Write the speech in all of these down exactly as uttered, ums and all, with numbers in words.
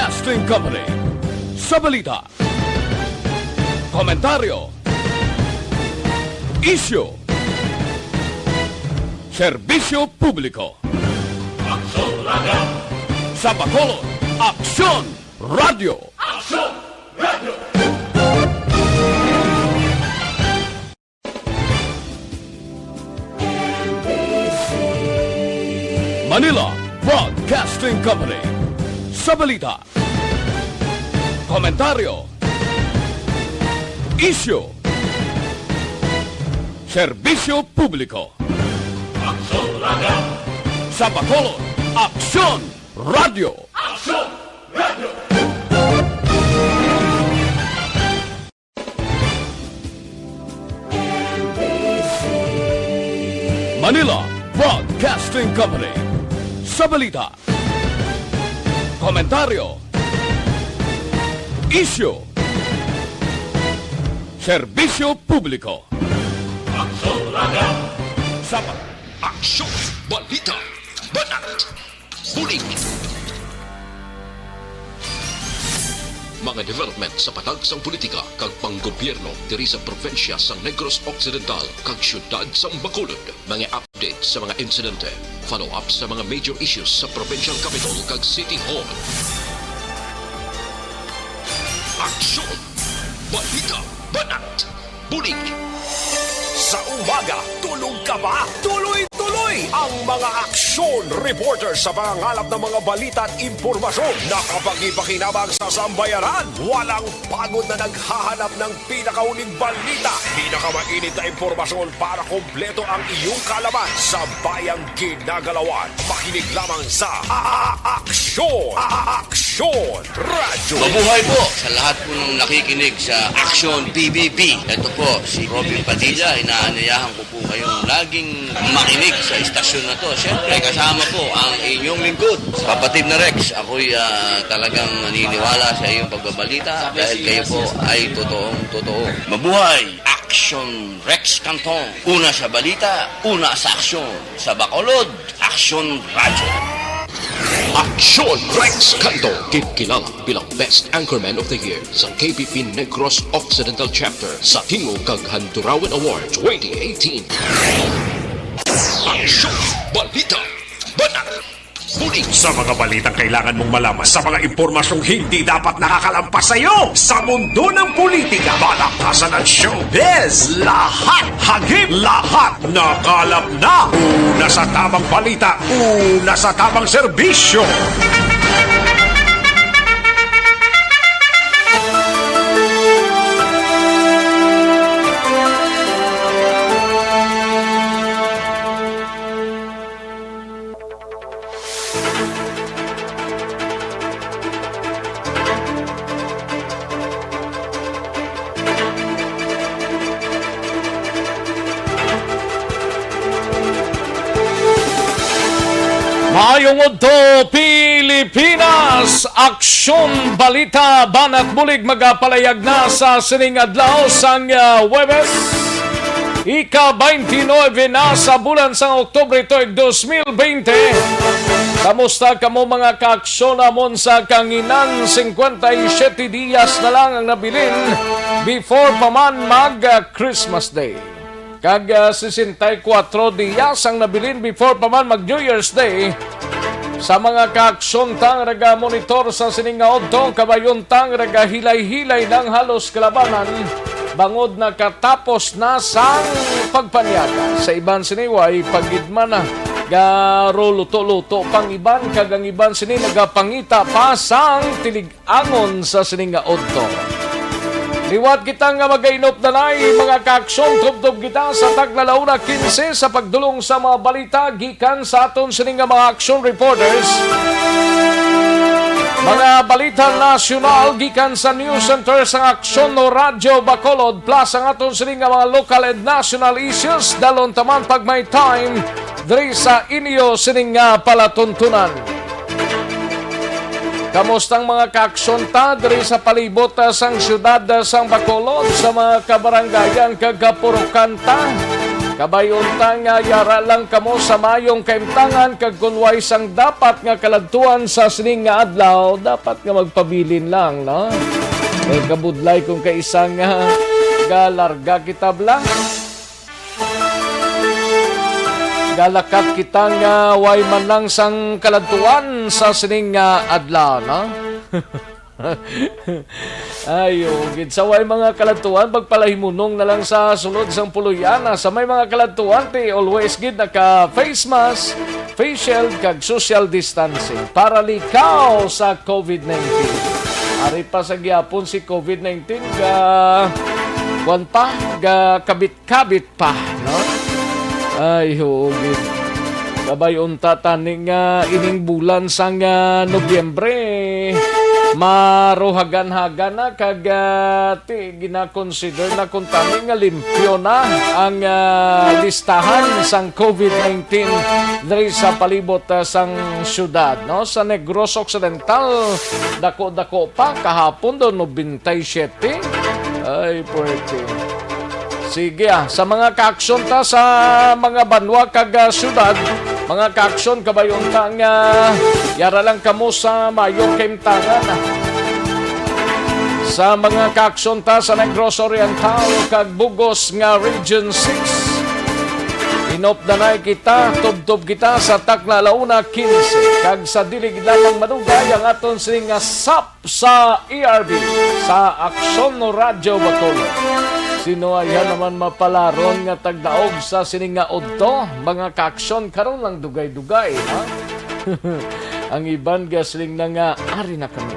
Broadcasting Company. Sa balita, komentaryo, isyu, serbisyo publiko. Aksyon Radio! Sa Bacolod, Aksyon Radio! Aksyon Radio! Manila Broadcasting Company. Sa balita, komentaryo, isyu, serbisyo publiko. Aksyon Radio! Sa Bacolod, Aksyon Radio! Aksyon Radio! Manila Broadcasting Company. Sa balita, komentaryo, isyu, serbisyo publiko. Aksyon Radio! Sa pa- Aksyon! Balita! Banat! Bulig! Mga development sa patag sang politika kag panggobyerno diri sa probinsya sang Negros Occidental kag siyudad sang Bacolod. Mga update sa mga insidente, follow-up sa mga major issues sa provincial capital kag city hall. Aksyon! Balita! Banat! Bulig! Sa umaga, tulog ka ba? Tuloy-tuloy ang mga aksyon reporter sa pangangalap ng mga balita at impormasyon na kapakipakinabang sa sambayanan. Walang pagod na naghahanap ng pinakahuling balita, pinakamainit na impormasyon para kompleto ang iyong kaalaman sa bayang ginagalawan. Makinig lamang sa A-, A-, Aksyon! A-, A-, Aksyon Radyo! Mabuhay po sa lahat po ng nakikinig sa Aksyon P B B. Ito po si Robin Padilla. Inaanyayahan ko po kayong laging makinig sa istasyon na to. Siyempre, kasama po ang inyong lingkod, kapatid na Rex. Ako'y, ah, talagang naniniwala sa iyong pagbabalita dahil kayo po ay totoong totoo. Mabuhay! Aksyon Rex Canton. Una sa balita, una sa aksyon. Sa Bacolod, Aksyon Radyo. Aksyon Rex Canto, ginkilala bilang Best Anchorman of the Year sa K P P Negros Occidental Chapter sa Tingog kag Handurawan Award twenty eighteen. Aksyon! Balita! Banat! Bulig! Sa mga balitang kailangan mong malaman, sa mga impormasyong hindi dapat nakakalampas sa iyo, sa mundo ng politika, balakasan at showbiz, lahat hagip, lahat nakalap na. Una sa tamang balita, una sa tamang serbisyo. Maayong udto, Pilipinas! Aksyon Balita, Banat Bulig, magapalayag na sa sining adlaw sang, ah, Huwebes. Ika twenty-nine na sa bulan sang Oktubre tuig dos mil bente. Kamusta kamo, mga kaaksyon namon sa kanginan? Cincuenta y siete dias na lang ang nabilin before pa man mag, ah, Christmas Day. Kag, ah, sesenta y kuwatro dias ang nabilin before pa man mag New Year's Day. Sa mga kaaksyon ta nga nagamonitor sa sini nga udto, kabayon ta nga nagahilay-hilay nang halos kalabanan, bangod nakatapos na sang pagpanyaga. Sa iban sini, way pa gid man na garo luto-luto pang iban, kag ang iban sini nagapangita pa sang tilig-angon sa sini nga udto. Liwat kita nga magainupdanay, mga kaaksyon, tubtob kita sa tagna la una quince sa pagdulong sa mga balita gikan sa aton sini nga mga action reporters. Mga balita nasyonal gikan sa News Center sang Aksyon o Radyo Bacolod, plus ang aton sini nga mga local and national issues. Dalon ta man pag may time diri sa inyo sini nga palatuntunan. Kamusta ang mga kaaksyon ta diri sa palibot, ah, sang siyudad, ah, sang Bacolod, sa mga kabarangayan kag kapurukan ta? Kabay unta nga yara lang kamo sa mayong kaimtangan, kag kun way sang dapat nga kaladtuan sa sining nga adlaw, dapat nga magpabilin lang, no? Kay kabudlay kung kaisa nga galarga kita bala. Galakat kita nga way man lang sang kaladtuan sa sining nga adlaw, no? Ayo, gid sa way mga kaladtuan, magpalahimunong na lang sa sulod sang puloy-ana. Sa may mga kaladtuan, ti always gid naka face mask, face shield, kag social distancing para likaw sa covid nineteen. Ari pa sa gyapon si covid nineteen ga, kwan pa, ga kabit-kabit pa, no? Ay, oo, gid. Kabay unta tani nga ining bulan sang, ah, Nobyembre, maruhagan-hagan na kag, ah, ti, gina-consider na kun tani nga limpyo na ang, ah, listahan sang covid nineteen diri sa palibot, ah, sang syudad, no? Sa Negros Occidental, dako-dako pa, kahapon daw nobenta y siyete. Ay, puwerte. Sige, ah, sa mga kaaksyon ta sa mga banwa kag, ah, syudad, mga kaaksyon, kabay unta nga yara lang kamo sa mayo kaimtangan, ah. Sa mga kaaksyon ta sa Negros Oriental kag bug-os nga Region six, inupdanay kita, tubtob kita sa takna ala una quince, kag sa dili gid lamang madugay ang aton sini nga sap sa E R B sa Aksyon Radyo Bacolod. Sino aya naman mapalaron nga tagdaog sa sini nga udto, mga kaaksyon, karon lang dugay-dugay, ha? Ang iban gasiling na nga, "Ari na kami."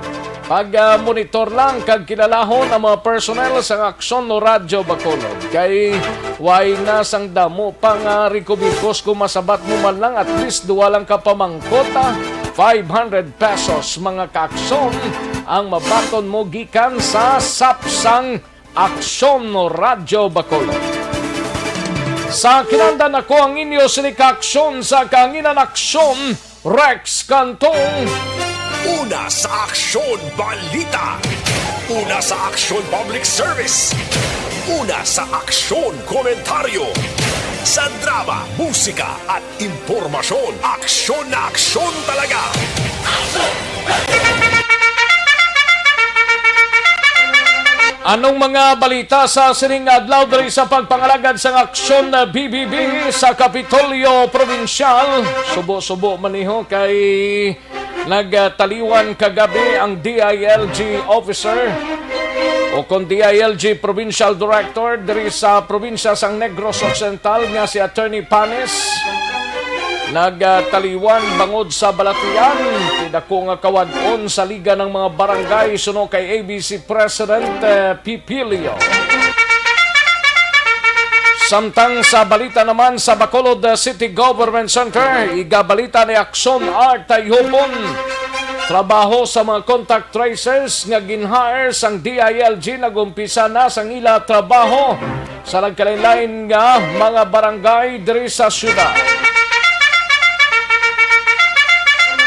Pag, ah, monitor lang kag kilalahon ang mga personnel sa Aksyon Radyo Bacolod, kay way na sang damo pa nga rikubikos. Kung masabat mo man lang, at least duwa lang ka pamangkot, ah, five hundred pesos, mga kaaksyon, ang mabaton mo gikan sa sap sang Aksyon Radyo Bacolod. Sa kinandan ako ang inyo sini kaaksyon sa Kahanginan Aksyon, Rex Cantong. Una sa aksyon, balita. Una sa aksyon, public service. Una sa aksyon, komentaryo. Sa drama, musika, at impormasyon, aksyon na aksyon talaga. Anong mga balita sa sining adlaw diri sa pagpangalagad sang aksyon na B B B sa Kapitolyo Probinsyal? Subo-subo man niho kay nagtaliwan kagabi ang D I L G officer o kon D I L G Provincial Director diri sa probinsya sang Negros Occidental nga si Attorney Panes. Nagtaliwan bangod sa balatian ti dako nga kawad-on sa Liga ng mga Barangay suno kay A B C President, eh, Pipilio. Samtang sa balita naman sa Bacolod City Government Center, igabalita ni Aksyon Art Tayhupon. Trabaho sa mga contact tracers nga gin-hire sang D I L G nag-umpisa na sang ila trabaho sa nagkalain-lain nga mga barangay diri sa syudad.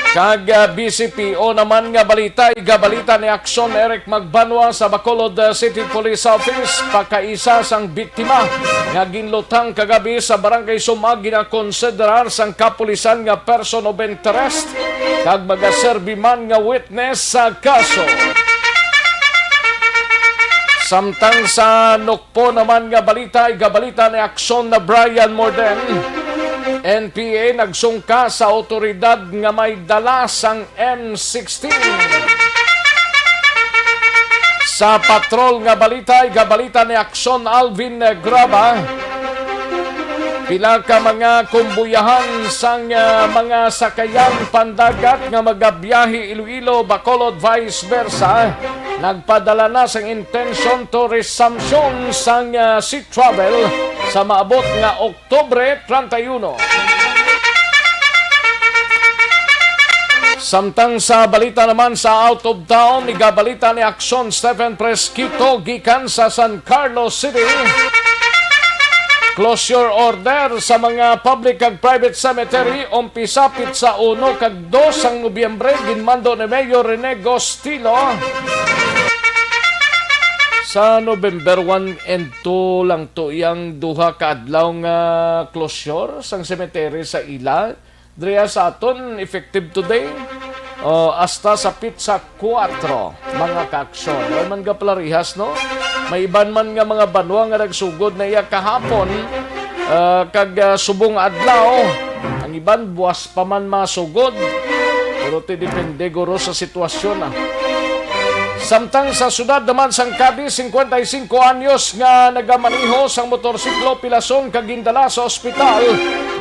Kag, ah, B C P O naman nga balita, igabalita ni Aksyon Eric Magbanwa sa Bacolod, ah, City Police Office, pagkaisa sang biktima nga ginlutang kagabi sa Barangay Sumag ginakonsiderar sang kapulisan nga person of interest kag magaserbi man nga witness sa kaso. Samtang sa Nukpo naman nga balita, igabalita ni Aksyon na Brian Morden. N P A nagsungka sa awtoridad nga may dala sang M sixteen. Sa patrol nga balita, igabalita ni Aksyon Alvin Graba. Pila ka mga kumbuyahan sang, ah, mga sakayan pandagat nga magabiyahe Iloilo, Bacolod, vice versa, nagpadala na sang intention to resumption sang, ah, sea travel sa maabot nga Oktubre treinta y uno. Samtang sa balita naman sa out of town, igabalita ni Aksyon Stephen Fresquito gikan sa San Carlos City. Closure order sa mga public kag private cemetery, umpisa pitsa uno kag dos sang Nobyembre, ginmando ni Mayor Rene Gostilo. Sa November one and two lang to iyang duha ka adlaw nga closure sang cemetery sa ila. Diri sa aton, effective today, o, hasta sa pitsa kuwatro, mga kaaksyon. Wala man ka palarihas, no? May iban man nga mga banwa nga nagsugod na iya kahapon, ah, kag, ah, subong adlaw. Ang iban, buwas pa man masugod. Pero ti depende guro sa sitwasyon, ah. Samtang sa siyudad naman sang Cadiz, singkwenta y singko anyos nga nagamaneho sang motorsiklo pilason kag gindala sa ospital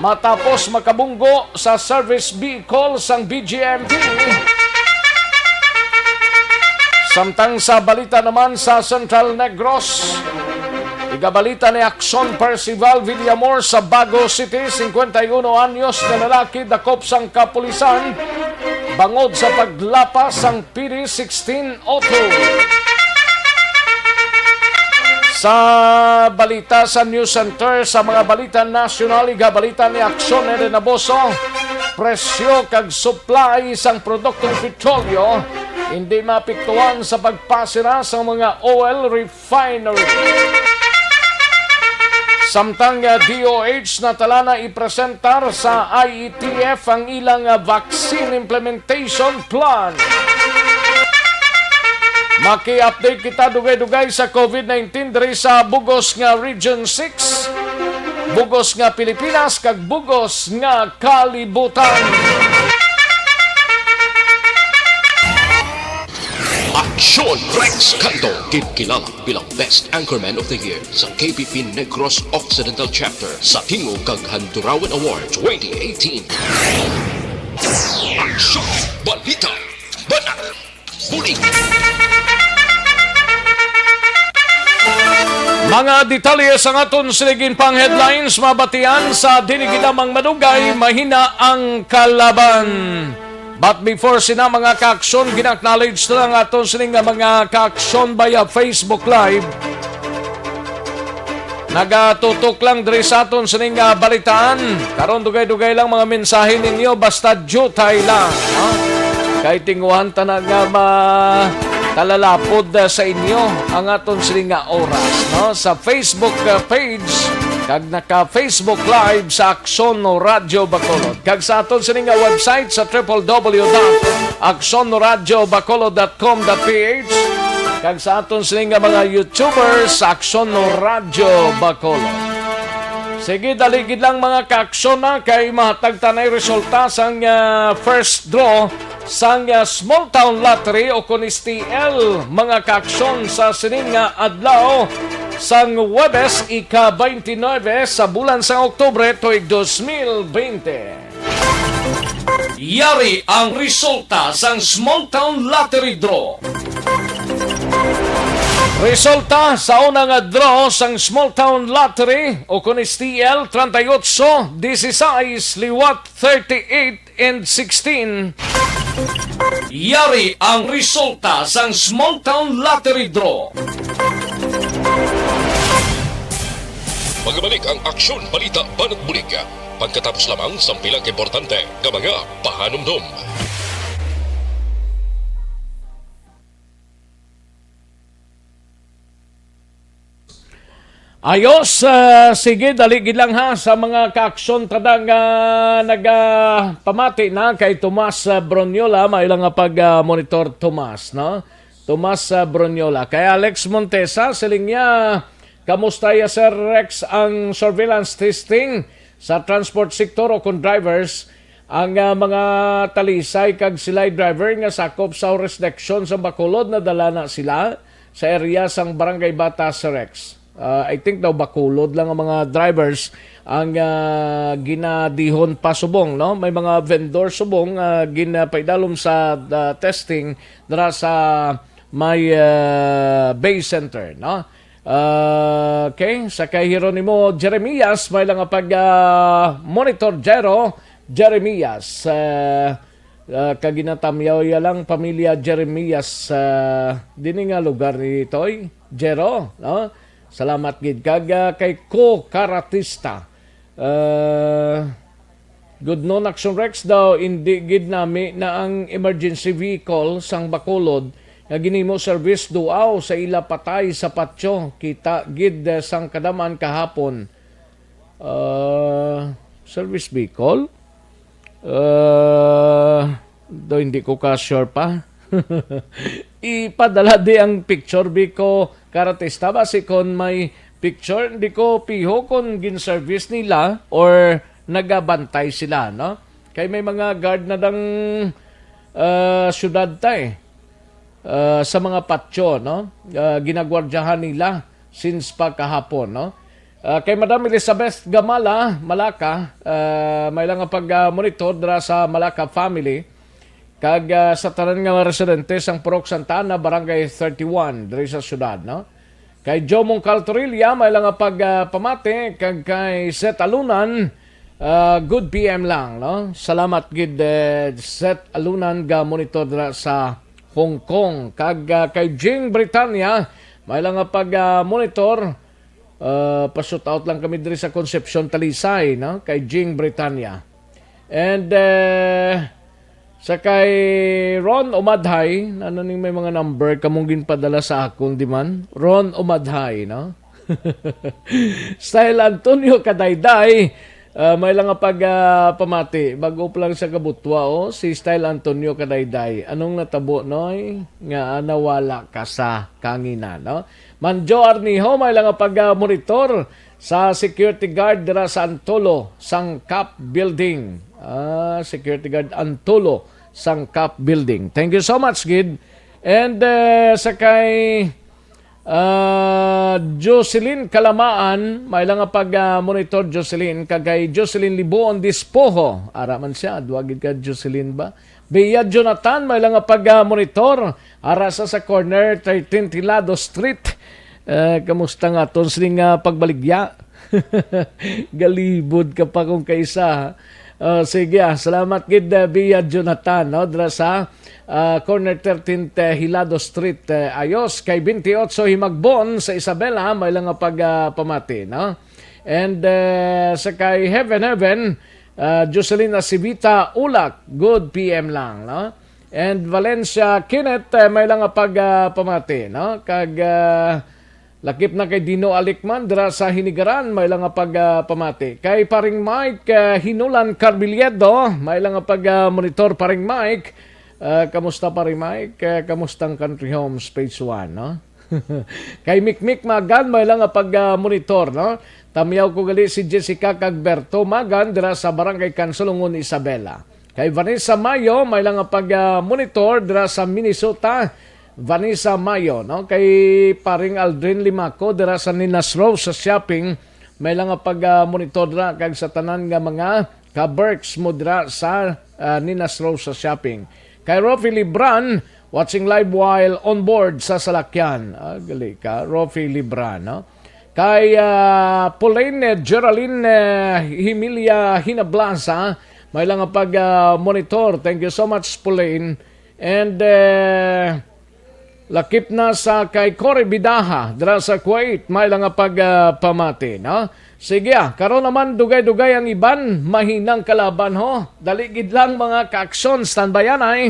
matapos makabunggo sa service vehicle sang B G M P. Samtang sa balita naman sa Central Negros, igabalita ni Aksyon Percival Villamor sa Bago City, singkwenta y uno anyos nga lalaki dakop sang kapulisan bangod sa paglapas sang P D sixteen auto. Sa balita sa News Center, sa mga balita nasyonal, igabalita ni Aksyon Eden Aboso, presyo kag supply sang produktong petrolyo hindi maapektuhan sa pagpasira sa mga oil refinery. Samtang, ah, D O H natala na ipresentar sa I E T F ang ilang, ah, vaccine implementation plan. Maki-update kita dugay-dugay sa COVID nineteen diri sa bugos nga Region six, bugos nga Pilipinas, kag bugos nga kalibutan. Aksyon Rex Canto, ginkilala bilang Best Anchorman of the Year sa K P P Negros Occidental Chapter sa Tingog kag Handurawan Award twenty eighteen. Aksyon! Balita! Banat! Bulig! Mga detalye sang aton sining pang headlines mabatian sa Dili Gid Lamang Madugay, Mahina ang Kalaban. But before sina, mga kaaksyon, gina-acknowledge na lang aton sining nga mga kaaksyon via Facebook Live. Nagatutok lang diri sa aton sining nga balitaan. Karon, dugay-dugay lang mga mensahe ninyo, basta diutay lang, ha? Kay tinguhan ta na nga ma-, talalapod, ah, sa inyo ang aton sining nga oras, no? Sa Facebook, ah, page, kag naka-Facebook Live sa Aksyon Radyo Bacolod. Kag sa aton sini nga website sa triple W dot aksyon radyo bacolod dot com dot P H. Kag sa aton sini nga mga YouTubers sa Aksyon Radyo Bacolod. Sige, dali gid lang, mga kaaksyon, na kay mahatag tanay resulta sang, ah, first draw sang, ah, Small Town Lottery o kon S T L, mga kaaksyon, sa sining nga adlaw sang Huwebes, ika-twenty-nine sa bulan sang Oktubre tuig dos mil bente. Yari ang resulta sang Small Town Lottery Draw. Resulta sa una nga draw sang Small Town Lottery o kon S T L, treinta y ocho, dieciséis, liwat thirty-eight and sixteen. Yari ang resulta sang Small Town Lottery Draw. Magabalik ang Aksyon Balita Banat Bulig pagkatapos lamang sang pila ka importante nga mga pahanumdom. Ayos, ah, sige, dali gid lang ha sa mga kaaksyon tada nga nagapamati na kay Tomas, ah, Bronyola, may lang nga pag, ah, monitor, Tomas, no? Tomas, ah, Bronyola. Kay Alex Montesa, siling niya, kamusta ya, Sir Rex, ang surveillance testing sa transport sector o kon drivers? Ang, ah, mga talisay kag silay driver nga sakop sa jurisdiction sa Bacolod, nadala na sila sa area sang Barangay Bata, Sir Rex. Ah, I think daw Bacolod lang ang mga drivers ang, ah, ginadihon pa subong, no? May mga vendor subong, ah, ginapaidalom sa, ah, testing dira sa may, ah, Bay Center, no? Ah, okay, sa kay Jeronimo Jeremias, may lang nga pag, ah, monitor, Jero Jeremias. Ah, ah, kag ginatamyaw ya lang pamilya Jeremias, ah, dini nga lugar ni Toy, Jero, no? Salamat gid. Kag, ah, kay Ko Karatista, ah, Good noon, Action Rex daw, hindi gid nami na ang emergency vehicle sang Bacolod nga ginhimo service duaw sa ila patay sa patyo. Kita gid, eh, sang kadam-an kahapon. Ah, Service Bicol? Ah, do hindi ko ka sure pa. Ipadala di ang picture, Biko Karatista, basi kon may picture, hindi ko piho kon gin-service nila or nagabantay sila, no? Kay may mga guard na dang, ah, syudad ta, eh, ah, sa mga patyo, no? Ah, ginagwardyahan nila since pa kahapon, no? Ah, kay Madam Elizabeth Gamala, Malaka, ah, may lang nga pag-monitor dira sa Malaka family, kag, ah, sa tanan nga mga residente sang Purok Santa Ana, Barangay thirty-one, diri sa syudad, no? Kay Joe Mongcal Torilla, may lang nga pag, ah, pamati, kag kay Seth Alunan, ah, good P M lang, no? Salamat gid, eh, Seth Alunan, ga monitor dira sa Hong Kong. Kag, ah, kay Jing Britanya, may lang nga pag, ah, monitor, ah, pa-shout out lang kami diri sa Concepcion, Talisay, no? Kay Jing Britanya. And, eh, sa kay Ron Umadhay, ano ning may mga number kamong ginpadala sa akon, di man? Ron Umadhay, no? Style Antonio Kadayday, ah, may lang nga pag, ah, pamati. Bag-o pa lang sa kabutwa, oh, si Style Antonio Kadayday. Anong natabo, Noy? Nga nawala ka sa kangina, no? Manjo Arniho, may lang nga pag, ah, monitor sa security guard dira sa Antolo, sang Cap Building. Ah, security guard Antolo, sang Cap Building. Thank you so much, gid. And, eh, sa kay, ah, Jocelyn Kalamaan, may lang nga pag, ah, monitor, Jocelyn, kag kay Jocelyn Libuon Dispoho. Ara man siya, duwa gid ka, Jocelyn ba? Bia Jonathan, may lang nga pag, ah, monitor. Ara sa, sa corner, thirteenth Hilado Street. Eh, kamusta nga aton sining, ah, pagbaligya? Galibod ka pa kung kaisa, ha? Ah, sige, ah, salamat gid, ah, Bia Jonathan, no? Dira sa, ah, corner thirteenth, eh, Hilado Street, eh, ayos. Kay twenty-eight Himagbon sa Isabela, may lang nga pag, ah, pamati, no? And, eh, sa kay Heaven Heaven, ah, Jocelyn Acivita Ulak, good P M lang, no? And Valencia Kenneth, eh, may lang nga pag, ah, pamati, no? Kag, ah, lakip na kay Dino Alikman, dira sa Hinigaran, may lang nga pag, ah, pamati. Kay Paring Mike, eh, Hinulan Carbiliedo, may lang nga pag, ah, monitor, Paring Mike. Ah, kamusta, Paring Mike? Eh, kamusta ang Country Homes Phase one, no? Kay Mikmik Magan, may lang nga pag, ah, monitor, no? Tamyaw ko gali si Jessica kag Berto Magan dira sa Barangay Kansulungon, Isabela. Kay Vanessa Mayo, may lang nga pag, ah, monitor dira sa Minnesota. Vanessa Mayo, no? Kay Paring Aldrin Limaco dira sa Ninas Rose sa shopping, may lang nga pag, ah, monitor dira kag sa tanan nga mga ka-Berks mo dira sa, ah, Ninas Rose sa shopping. Kay Rofi Libran, watching live while on board sa salakyan. Ah, gali ka, Rofi Libran, no? Kay, ah, Pauline, eh, Geraldine, eh, Himilia Hinablasa, may lang nga pag, ah, monitor. Thank you so much, Pauline. And, eh, lakip na sa kay Cory Bidaha, dira sa Kuwait, may lang nga pag, ah, pamati, no? Sige, ah, karon naman, dugay-dugay ang iban, mahinang kalaban, ho. Dali gid lang, mga ka-aksyon, standby yan, ay.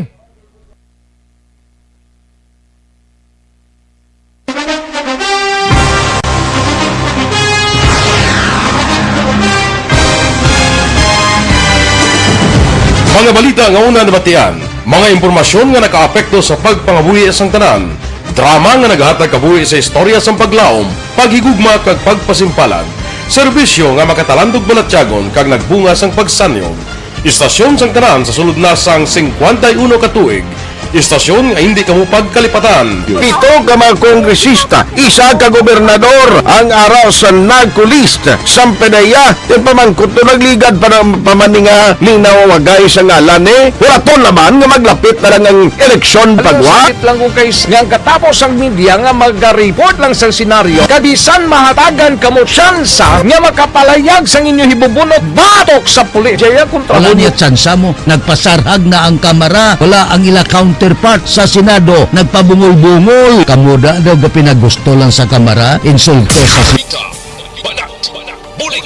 Mga balita nga una nabatian, mga impormasyon nga nakaapekto sa pagpangabuhi sang tanan, drama nga nagahatag kabuhi sa istorya sang paglaom, paghigugma kag pagpasimpalan, serbisyo nga makatalandog balatyagon kag nagbunga sang pagsanyog. Istasyon sang tanan sa sulod na sang singkwenta y uno ka tuig. Istasyon nga hindi kamo pagkalipatan. Pito ka mga kongresista, isa ka gobernador ang ara sa NACO list. Sampanaya, ti pamangkot to nagligad pa na, pa man ni nga linawagay sa ngalan ni. Huraton naman nga maglapit na lang ang eleksyon pagwa. Sakit lang kung kay nga ang katapos ang media nga maga-report lang sa senaryo, kabisan mahatagan kamo tsansa nga makapalayag sang inyo hibubunot batok sa pulis. Jaya kontra Wala Bongo. Niya tsansa mo, nagpasarhag na ang Kamara, wala ang ila counterpart sa Senado, nagpabungol-bungol. Kamo da daw ga pinagusto lang sa Kamara, insulto sa si- Balita, banat, bulig.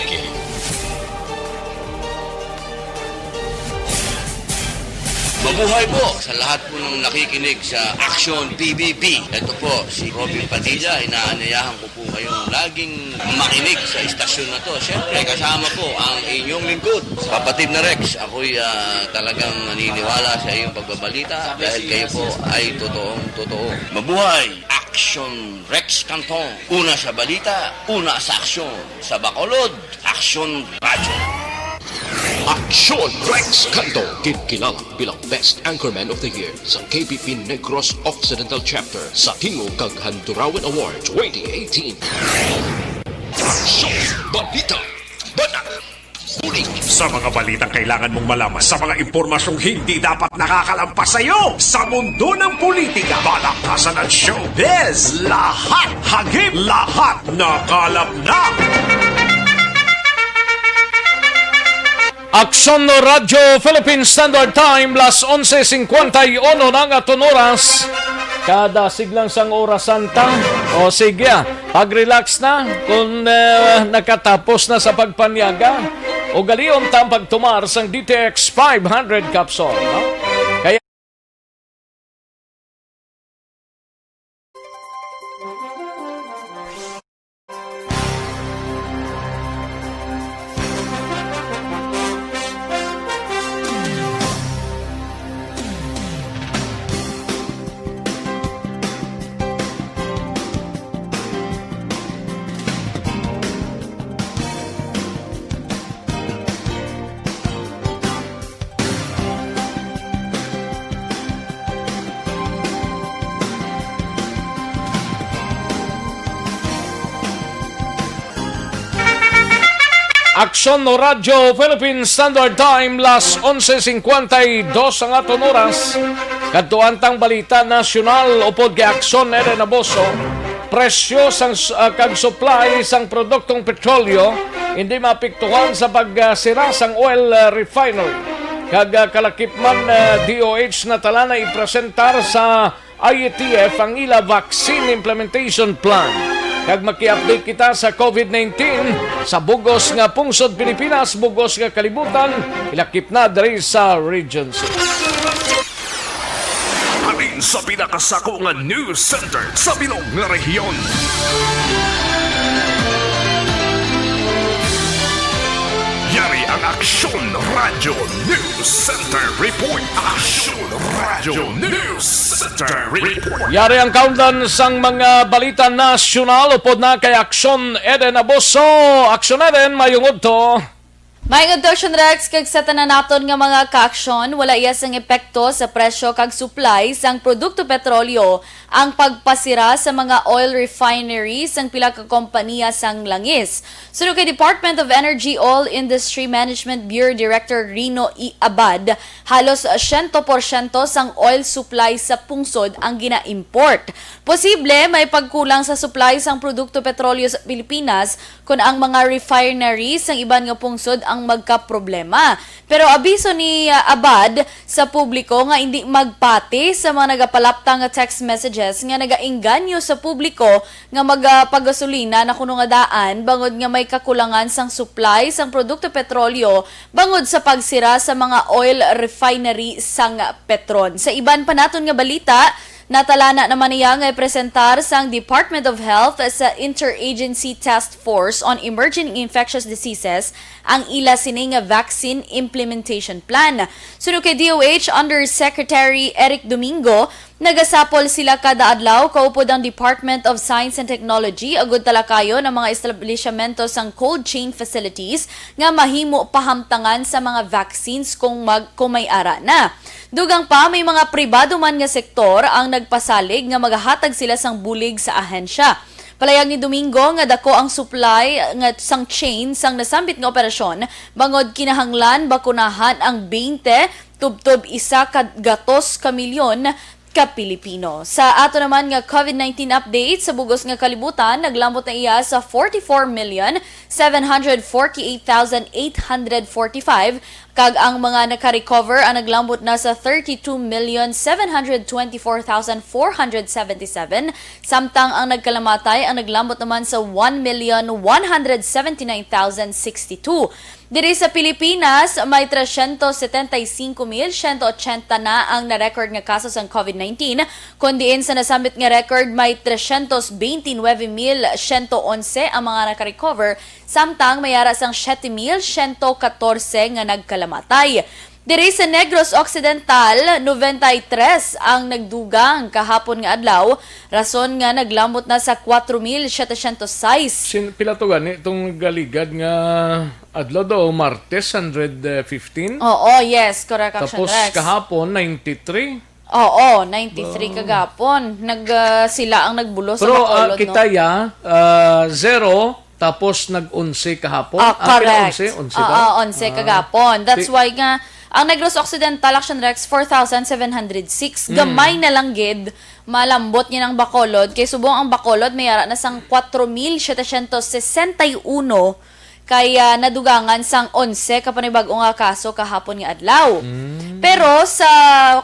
Mabuhay po sa lahat. At po nang nakikinig sa Action P B B, ito po si Robin Padilla. Inaanyayahan ko po kayong laging makinig sa istasyon na to. Siyempre, kasama po ang inyong lingkod, kapatid na Rex. Ako'y ah, talagang naniniwala sa iyong pagbabalita dahil kayo po ay totoong totoo. Mabuhay! Action Rex Cantong. Una sa balita, una sa aksyon. Sa Bacolod, Action Radyo. Action Rex Canto, ginkilala bilang Best Anchorman of the Year sa K P P Negros Occidental Chapter sa Tingog kag Handurawan Award twenty eighteen. Action Balita. Bata. Bulig. Sa mga balitang kailangan mong malaman, sa mga impormasyong hindi dapat nakakalampas sa iyo, sa mundo ng politika, balakasan at showbiz, lahat hagip, lahat nakalap na. Aksyon Radyo Philippine Standard Time, las onse cincuenta y uno na nga aton oras. Kada siglang sang oras santa. O sige, ah, pag-relax na kung eh, nakatapos na sa pagpanyaga. Ugalion ta ang pagtumar sang D T X five hundred capsule, no? Kaya Aksyon Radyo Philippine Standard Time, las onse cincuenta y dos ang aton oras. Kadtuan tang balita nasyonal upod kay Aksyon Eden Abuso. Presyo sang s- ah, kag supply sang produktong petrolyo hindi maapektuhan sa pagsira sang oil ah, refinery. Kag ah, kalakip man, ah, D O H natala na ipresentar sa I A T F ang ila vaccine implementation plan. Kag maki-update kita sa COVID nineteen sa bugos nga pungsod Pilipinas, bugos nga kalibutan, ilakip na diri sa Region six. Halin sa pinakasako nga news center sa bilog nga rehiyon. Yari ang Aksyon Radyo News Center Report. Aksyon Radyo News Center Report. Yari ang kaundan sang mga balita nasyonal upod na kay Aksyon Eden Abuso. Aksyon Eden, mayong udto. Maayong udto, Aksyon Rex, kag sa tanan naton nga mga kaaksyon, wala iya sang epekto sa presyo kag supply sang produkto petrolyo ang pagpasira sa mga oil refinery sang pila ka kompanya sang langis. Suno kay Department of Energy Oil Industry Management Bureau Director Rino E. Abad, halos siyento porsyento sang oil supply sa pungsod ang gina-import. Posible may pagkulang sa supply sang produkto petrolyo sa Pilipinas kon ang mga refinery sang iban nga pungsod ang magkaproblema. Pero abiso ni, ah, Abad sa publiko nga indi magpati sa mga nagapalapta nga text messages nga nagaengganyo sa publiko nga magapagasolina na kuno nga daan bangod nga may kakulangan sang supply sang produkto petrolyo bangod sa pagsira sa mga oil refinery sang Petron. Sa iban pa naton nga balita, natalana naman niya nga ipresentar sang Department of Health sa Interagency Task Force on Emerging Infectious Diseases ang ila sini nga vaccine implementation plan. Suno kay D O H Undersecretary Eric Domingo, nagasapol sila kada adlaw kaupod ang Department of Science and Technology agud talakayon ang mga establisyamento sang cold chain facilities nga mahimo pahamtangan sa mga vaccines kung mag-, kung may ara na. Dugang pa, may mga pribado man nga sektor ang nagpasalig nga magahatag sila sang bulig sa ahensya. Palayag ni Domingo nga dako ang supply nga sang chain sang nasambit nga operasyon, bangod kinahanglan bakunahan ang twenty tubtob isa ka gatos ka milyon ka Pilipino. Sa ato naman nga COVID nineteen update, sa bugos nga kalibutan, naglambot na iya sa forty-four million seven hundred forty-eight thousand eight hundred forty-five Kag ang mga naka-recover ang naglambot na sa thirty-two million seven hundred twenty-four thousand four hundred seventy-seven, samtang ang nagkalamatay ang naglambot naman sa one million one hundred seventy-nine thousand sixty-two. Diri sa Pilipinas, may trescientos setenta y cinco mil ciento ochenta na ang na-record nga kaso sang COVID nineteen, kon diin sa nasambit nga record may trescientos veintinueve mil ciento once ang mga naka-recover, samtang may ara sang siyete mil siyento katorse nga nagkalamatay. Diri sa Negros Occidental, noventa y tres ang nagdugang kahapon nga adlaw, rason nga naglambot na sa kwatro mil setecientos sais. Sin, pila to gani itong galigad nga adlaw daw, Martes, hundred fifteen? Oo, yes, correct, Action Tapos Rex. Kahapon, ninety-three. Oo, ninety-three Ba? Kagapon. Nag, ah, sila ang nagbulos sa Pero, ah, Bacolod, no? Kita ya, ah, zero, tapos nag-onse kahapon. Ah, Ah, pila, correct. Onse? Onse Oo, ba? Onse Ah. Kagapon. That's Ti- why nga, ang Negros Occidental, Action Rex, four thousand seven hundred six. Mm. Gamay na lang gid, malambot niya ng Bacolod. Kay subong ang Bacolod, may ara na sang kwatro mil setecientos sesenta y uno kay, ah, nadugangan sang onse ka panibag-o nga kaso kahapon nga adlaw. Mm. Pero sa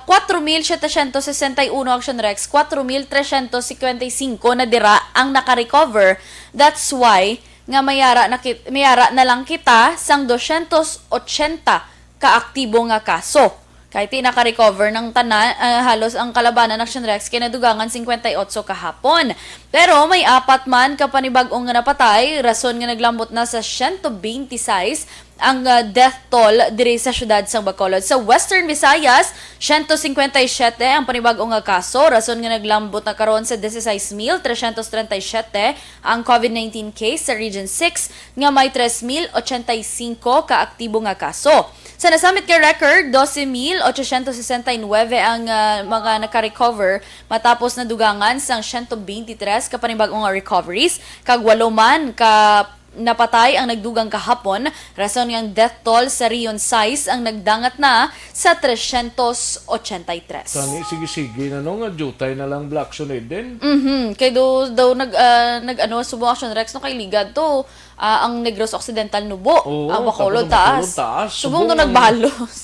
kwatro mil setecientos sesenta y uno, Action Rex, kwatro mil trescientos cincuenta y cinco na dira ang naka-recover. That's why nga mayara na kit-, mayara na lang kita sang doscientos ochenta ka aktibo nga kaso. Kay ti naka-recover ng tanan, ah, halos ang kalabanan, Action Rex, kay nadugangan cincuenta y ocho kahapon. Pero may apat man ka panibag-ong nga napatay, rason nga naglambot na sa siyento bente y seis ang, ah, death toll diri sa siyudad sang Bacolod. Sa Western Visayas, siyento cincuenta y siete ang panibag-ong nga kaso, rason nga naglambot na karon sa dieciséis mil trescientos treinta y siete ang COVID nineteen case sa Region six, nga may tres mil ochenta y cinco ka aktibo nga kaso. Sa nasambit nga record, doce mil ochocientos sesenta y nueve ang, ah, mga naka-recover matapos nadugangan sang siyento bente y tres ka panibag-o nga recoveries, kag walo man ka napatay ang nagdugang kahapon, rason nga ang death toll sa Region sais ang nagdangat na sa trescientos ochenta y tres. Tani, sige-sige na, no, nga jutay na lang Black Sunday din. Mhm. Kay do, daw nag, ah, nag-ano, subong, Action Rex, no, kay ligad to, ah, ang Negros Occidental nubo. Oo, Ang Bacolod tapos ang Bacolod taas. taas. Subong Subong daw nagbalos.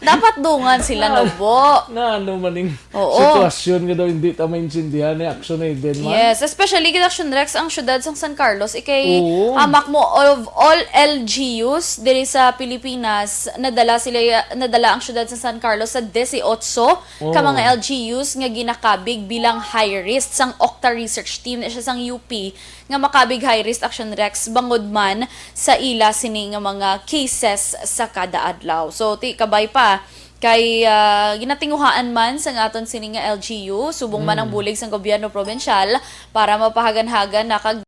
Dapat dungan sila Na, nubo. na ano maning Oo. sitwasyon nga daw hindi ta maintindihan ni Action Aid din man. Yes, especially gid, Action Rex, ang syudad sang San Carlos, ikay Oo. hamak mo, of all L G Us diri sa Pilipinas, nadala sila, nadala ang syudad sa San Carlos sa dieciocho ka Oo. mga L G Us nga ginakabig bilang high risk sang Octa Research Team na siya sang U P, nga makabig high risk, Action Rex, bangod man sa ila sini nga mga cases sa kada adlaw. So, ti kabay pa kay, ah, ginatinguhaan man sang aton sini nga L G U, subong man ang Mm. bulig sang gobyerno probinsyal para mapahaganhagan na kag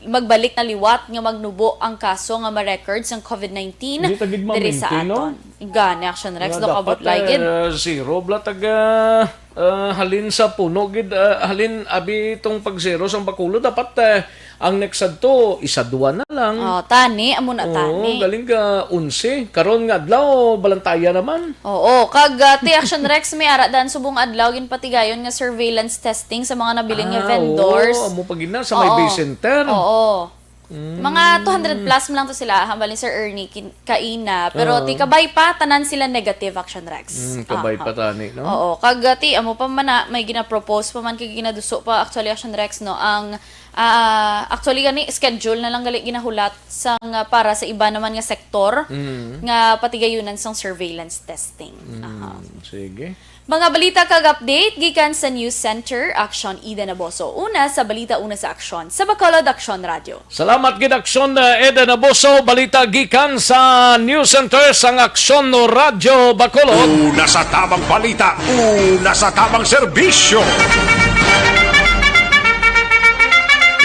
magbalik na liwat nga magnubo ang kaso nga ma-record sang COVID nineteen Hindi ta gid diri sa ma-maintain, no? aton. Gani, Action Rex, Nga no, dapat, kabutlay gid. eh, zero bala tag, ah, ah, halin sa puno gid, ah, halin abi itong pag-zero sang Bacolod, dapat, eh, ang next adto, isa, duwa na lang. Oh, tani, amo na Oo, tani. galing ka, onse. Karon nga adlaw, balantaya naman. Oo, kag, ah, ti Action Rex, may ara dan subong adlaw ginpatigayon nga surveillance testing sa mga nabilin nga Ah, vendors. oo, amo pa gid na, sa may Oo. Bay Center. Oo. Mm. Mga two hundred plus man lang to sila, hambal ni Sir Ernie kin-, kaina. Pero Oo. ti kabay pa, tanan sila negative, Action Rex. Mm, kabay Aha. pa tani, no? Oo, kag, ah, ti, amo pa man na, may ginapropose pa man, kay ginaduso pa, actually, Action Rex, no, ang Ah, actually, gani, schedule na lang gali ginahulat sang, ah, para sa iba naman nga sektor Mm. nga patigayunan sang surveillance testing. Mm, Aha. sige. Mga balita kag update gikan sa News Center, Action Eden Aboso. Una sa balita, una sa aksyon. Sa Bacolod, Aksyon Radyo. Salamat gid, Aksyon, uh, Eden Aboso. Balita gikan sa News Center sang Aksyon Radyo Bacolod. Una sa tamang balita, una sa tamang serbisyo.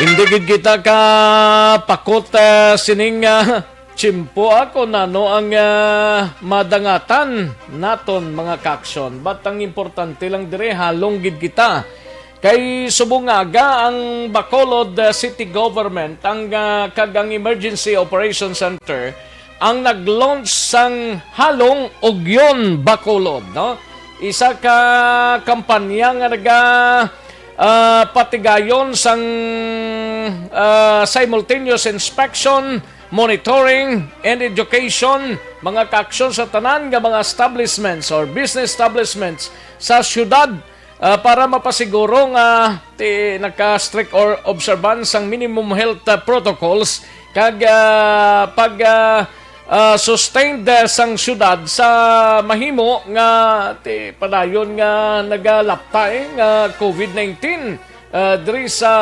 Hindi gid kita ka pakot, uh, sining, uh, tiyempo, ah, kung ano ang, uh, madangatan naton, mga kaaksyon. But ang importante lang dire, halong gid kita. Kay subong nga aga ang Bacolod, uh, City Government ang, uh, kag ang Emergency Operation Center ang nag-launch sang Halong Ugyon Bacolod, no? Isa ka kampanya nga naga, uh, patigayon sang, uh, simultaneous inspection monitoring, and education, mga kaaksyon sa tanan nga mga establishments or business establishments sa syudad, ah, para mapasiguro nga ti-, naka-strict or observance ang minimum health, ah, protocols kag, ah, pag, ah, ah, sustained, ah, sang syudad sa mahimo nga ti-, padayon nga nagalapta, eh, nga covid nineteen, ah, diri sa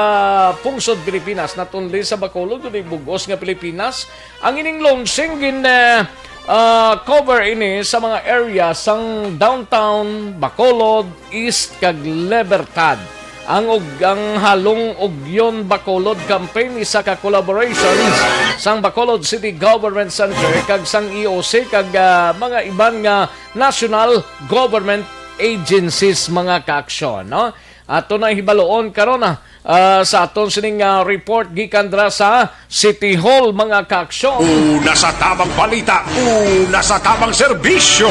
pungsod Pilipinas, not only sa Bacolod, kundi bug-os nga Pilipinas. Ang ining launching gin, ah, ah, cover ini sa mga area sang downtown, Bacolod, East, kag Libertad. Ang ug-, ang Halong Ugyon Bacolod Campaign, isa ka collaborations sang Bacolod City Government Center kag sang E O C kag, ah, mga iban nga national government agencies, mga kaaksyon, no? Ato na hibaluon karon, ah, ah, sa aton sining, ah, report gikan dira sa City Hall, mga kaaksyon. Una sa tamang balita, una sa tamang serbisyo.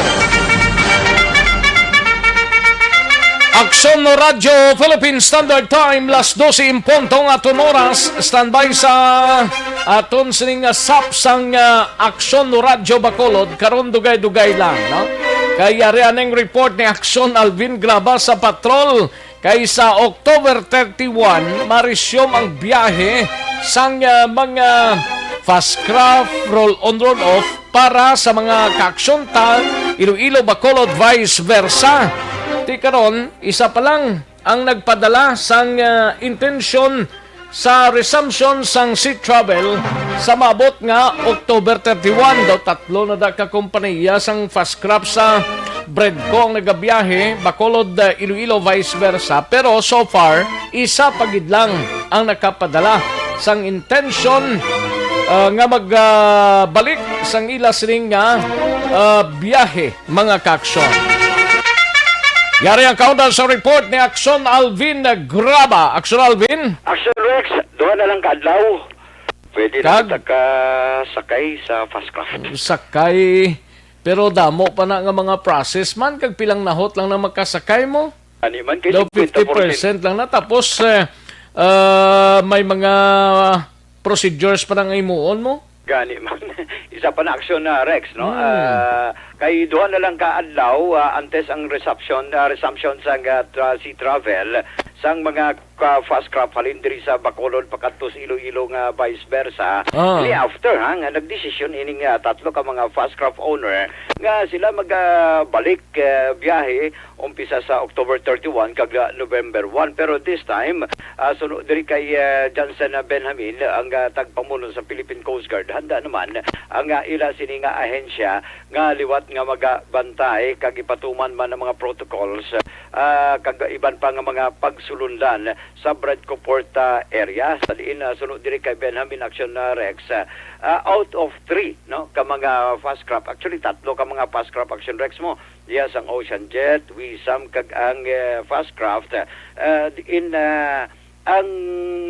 Aksyon Radyo Philippine Standard Time, las dose en punto ang aton oras. Standby sa aton sining, ah, sap sang, ah, Aksyon Radyo Bacolod. Karon dugay-dugay lang, no? Kay yari aning report ni Aksyon Alvin Graba sa patrol. Kay sa October thirty-one, ma-resume ang biyahe sang, ah, mga fast craft, roll on, roll off para sa mga kaaksyon ta Iloilo, Bacolod, vice versa. Ti karon, isa pa lang ang nagpadala sang, ah, intensyon sa resumption sang sea travel sa maabot nga October thirty-one. Daw tatlo na da ka kompanya sang fast craft sa Bredco ang nagabiyahe, Bacolod, uh, Iloilo, vice versa. Pero so far, isa pa gid lang ang nakapadala sang intensyon, uh, nga magbalik sang ila sining nga, uh, biyahe, mga kaaksyon. Yari ang kaundan sa report ni Aksyon Alvin Graba. Aksyon Alvin? Aksyon Rex, duha na lang ka adlaw. Pwede na Kag? kita ka sakay sa fast craft. Sakay, pero damo pa na nga mga process man, kag pilang nahot lang na makasakay mo? Ani man kay Daw singkwenta porsyento. fifty percent lang na, tapos, eh, ah, may mga procedures pa nang imuon mo? Gani man. Isa pa na aksyon na, Rex, no? Hmm. Ah, kay duha na lang ka adlaw, ah, antes ang reception, ah, resumption sang, ah, tra-, sea travel sang mga ka-, fast craft halin diri sa Bacolod pakadto sa Iloilo nga vice versa. Ah. Ni after, ha, nga nagdesisyon ining, ah, tatlo ka mga fast craft owner nga sila magabalik, ah, biyahe umpisa sa October thirty-one kag, ah, November one. Pero this time, ah, suno diri kay, ah, Johnson, ah, Benjamin, ang, ah, tagpamuno sa Philippine Coast Guard, handa naman ang, ah, ila sini nga ahensya nga liwat nga magabantay kag ipatuman man ang mga protocols, ah, kag iban pa nga mga pagsulundan sa Bredco Port, ah, area. Sa diin, ah, suno diri kay Benjamin Action, ah, Rex, ah, ah, out of three, no, ka mga fast craft, actually tatlo ka mga fast craft Action Rex mo, diya sang Ocean Jet, Wisam, kag ang, eh, fast craft, ah, diin, ah, ang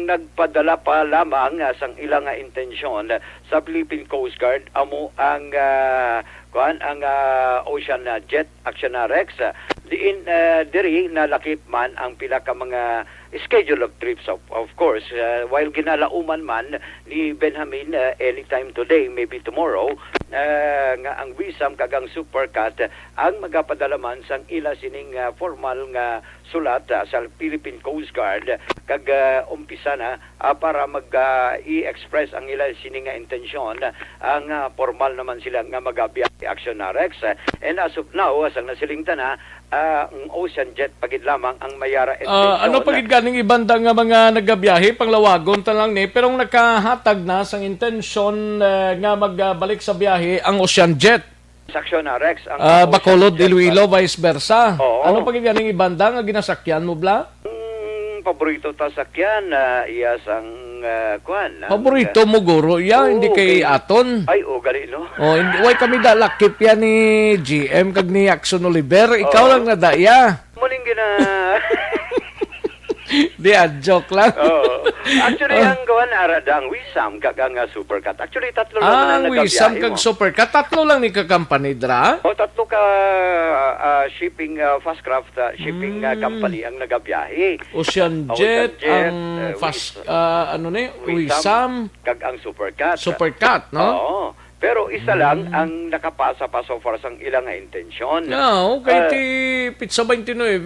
nagpadala pa lamang, ah, sang ilang, ah, intensyon sa Philippine Coast Guard amo ang, ah, kuan, ang, ah, Ocean, ah, Jet Action, ah, Rex. Ah, diin, ah, diri nalakip man ang pila ka mga schedule of trips, of, of course. Ah, while ginalauman man ni Benjamin, ah, anytime today, maybe tomorrow, ah, nga ang Wisam kag ang Supercat, ah, ang magapadala man sang ila sining, ah, formal nga sulat, ah, sa Philippine Coast Guard, kag, ah, umpisa na, ah, para mag, ah, i-express ang ila sini nga intensyon, ah, nga formal naman sila nga magabiyahe, Action, ah, Rex. And as of now, sang nasiling ta na, ah, ang Ocean Jet pa gid lamang ang may ara intensyon. Ah, ano pa gid ganing ibanda nga mga nagabiyahe, panglawagon ta lang ni, pero ang nakahatag na sang intensyon, eh, nga magbalik sa biyahe ang Ocean Jet? Sa Action, ah, Rex, ang Ah, Ocean Bacolod, Jet Iloilo, pa. Vice versa. Oo. Ano pa gid ganing ibanda nga ginasakyan mo, bla? Ang paborito ta sakyan, ah, iya sang, ah, kuan, ang, Paborito ah, mo, guro, iya, Oo, hindi kay kay aton. Ay, oh, gali, no? Oh, hindi, way kami da lakip yan ni G M kag ni Action Oliver. Ikaw Oo. lang na da iya. Muling gina- Di, ah, joke lang. Oo. Actually, Ah. ang kuwan, ara da, ang Wisam, kag ang, ah, Supercat. Actually, tatlo lang na Ang Wisam nagabiyahe kag mo. Supercat, tatlo lang ni ka company dra. O, tatlo ka ah, shipping, ah, fast craft ah, shipping ah, Mm. company ang nagabiyahe. Ocean Ocean Jet, Jet, ang eh, fast, Wis- ah, ano ni, Wisam. Wisam, Kag ang Supercat. Supercat, no? Oo. Pero isa lang Mm. ang nakapasa pa so far sang ila nga intensyon. No, kay Ah. ti Pitsa twenty-nine,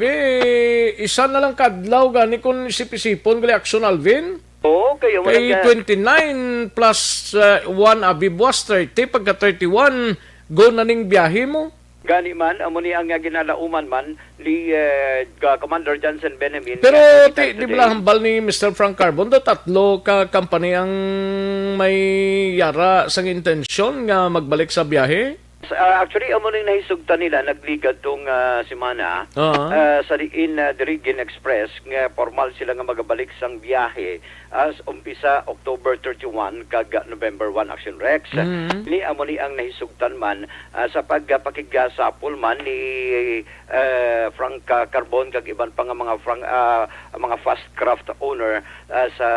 isa na lang kadlaw gani kung isip-isipon gali, Action Alvin. Oo, kayo mo Kay nag- twenty-nine plus uh, one, abi, buwas thirty, pagka thirty-one, go na ning biyahe mo. Gani man, amo ni ang ah, ginalauman man ni eh, ka- Commander Johnson Benjamin. Pero nga ti, today. Di ba hambal ni Mister Frank Carbon, do tatlo ka company ang may yara sang intensyon nga magbalik sa biyahe? Ah, actually, amo ning nahisugtan nila nagligad tong ah, semana. Oo. Ah, sa diin ah, diri gin-express nga formal sila nga magabalik sang biyahe as umpisa October thirty-one kag November one, Action Rex. Mhm. Ni amo ni ang nahisugtan man ah, sa pagpakigasapol man ni ah, Frank ah, Carbon kag iban pa nga mga Frank, ah, mga fast craft owner ah, sa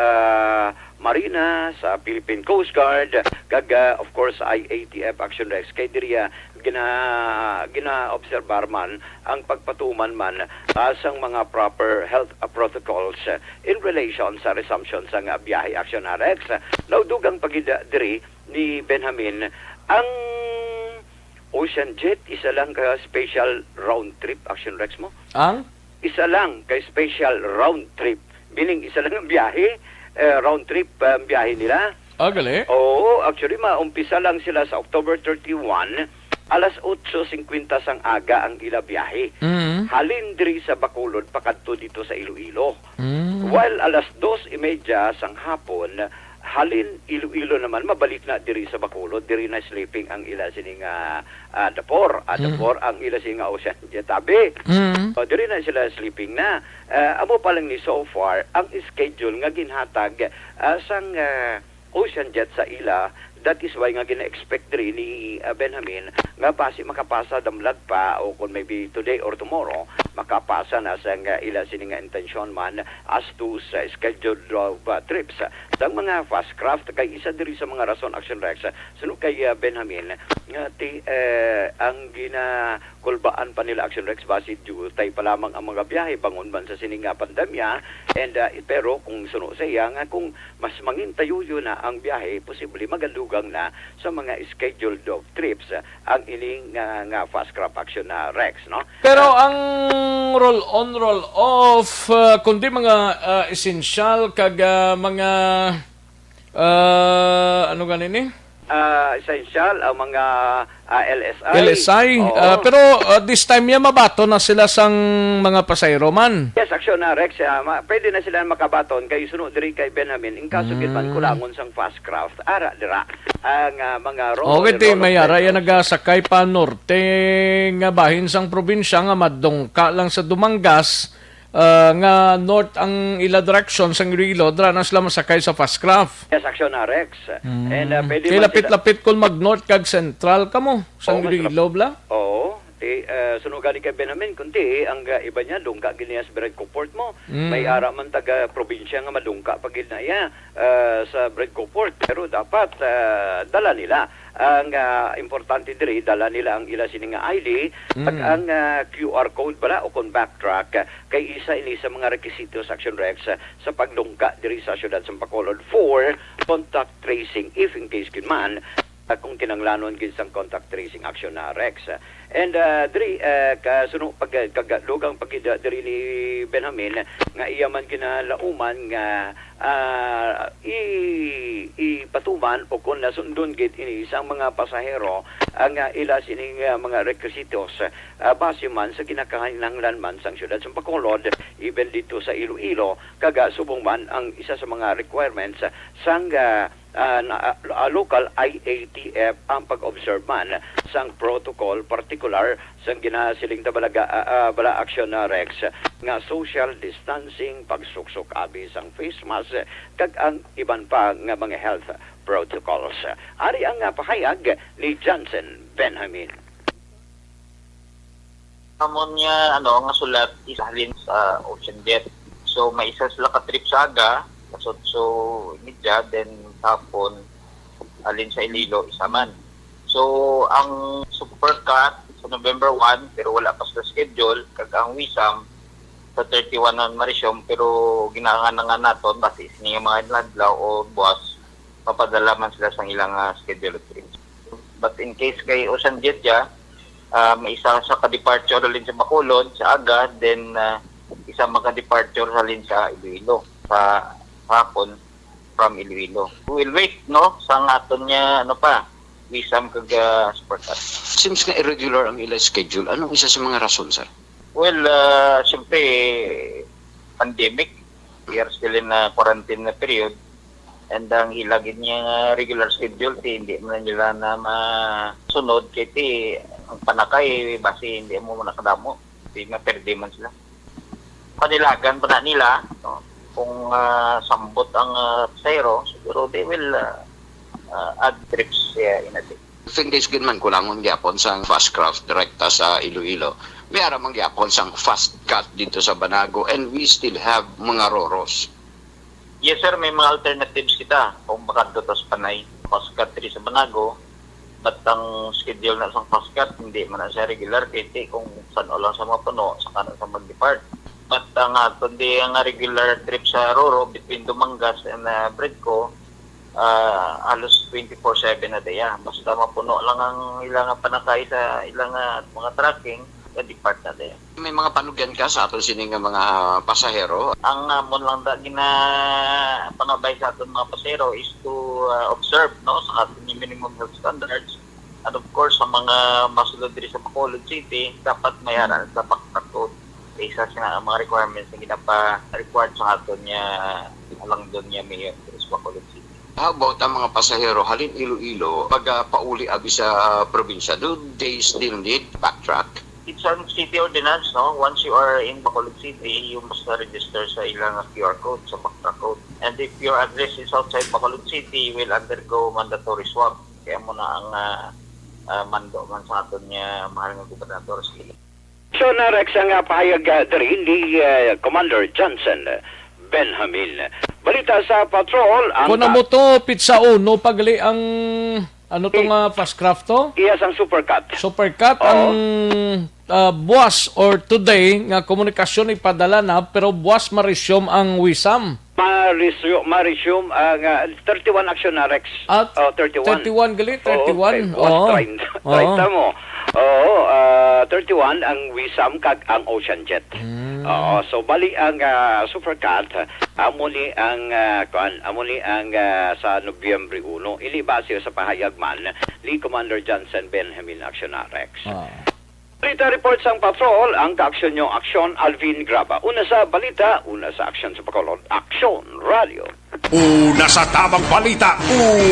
Marina, sa Philippine Coast Guard, kag ah, of course I A T F, Action Rex. Kay diri ah, gina ginaobserbar man ang pagpatuman man ah, sang mga proper health ah, protocols ah, in relation sa resumption sang ah, biyahe, Action Rex. Naudugang pa gid ah, diri ni Benjamin ang Ocean Jet, isa lang ka special round trip, Action Rex, mo. Ang? Isa lang ka special round trip. Meaning, isa lang ang biyahe, eh, round trip ah, ang biyahe nila. Ah, gali? Oo, actually, maumpisa lang sila sa October thirty-one, alas otso cincuenta sang aga ang ila biyahe. Mm. Halin diri sa Bacolod, pakadto dito sa Iloilo. Mm. While alas dos y media sang hapon, halin Iloilo naman, mabalik na diri sa Bacolod, diri na sleeping ang ila sini nga ah, dapor. Ah, Mm. dapor ang ila sini nga Ocean Jet, abi. Mm. O, diri na sila sleeping na. Ah, amo pa lang ni so far ang schedule nga ginhatag ah, sang ah, Ocean Jet sa ila. That is why nga gina-expect diri ni ah, Benjamin nga basi makapasa damlag pa o kung maybe today or tomorrow, makapasa na sa nga ila sini nga intensyon man as to sa scheduled of ah, trips sang mga fast craft. Kay isa diri sa mga rason, Action Rex, ah, suno kay ah, Benjamin, nga ti, eh, ang ginakulbaan pa nila, Action Rex, basi diutay pa lamang ang mga biyahe bangon man sa sini nga pandemya. And ah, pero kung suno sa iya nga kung mas mangintayuyo na ang biyahe, posible magadugang na sa mga scheduled of trips ah, ang ini nga, nga fast craft, Action na Rex, no? Pero Ah, ang roll on, roll off, ah, kundi mga ah, essential kag ah, mga ah, ano gani ni? ah, essential ang mga ah, L S I. L S I. Oo. Ah, pero ah, this time ya mabaton na sila sang mga pasahero man. Yes, Action na Rex. Ah, ma- pwede na sila makabaton kay suno diri kay Benjamin. In kaso gid man Mm. kulangon sang fast craft, ara dira ang ah, mga roll Okay, and ti roll of may ara ya vessels. nagasakay pa norte nga bahin sang probinsya nga madungka lang sa Dumangas, ah, nga north ang ila direksyon sang Iloilo, dra na sila masakay sa fast craft. Yes, Action na Rex. Mm. And ah, pwede Kay man sila- lapit-lapit kung mag-north kag central kamo sang Oo, mas Iloilo, bla? Oo. Ti, ah, suno gani kay Benjamin, kunti ang ah, iba niya dungka gid niya sa Bridgeport mo. Mm. May ara man taga probinsya nga madungka pa gid na iya ah, sa Bridgeport, pero dapat ah, dala nila ang ah, importante diri, dala nila ang ila sini nga I D at Mm. ang ah, Q R code bala o kon backtrack, ah, kay isa ini sa mga requisitos, Action Rex, ah, sa pagdungka diri sa siyudad sa Bacolod for contact tracing, if in case gid man ah, kung kinanglanon gid sang contact tracing, Action na Rex. And ah, diri ah, kasuno pag kagadugang pag diri ni Benjamin nga iya man ginalauman nga ah, i ipatuman o kung nasundon gid ini sang mga pasahero ang ah, ila sining ah, mga requisitos, ah, base man sa ginakahinanglan man sang siyudad sa Bacolod, even dito sa Iloilo, kag ah, subong man ang isa sa mga requirements sang ah, ah, na, ah, local I A T F ang pag-observe man sang protocol, partikular sang ginasiling ta bala, ah, ah, bala, Action na Rex, nga social distancing, pagsuksok abi sang face mask, kag ang iban pa nga mga health protocols. Ari ang ah, pahayag ni Johnson Benjamin. Amon nga ano nga sulat is halin sa Ocean Jet. So, may isa sila ka trip sa aga, alas otso y media, then sa hapon, alin sa Iloilo, isa man. So, ang Supercut sa November one, pero wala pa sila schedule, kag ang WISAM sa thirty-one ng Marisyong, pero ginaangan-angan naton, basi sini nga mga inadlaw o buwas, mapadala man sila sa ilang ah, schedule of trips. But in case kay Ocean Jet ya, ah, may isa sa ka-departure halin sa Bacolod sa aga, then ah, isa maka-departure halin sa Iloilo sa hapon from Iloilo. We will wait, no, sa nga aton nga ano pa, WISAM kag ah, Supercut. Seems nga irregular ang ila schedule. Anong isa sa mga rason, sir? Well, ah, siyempre, pandemic. We are still in a quarantine na period. And ang ila gid nga regular schedule, ti hindi man nila na masunod kay ti ang panakay basi hindi mo nakadamo. Di maperde man sila. Panilagan pa na nila, no? Kung ah, sambot ang ah, pasahero, siguro they will ah, ah, add trips uh, in a day. Just in case gid man, kulangon gyapon sang fast craft direkta sa Iloilo. May ara man gyapon sang fast cut dito sa Banago, and we still have mga roros. Yes, sir, may mga alternatives kita kung makadto ta sa Panay. Fast cut diri sa Banago, but ang schedule na sang fast cut, hindi man na siya regular, kay ti kung san-o lang sa mga puno, saka na sa mag-depart. But ang aton di ang regular trip sa Roro between Dumangas and uh, Bredco, ah, halos twenty-four seven na diya. Basta mapuno lang ang ilang panakay sa ilang ah, mga trucking, na-depart na diya. May mga panugyan ka sa aton sini nga mga pasahero? Ang amon lang da gina pangabay sa aton mga pasahero is to ah, observe, no, sa aton yung minimum health standards. And of course, sa mga masulod diri sa Bacolod City, dapat may ara sa backpack coat. Isa sina ang mga requirements na ginapa-required sa aton niya, alangdon niya mayor diri sa Bacolod City. How about ang mga pasahero halin Iloilo pag ah, pauli abi sa ah, probinsya? Do they still need backtrack? It's a city ordinance, no? Once you are in Bacolod City, you must register sa ilang Q R code, sa backtrack code. And if your address is outside Bacolod City, you will undergo mandatory swab. Kaya mo na ang ah, ah, mando man sa aton nga mahal nga gobernador sa Iloilo. So, na Rex, ang ah, pahayag ah, diri ni ah, Commander Johnson Benjamin. Balita sa patrol, ang Kung amo to, pizza uno, pagli ang, ano to Pi- nga fast craft to? Iya sang Supercut. Supercut, Oo. Ang ah, buwas or today nga komunikasyon ipadala na, pero buwas ma-resume ang WISAM. Ma-resume, ma-resume ang ah, thirty-one action na, Rex. At Oh, thirty-one. Thirty-one gali, Oo, thirty-one. Kay buwas Oo. treinta, Oo. treinta mo. Oo, ah, thirty-one ang WISAM kag ang Ocean Jet. Mm. Oo, so bali ang ah, Supercut, amo ni ang ah, kuan, amo ni ang ah, sa Nobyembre uno. Ini base sa pahayag man ni Commander Johnson Benjamin Accionarex. Ah. Balita report sang patrol, ang kaaksyon nyo, Aksyon Alvin Graba. Una sa balita, una sa aksyon sa Bacolod, Aksyon Radio. Una sa tabang balita,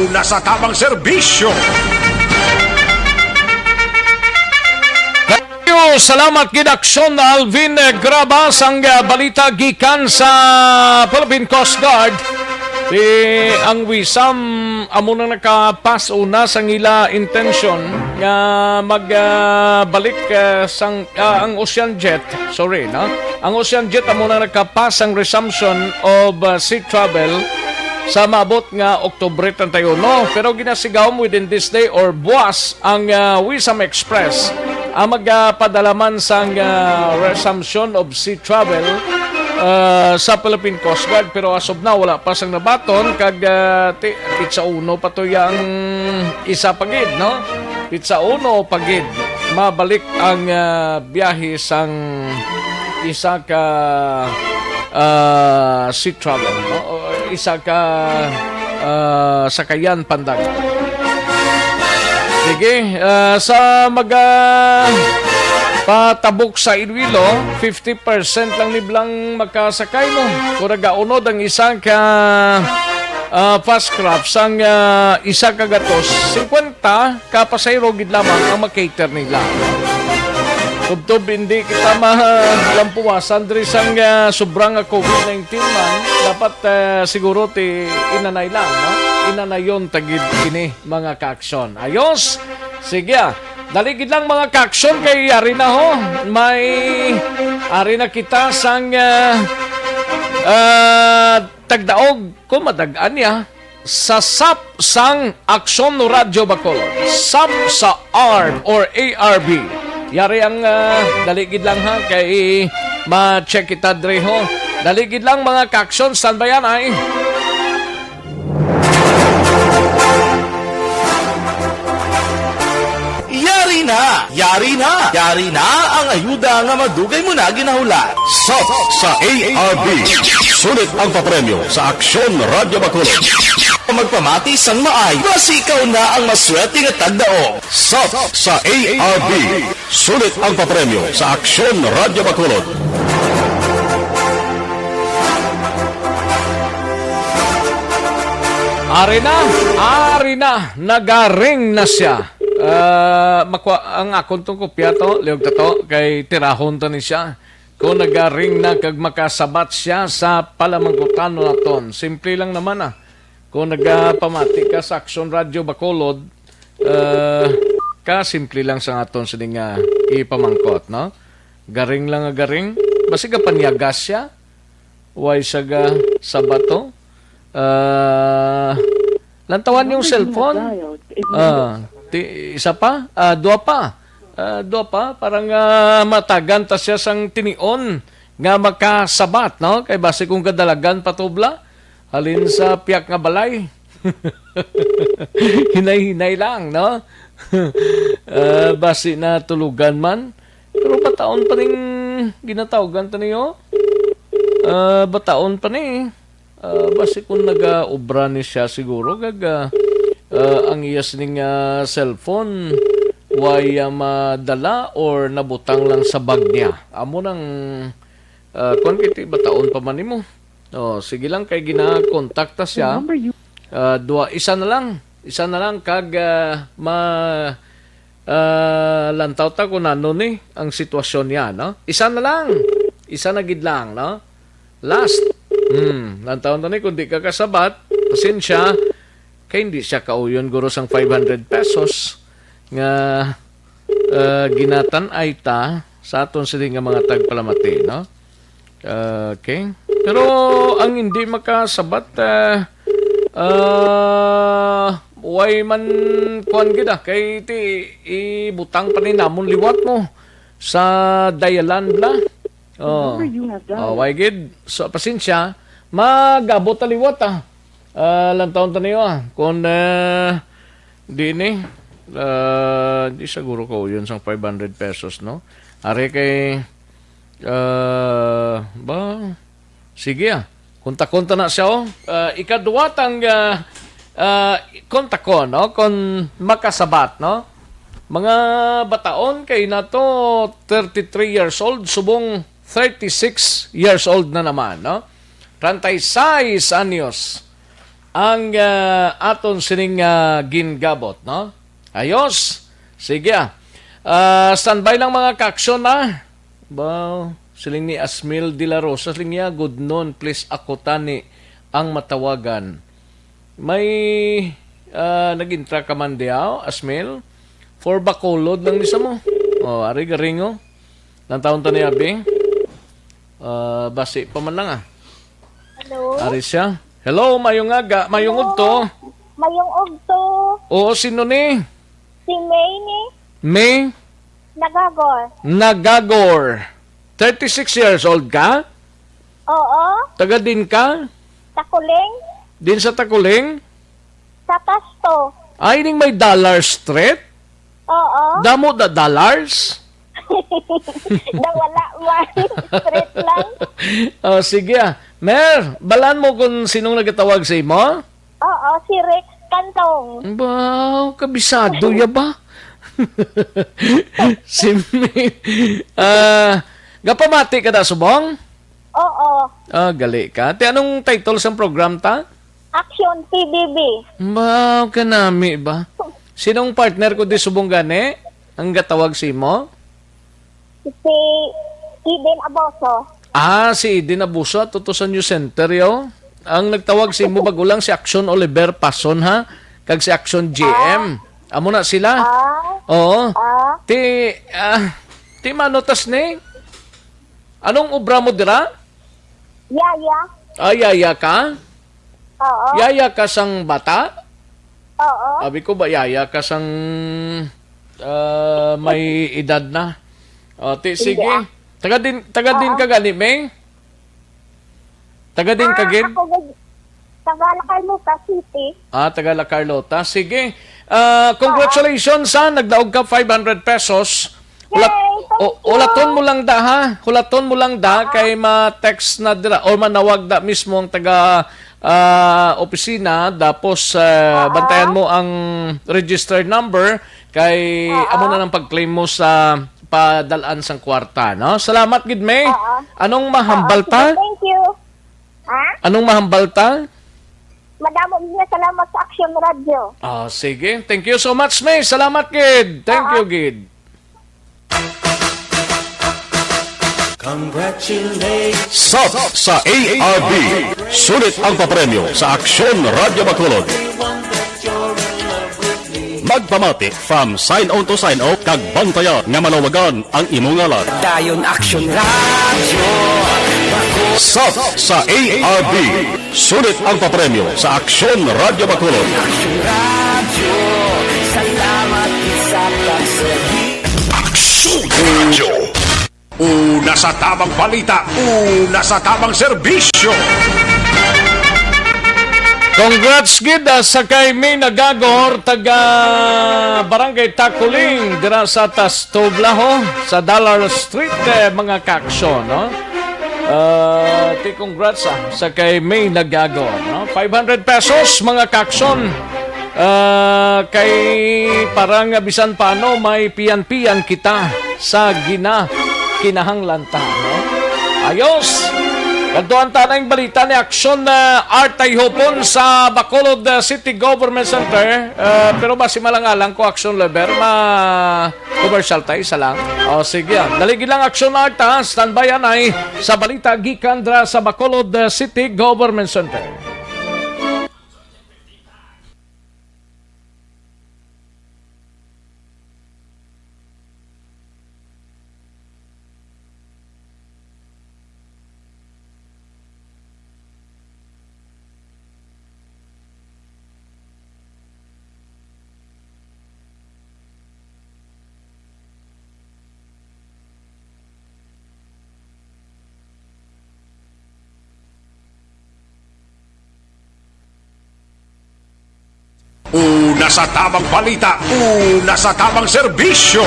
una sa tabang serbisyo. Thank you. Salamat gid, Aksyon Alvin Graba, sang ah, balita gikan sa Philippine Coast Guard. Di ang WISAM amo nang nakapas una sang ila intensyon nga magbalik sang ah, ang Ocean Jet, sorry, no? Ang Ocean Jet amo nang nakapas sang resumption of ah, sea travel sa maabot nga Oktubre treinta y uno, pero ginasigawom within this day or buwas ang ah, WISAM Express ang magapadala man sang ah, resumption of sea travel ah, sa Philippine Coast Guard, pero as of now wala pa sang nabaton kag ah, ti, pizza uno pa to yang isa pa gid, no? Pizza uno pa gid. Mabalik ang ah, biyahe sang isa ka ah, sea travel, no? O isa ka ah, sakayan pandagat. Sige, ah, sa maga patabok sa Iloilo, fifty percent lang niblang makasakay mo. Kung nagaunod ang isa ka ah, fast craft sang ah, isa ka gatos, singkwenta ka pasahero gid lamang ang makater nila. Tubtob hindi kita malampuwasan diri sang ah, sobra nga COVID nineteen man, dapat ah, siguro ti inanay lang, no? Inanayon ta gid ini, mga kaaksyon. Ayos? Sige ah. Dali gid lang, mga kaaksyon, kay ari na ho. May ari na kita sang ah, Ah, tagdaog, kung madag-an niya, sa sap sang Aksyon Radyo Bacolod. Sap sa arb or A R B. Yari ang, ah, dali gid lang ha, kay ma-check kita dre ho. Dali gid lang, mga kaaksyon, standby yan ay. Yari na! Yari na! Yari na ang ayuda nga madugay mo na ginahulat. Sap sa A R B. Sulit ang papremyo sa Aksyon Radyo Bacolod. Magpamati sang maay, basi ikaw na ang maswerte nga tagdaog. Sap sa A R B. Sulit ang papremyo sa Aksyon Radyo Bacolod. Ari na, ari na, nagaring na siya. Ah, makwa-, ang akon tong kopya to, liog ta to, kay tirahon ta ni siya. Kung nagaring na kag makasabat siya sa palamangkutan naton. Simple lang naman, ah. Kung nagapamati ka sa Aksyon Radyo Bacolod, ah, kasimple lang sa aton sini nga ipamangkot, no? Garing lang nga garing. Basi gapanyagas siya. Way siya ga sabat to. Ah, lantawan yung cellphone. Ah, ti-, isa pa? Ah, dua pa. Ah, dua pa. Parang, ah, matagan ta siya sang tinion nga makasabat, no? Kay basi kung kadalagan patubla, halin sa piyak nga balay. Hinay-hinay lang, no? Ah, basi na tulugan man. Pero bataon pa ning ginatawgan ta niyo. Ah, bataon pa ni. Ah, basi kung nagaobra ni siya siguro, kag, ah, ah, ang iya sining, ah, cellphone, way, ah, madala or nabutang lang sa bag niya. Amo nang, ah, kung kiti bataon pa man nimo. Oh, sige lang kay gina-contact ta siya. The number you Ah, dua, isa na lang. Isa na lang kag, ah, ma-, ah, lantaw ta kung ano ni ang sitwasyon niya, no? Isa na lang. Isa na gid lang, no? Last. Hmm, lantaw ta ni kung di ka kasabat, pasensya, kay hindi siya kauyon guro sang five hundred pesos nga, ah, ginatan-ay ta sa aton sini nga mga tagpalamati, no? Okay. Pero ang hindi makasabat, ah, ah, way man kuwan gid, ah, kay ti ibutang pa ni namon liwat mo sa dayalan bla. Oh. The number you have dialed. Oh, way gid. So, pasensya, magabot ta liwat, ah. Ah, lantawon ta niyo, ah. Kung, ah, di ni, ah, di siguro kauyon sang five hundred pesos, no? Ari kay, ah, ba, sige, ah. Kontakon ta na siya, oh. Ah, ikadwa tang, ah, ah, kontakon, no? Kung makasabat, no? Mga bataon kay nato, thirty-three years old, subong thirty-six years old na naman, no? Treinta y seis anyos ang, ah, aton sining, ah, gingabot, no? Ayos. Sige, ah. Ah, standby lang, mga kaaksyon, ah. Ba, siling ni Asmil de la Rosa, siling niya, "Good noon, please ako tani ang matawagan." May, ah, nag-intra ka man diha, Asmil? For Bacolod lang ni sa mo. Oh, ari garingo. Lantawon ta ni abi. Ah, basi pa man lang, ah. Hello? Ari siya. Hello, mayong aga, mayong Hello. Udto. Mayong udto. Oo, sino ni? Si May ni. May? Nagagor. Nagagor. Thirty-six years old ka? Oo. Taga din ka? Takuling. Din sa Takuling? Sa Pasto. Ay, ning may Dollar Street? Oo. Damo da dollars? Nawala man. Straight lang. Oh, sige, ah. Mer, balaan mo kung sinong nagatawag sa imo? Oo, si Rick Cantong. Wow, kabisado ya ba? Si Mi-, ah, gapamati ka da subong? Oo. Ah, gali ka. Ti anong title sang program ta? Action P B B. Wow, kanami ba? Sinong partner ko di subong gani? Ang gatawag sa imo? Si Eden Aboso. Ah, si Eden Aboso, ato to sa New Center, yo. Ang nagtawag sa imo bago lang si Action Oliver Pason, ha? Kag si Action G M. Amo na sila. Ah. Oo. Ah. Ti, ah, ti mano tas ni? Anong obra mo dira? Yaya. Ah, yaya ka? Oo. Yaya ka sang bata? Oo. Abi ko ba yaya ka sang, ah, may edad na? O, ti, Hindi, sige. ah. Taga din, taga din Oo. ka gani, Ming? Taga din ka Ah, gid? ako gid, taga La Carlota City. Ah, taga La Carlota. Sige. Ah, congratulations, ha. Nagdaog ka five hundred pesos. Hulat-, Yay! Thank o-, you. hulaton mo lang da, ha? Hulaton mo lang da, Ah. kay ma-text na dira or manawag da mismo ang taga, ah, opisina. Tapos, ah, Ah. bantayan mo ang registered number kay Ah. amo na nang pag-claim mo sa padal-an sang kwarta, no? Salamat gid, May. Ah. Anong mahambal Ah, sige, ta? thank you. Ha? Anong mahambal ta? Madamo nga salamat sa Action Radio. Ah, sige. Thank you so much, May. Salamat gid. Thank Ah. you gid. Congratulations. Sap sa A R B. Sulit ang papremyo sa Aksyon Radyo Bacolod. Magpamati from sign on to sign off kag bantaya nga malawagan ang imo ngalan. Dayon Aksyon Radyo. Sap sa A R B. Sulit ang papremyo sa Aksyon Radyo Bacolod. Aksyon Radyo. Salamat sa pagserbi. Aksyon Radyo. Una sa tamang balita, una sa tamang serbisyo. Congrats gid, ah, sa kay May Nagagor, taga Barangay Takuling, dira sa Tastoblaho, sa Dollar Street, eh, mga kaaksyon, no? Ah, ti congrats, ah, sa kay May Nagagor, no? Five hundred pesos, mga kaaksyon. Ah, kay para nga bisan paano may piyan-piyan kita sa gina-, kinahanglan ta, no? Ayos! Kadtuan ta na yung balita ni Aksyon, ah, Art Tayhopon sa Bacolod, ah, City Government Center. Ah, pero basi malangalang ko Aksyon Lever, ma-commercial tayo, isa lang. O, sige, ah. Dali gid lang Aksyon Art, ha? Standby, anay, sa balita gikan dra sa Bacolod, ah, City Government Center. Una sa tamang balita, una sa tamang serbisyo.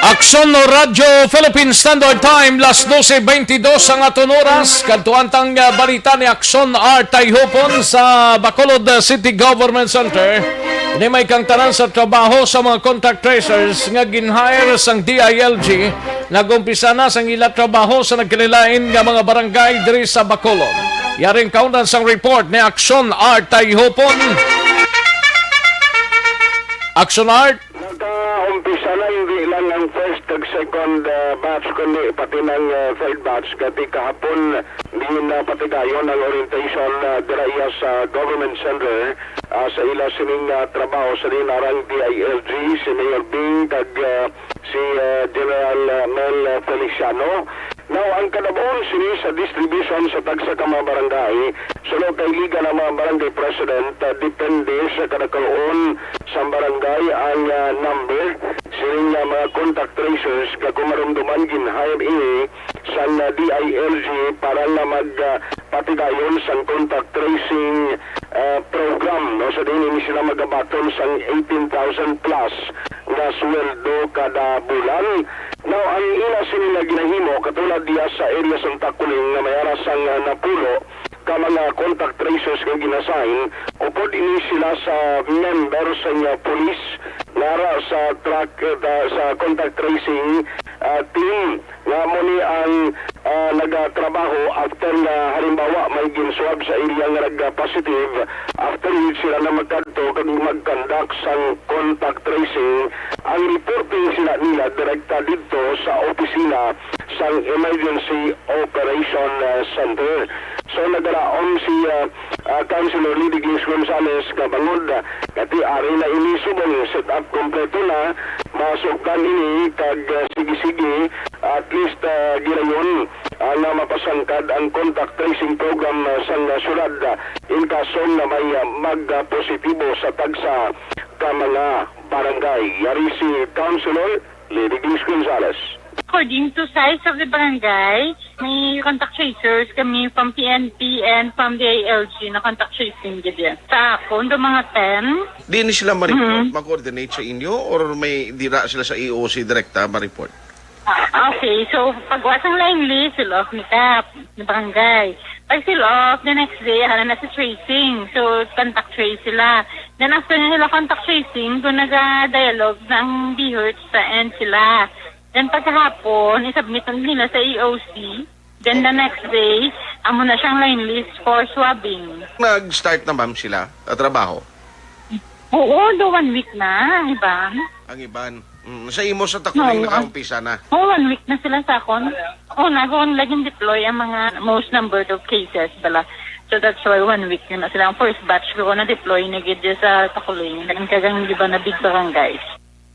Aksyon Radyo Philippine Standard Time, las doce veintidós ang aton oras. Kadtuan tang, ah, balita ni Aksyon Art Tayhopon sa Bacolod, ah, City Government Center. Ini may kang tanan sa trabaho sa mga contact tracers nga gin-hire sang D I L G. Nag-umpisa na sang ila trabaho sa nagkalilain nga mga barangay diri sa Bacolod. Yaring kaundan sang report ni Aksyon Art Tayhopon. Aksyon Art. Nagkaumpisa na hindi lang ang first kag second, ah, batch, kundi pati ng, ah, third batch. Kati kahapon, diin na patigayon ang orientation, ah, dira iya sa Government Center, ah, sa ila sining, ah, trabaho sa dinarang D I L G, si Mayor Bing kag, ah, si, ah, General, ah, Mel, ah, Feliciano. Now, ang kadabon sini sa distribution sa tagsa ka mga barangay, suno kay liga ng mga barangay president, ah, depende sa kadagkoon sa barangay ang, ah, number sining, ah, mga contact tracers, kag kung marumduman gin-hire ini sang, ah, D I L G para nga mag, ah, patigayon sang contact tracing, ah, program, no? Sa diin ini sila magabaton sang eighteen thousand plus nga sweldo kada bulan. Now, ang ila sini nga ginahimo, katulad diya sa area sang Takuling nga may ara sang, ah, napulo ka mga contact tracers nga ginasign, upod ini sila sa member sang, ah, police nga ara sa track, ah, sa contact tracing, ah, team. Nga mo ni ang, ah, nagatrabaho after nga, halimbawa, may ginswab sa area nga nagka-positive, after which sila na magkadto kag mag-conduct sang contact tracing. Ang reporting sila nila direkta didto sa opisina sang Emergency Operation, ah, Center. So, nagalaom si, ah, ah, Councilor Lady Grace Gonzales nga bangod, ah, kati ari na ini subong set up kompleto na, masugdan ini kag, ah, sige-sige, At least, ah, gilayon, ah, nga mapasangkad ang contact tracing program, ah, sang, ah, syudad, ah, in kaso nga may, ah, magpositibo sa tagsa ka mga barangay. Yari si Councilor Lady Grace Gonzales. According to size of the barangay, may contact tracers kami from P N P and from the I L G na contact tracing gid yan. Sa akon, do mga ten. Di ni sila ma-report, Mm. ma-coordinate sa inyo, or may dira sila sa E O C direkta ma-report? Ah, okay, so pagwa sang line list, seal off ni Kap, ni barangay. Pag seal off, the next day, ano na sa tracing. So, contact trace sila. Then after na nila contact tracing, doon naga-dialogue ng D H sa end sila. Then pagkahapon, isubmit na nila sa E O C. Then the next day, amo na siyang line list for swabbing. Nag-start na, ma'am, sila sa trabaho? Oo, do one week na, ang iban. Ang iban. Mm, sa imo sa Takuling Oo. nakaumpisa na? Oo, one week na sila sa akon. Oo, nag-, naging deploy ang mga most number of cases bala. So that's why one week yun na sila. Ang first batch ko na-deploy na gid sa Takuling. Ang kagang iba na big barangays.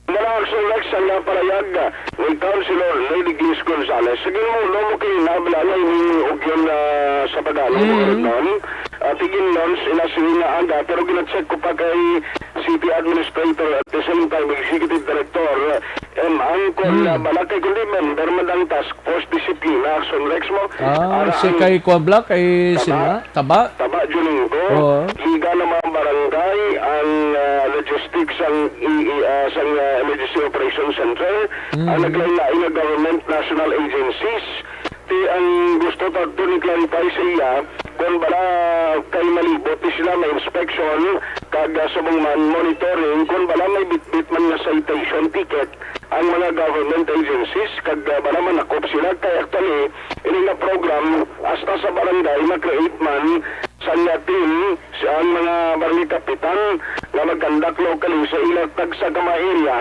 Mala Action Rex ang napalayag ni Councilor Lady Grace Gonzales. Sige mo, no mo kay nabilalay ni Ugyon, ah, sa Tagalog, Mm. Hernan. Ah, tigin noon sila sila nga aga, pero gina-check ko pa kay City Administrator at the same time Executive Director, M. Ang kon, Mm. ah, bala kay kundi member man ang task force disiplina, Action Rex mo. Ah, Ara si ang kay Kuan Black, kay Tama. sila, Taba? Taba, Juningo, Oo. Liga ng mga Barangay, ang, ah, logistics, ang, i-, i-, ah, sang, ah, Emergency Operation Center, Mm. ang naglain-lain nga government national agencies. Ti ang gusto ta ni clarify sa iya, kung bala kay malibot ni sila may inspection, kag, ah, subong man monitoring, kung bala may bitbit man nga citation ticket, ang mga government agencies, kag, ah, bala manakop sila, kay actually, ini nga program, hasta sa barangay, ma-create man, sa nga team, sa ang mga barangay kapitan nga mag-conduct locally sa ilang tagsa ka mga area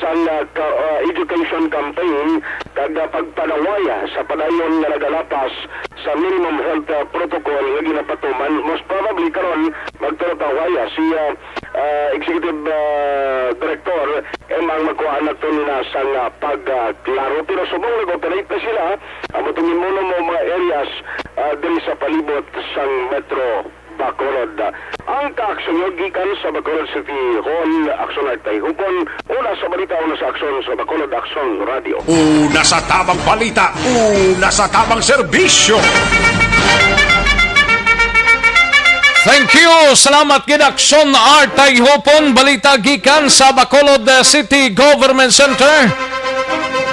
sa nga ka-, ah, education campaign kag, ah, pagpanaway, ah, sa padayon nga nagalapas sa minimum health, ah, protocol nga ginapatuman. Most probably karon magtuloy-tuloy, ah, si, ah, ah, Executive, ah, Director M. ang magkuha na to nila sa nga pag, ah, klaro. Pero subong nag-operate na sila, amo tong mo mga areas, ah, diri sa palibot sang Metro Bacolod. Ang kaaksyon nyo gikan sa Bacolod City Hall, Aksyon Artay Hupon, una sa balita, una sa aksyon sa Bacolod Aksyon Radio. Una sa tamang balita, una sa tamang serbisyo. Thank you. Salamat gid, Aksyon Artay Hupon. Balita gikan sa Bacolod, uh, City Government Center.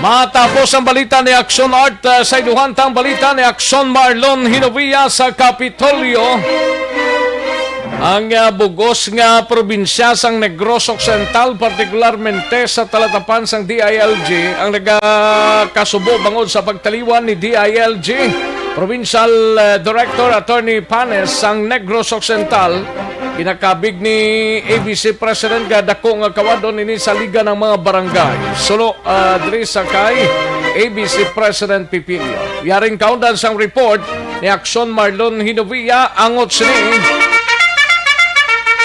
Matapos ang balita ni Aksyon Art, uh, sa iduhantang balita ni Aksyon Marlon Hinovia sa Kapitolyo. Ang, uh, bugos nga probinsya sang Negros Occidental, partikularmente sa talatapan sang D I L G, ang nagakasubo bangod sa pagtaliwan ni D I L G Provincial, uh, Director Attorney Panes sang Negros Occidental, ginakabig ni A B C President nga dako nga kawad-on ini sa Liga ng mga Barangay. Sulo, ah, diri sa kay A B C President Pipilio. Yaring kaundan sang report ni Aksyon Marlon Hinovia, angot sini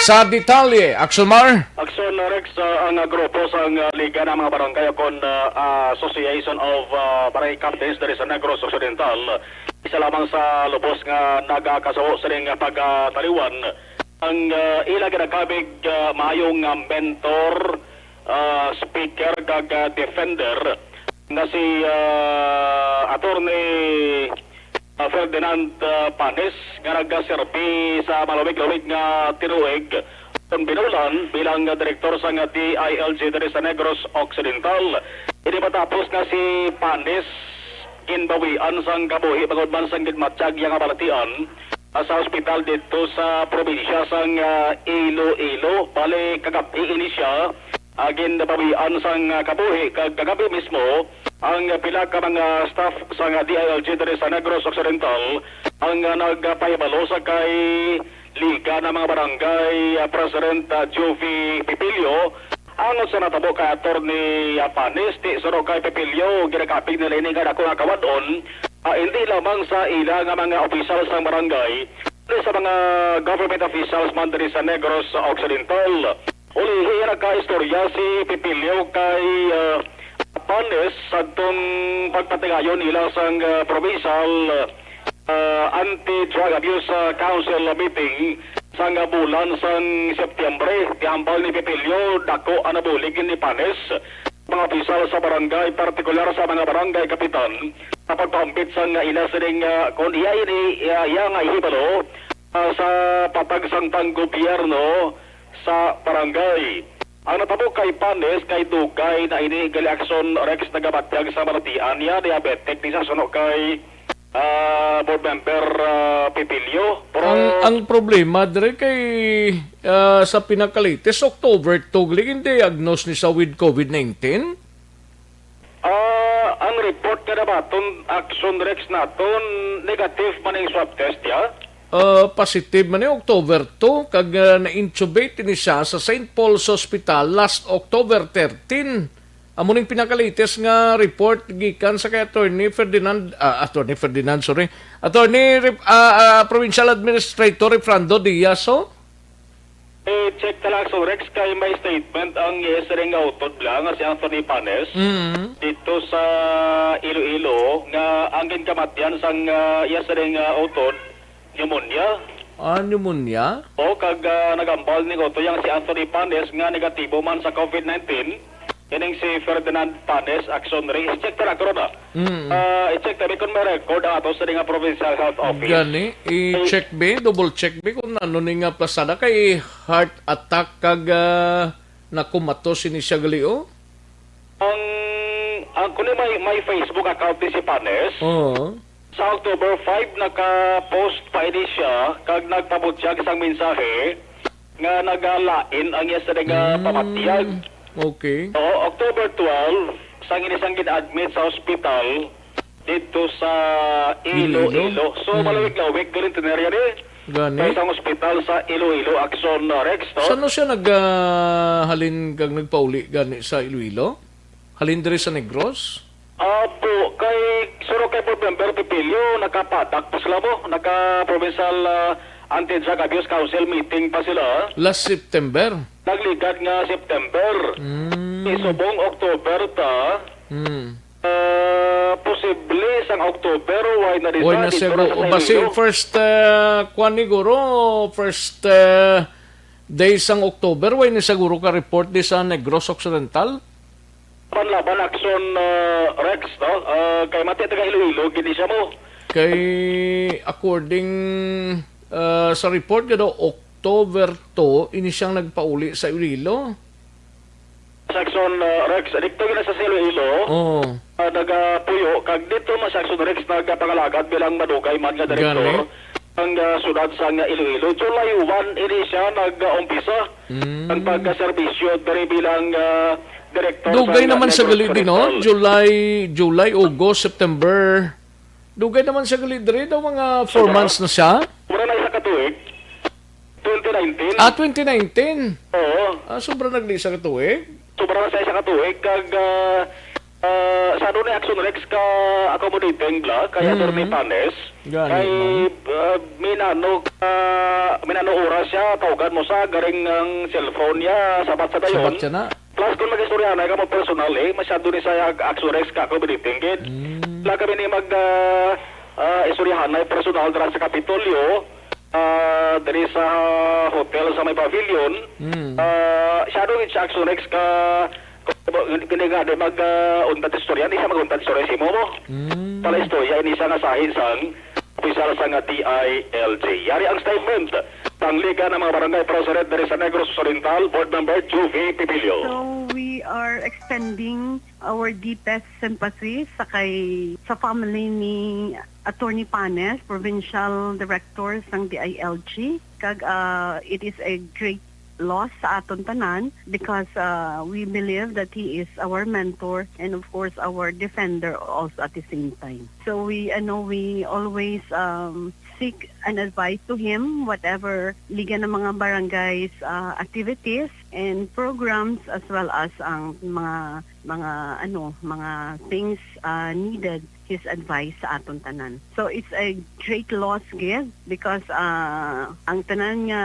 sa detalye. Aksyon Mar? Aksyon, Rex, ah, ang, ah, grupo sang, ah, Liga ng mga Barangay o kon, ah, ah, Association of, ah, Barangay Captains diri sa Negros Occidental, isa lamang sa lubos nga nagakasubo sining pagkataliwan. Ang, ah, ila ginakabig, ah, maayo nga mentor, ah, speaker, kag, ah, defender nga si, ah, Attorney, ah, Ferdinand, ah, Panes, nga nagaserbi sa malawig-lawig nga tinuig kon binulan bilang, ah, direktor sang D I L G diri sa Negros Occidental. Ini matapos nga si Panes ginbawian sang kabuhi bangod man sang ginmatyag iya nga balatian, ah, sa ospital didto sa probinsya sang, ah, Iloilo. Bali, kagab-i ini siya, ah, ginbawian sang, ah, kabuhi, kag kagab-i mismo ang pila ka mga staff sang D I L G diri sa Negros Occidental ang, ah, nagpahibalo sa kay Liga ng mga Barangay, ah, President, ah, Juvie Pipilio. Angot sa natabo kay Attorney, ah, Panes, ti suno kay Pipilio, ginakabig nila ini nga dako nga kawad-on, ah, hindi lamang sa ila nga mga opisyal sang barangay, kundi sa mga government officials man diri sa Negros Occidental. Ulihi, nagkaistorya si Pipilio kay, ah, Panes, sadtong pagpatigayon nila sang, ah, provincial, ah, Anti-Drug Abuse, ah, Council meeting sang, ah, bulan sang Setyembre, gihambal ni Pipilio, dako ang nabulig ni Panes, mga opisyal sa barangay, partikular sa mga barangay kapitan, sa pagpahambit sang, ah, ila sining, ah, kon iya ini, iya, iya nga ihibalo, ah, sa patag sang panggobyerno sa barangay. Ang natabo kay Panes kay dugay na ini gali action, Rex, nagabatyag sa balatian niya, diabetic ni sa suno kay, ah, board member, ah, Pipilio. Pero ang, ang problema dire kay, ah, sa pinakalitis, October two gali gin-diagnose ni sa with covid nineteen. Ah, ang report nga nabaton, Action Rex, naton, negative man ang swab test niya. Ah, positive man ni October two, kag, ah, na-intubate ni siya sa Saint Paul's Hospital last October thirteen. Amo ning pinakalatest nga report gikan sa kay Attorney Ferdinand, ah, Attorney Ferdinand, sorry, Attorney Rep-, ah, ah, Provincial Administrator Refrando Diaz, oh. I-check ta lang, so, Rex, kay may statement ang iya siring nga utod lang nga si Anthony Panes Mm. dito sa Iloilo nga ang ginkamatyan sang, ah, iya siring nga utod, pneumonia. Ah, pneumonia? O, kag, ah, nagambal ni Goto yang si Anthony Panes nga negatibo man sa covid nineteen. Ining si Ferdinand Panes, Action Rex. I-check ta lang, Corona. Mm. Ah, i-check tabi kung may record ang ato sa nga Provincial Health Office. Gani, i-check bi, double check bi kung ano ni nga plasada kay heart attack kag, ah, nakumatos ini siya gali, oh. Ang, ang kuno may, may Facebook account ni si Panes. Oo. Sa October five, naka-post pa ini siya kag nagpabutyag sang mensahe nga nagalain ang iya sa nga Mm, pamatyag. Okay. Oo, October twelve, sang ini sang gin-admit sa ospital dito sa Iloilo. Iloilo. So, Mm. malawig-lawig gali ang tenerya ni Gani. Sa isang ospital sa Iloilo, Action, uh, Rex, to? Saan siya nag, ah, halin kag nagpauli gani sa Iloilo? Halin diri sa Negros? Apo, kay, suro kay Board Member Pipilio, nakapadak pa sila mo. Naka-provincial, ah, Anti-Drug Abuse Council meeting pa sila. Last September? Nagligad nga September. Mm. Isubong October ta. Mm. Ah, posible sang October, why na di Why sa na dito siya na go-, sa o, basi Iloilo? First, ah, kwan ni guro, first, ah, day sang October, why ni siguro ka report di sa Negros Occidental? Panlaban Action, ah, Rex, no? Ah, kay mati taga Iloilo, gini siya mo. Kay according, ah, sa report nga daw, October two, ini siyang nagpauli sa Iloilo. Sa Action, ah, Rex, dito gina sa Iloilo, Oo. ah, nagapuyo, kag dito mas Action Rex nagpangalagad bilang madugay man nga direktor Gani. ang, ah, siyudad sang Iloilo. July one, ini siya nag-umpisa Mm. ang pagkaserbisyo diri bilang, ah, direktor Dugay sang naman sa Negros gali din, no? Occidental. July, July, August, September. Dugay naman sa gali diri daw mga four Sobra. months na siya. Sobra na isa ka tuig. Twenty nineteen. Ah, twenty nineteen. Oo. Ah, sobra na gali isa ka tuig. Sobra na sa isa ka tuig. Kag, ah, ah, sa ano ni Action Rex ka accommodating bla, kay Mm. Attorney Panes. Gani, Kay, ma'am. ah, minano ka, minano oras siya, tawgan mo sa garing ang cellphone niya, sabat sa dayon. Sabat siya na. Plus, kung mag-istoryahanay ka mo personal, eh, masyado ni sa Action Rex ka, kung binitinggit. Mm. Wala kami ni mag, ah, ah, istoryahanay personal dira sa Kapitolyo, ah, diri sa hotel sa may pavilion. Mm. Ah, siya doon sa Action Rex ka, kung hindi nga di mag, ah, untat istorya, hindi siya mag-untat istorya si Momo. Mm. Pala istorya, ini siya nga sahin sang opisyal sa nga D I L G. Yari ang statement sang Liga ng mga Barangay President diri sa Negros Occidental, Board Member Juvie Pipilio. So, we are extending our deepest sympathy sa kay, sa family ni Attorney Panes, Provincial Director sang D I L G. Kag, ah, it is a great loss sa aton tanan because, uh, we believe that he is our mentor and of course our defender also at the same time. So we, ano, we always, um, seek an advice to him, whatever Liga ng mga Barangays, uh, activities and programs as well as ang mga, mga, ano, mga things, uh, needed his advice sa aton tanan. So, it's a great loss gid because, ah, ang tanan nga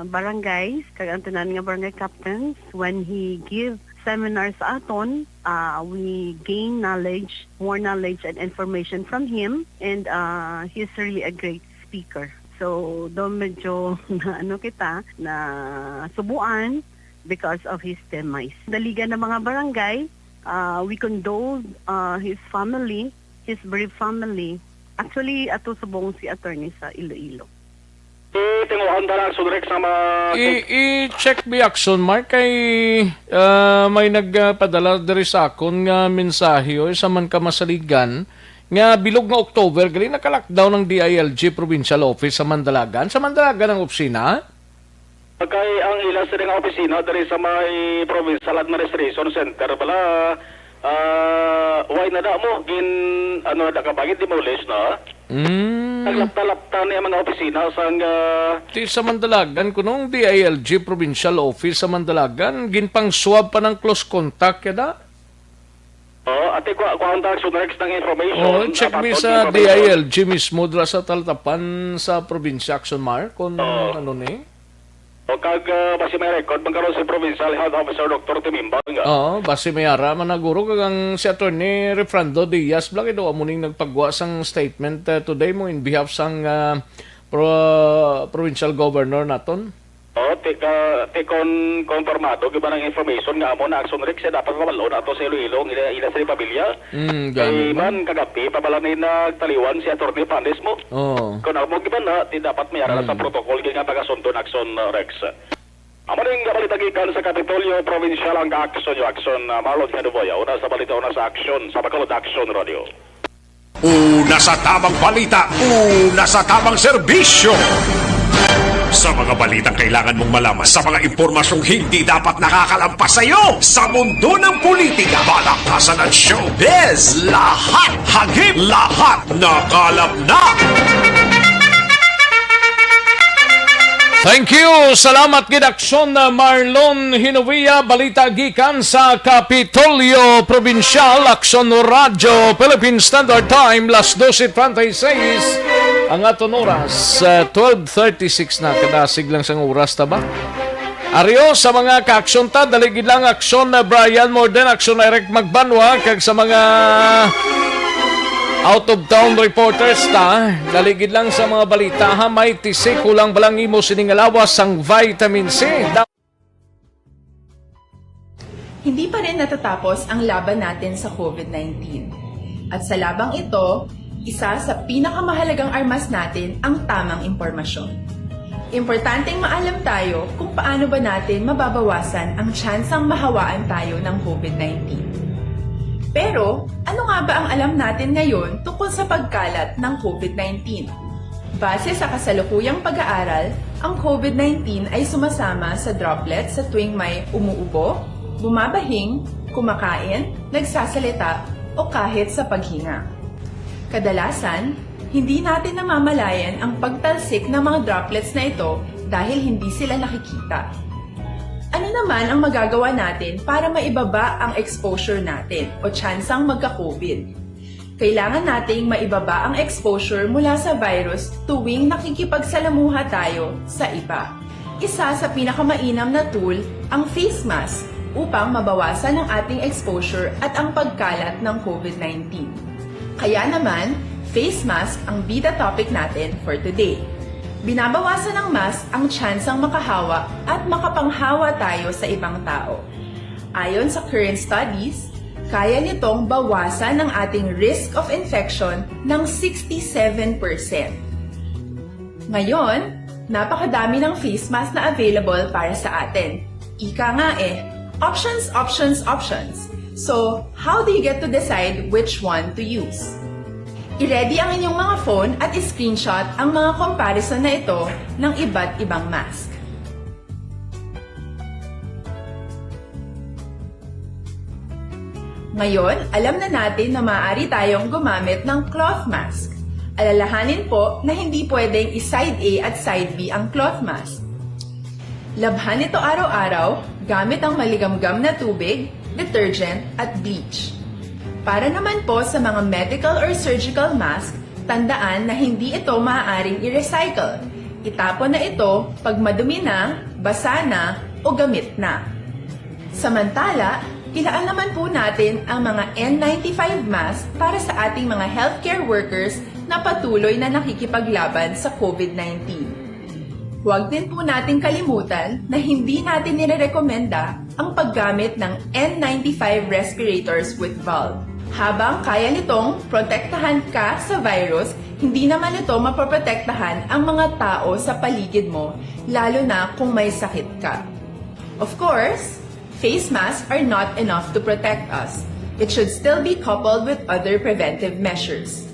barangays kag ang tanan nga barangay captains, when he give seminar sa aton, ah, we gain knowledge, more knowledge and information from him, and, ah, he's really a great speaker. So, do medyo na ano kita, na subuan because of his demise. Daligan ng mga barangay, ah, we condole, ah, his family, his bereaved family. Actually, ato subong si attorney sa Iloilo. Itinguhan ta na, Action Rex, sa mga I-, i-check mi, Action Mark, kay, ah, may nagpadala diri sa akon nga mensahe, oy, sa man ka masaligan, nga bilog nga October, gali naka-lockdown ang D I L G Provincial Office sa Mandalagan. Sa Mandalagan ang opisina? Kay ang ila sila nga opisina diri sa may Provincial Administration Center, bala, ah, why na da mo? Gin, ano, na da ka ba? Gin-demolish na? Mm. Naglapta-lapta ni ang mga opisina sang, ah, Ti sa Mandalagan, kunong D I L G Provincial Office sa Mandalagan, ginpang-swab pa ng close contact, kada? Oh, ate, kuha, kuha ang Action Rex ng information. Oh, check about mi sa the D I L G mismo, dira sa talatapan sa probinsya, Action Mark, kung Oo. ano ni. O kag, ah, basi may record, magkaroon si Provincial Health Officer Doctor Timimbang, ah. Oo, basi may ara man naguro kag ang si Attorney Refrando Diaz, bala, kay daw amo ning nagpagwa sang statement, ah, today mo in behalf sang, ah, pro-, provincial governor naton. Oh, ti ka, ti kon konfirmado, giba, ang information nga amo na, Action Rex, eh, dapat mabal-on ato sa Iloilo, ang ila, ila sa pamilya. Mm, Kay gani man. man, kagabi pa bala ni nagtaliwan si Attorney Panes mo. Oo. Kon amo, giba na, ti dapat may ara na sa Mm. protocol, gid nga pagasundo na, Action, uh, Rex. Amo ning balita gikan sa Kapitolyo Provincial, ang Action, yung Action, uh, Marlon Haduboya, una sa balita, una sa aksyon, sa Bacolod Action Radio. Una sa tamang balita, una sa tamang serbisyo. Sa mga balitang kailangan mong malaman, sa mga impormasyong hindi dapat nakakalampas sa iyo, sa mundo ng politika, balaktasan at showbiz, lahat hagip, lahat nakalap na. Thank you. Salamat gid, Aksyon, uh, Marlon Hinovia. Balita gikan sa Kapitolyo Provincial, Aksyon Radyo, Philippine Standard Time, las doce treinta y seis. Ang aton oras, uh, twelve thirty-six na. Kadasig lang sang oras ta ba? Aryo, sa mga ka-aksyon ta, dali gid lang, Aksyon, uh, Brian Morden, Aksyon Eric Magbanwa, kag sa mga out of town reporters ta, dali gid lang sa mga balita, ha. May tisi, kulang ba lang imo sining nga lawas sang vitamin C? Da- Hindi pa rin natatapos ang laban natin sa covid nineteen. At sa labang ito, isa sa pinakamahalagang armas natin ang tamang impormasyon. Importanteng maalam tayo kung paano ba natin mababawasan ang tsansang mahawaan tayo ng covid nineteen. Pero, ano nga ba ang alam natin ngayon tungkol sa pagkalat ng covid nineteen? Base sa kasalukuyang pag-aaral, ang covid nineteen ay sumasama sa droplets sa tuwing may umuubo, bumabahing, kumakain, nagsasalita, o kahit sa paghinga. Kadalasan, hindi natin namamalayan ang pagtalsik ng mga droplets na ito dahil hindi sila nakikita. Ano naman ang magagawa natin para maibaba ang exposure natin o tsansang magka-covid? Kailangan nating maibaba ang exposure mula sa virus tuwing nakikipagsalamuha tayo sa iba. Isa sa pinakamainam na tool ang face mask upang mabawasan ang ating exposure at ang pagkalat ng covid nineteen. Kaya naman, face mask ang bida topic natin for today. Binabawasan ng mask ang tsansang makahawa at makapanghawa tayo sa ibang tao. Ayon sa current studies, kaya nitong bawasan ang ating risk of infection ng sixty-seven percent. Ngayon, napakadami ng face mask na available para sa atin. Ika nga eh, options, options, options. So, how do you get to decide which one to use? I-ready ang inyong mga phone at i-screenshot ang mga comparison na ito ng iba't ibang mask. Ngayon, alam na natin na maaari tayong gumamit ng cloth mask. Alalahanin po na hindi pwedeng i-side A at side B ang cloth mask. Labhan ito araw-araw gamit ang maligamgam na tubig, detergent, at bleach. Para naman po sa mga medical or surgical mask, tandaan na hindi ito maaaring i-recycle. Itapon na ito pag madumi na, basa na, o gamit na. Samantala, ilaan naman po natin ang mga N ninety-five mask para sa ating mga healthcare workers na patuloy na nakikipaglaban sa COVID nineteen. Huwag din po nating kalimutan na hindi natin nirerekomenda ang paggamit ng N ninety-five respirators with valve. Habang kaya nitong protektahan ka sa virus, hindi naman ito mapoprotektahan ang mga tao sa paligid mo, lalo na kung may sakit ka. Of course, face masks are not enough to protect us. It should still be coupled with other preventive measures.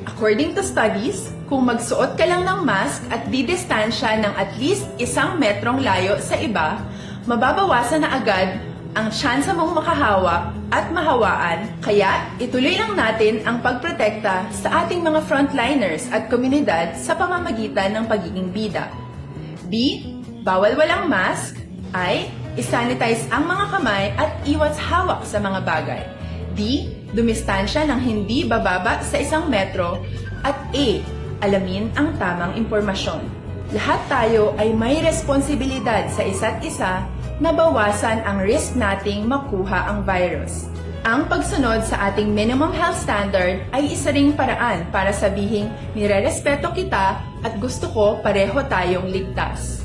According to studies, kung magsuot ka lang ng mask at didistansya ng at least isang metrong layo sa iba, mababawasan na agad ang tsansa mong makahawa at mahawaan, kaya ituloy lang natin ang pagprotekta sa ating mga frontliners at komunidad sa pamamagitan ng pagiging bida. B, bawal walang mask. I, isanitize ang mga kamay at iwas hawak sa mga bagay. D, dumistansya ng hindi bababa sa isang metro. At E, alamin ang tamang impormasyon. Lahat tayo ay may responsibilidad sa isa't isa na bawasan ang risk nating makuha ang virus. Ang pagsunod sa ating minimum health standard ay isa ring paraan para sabihing nirerespeto kita at gusto ko pareho tayong ligtas.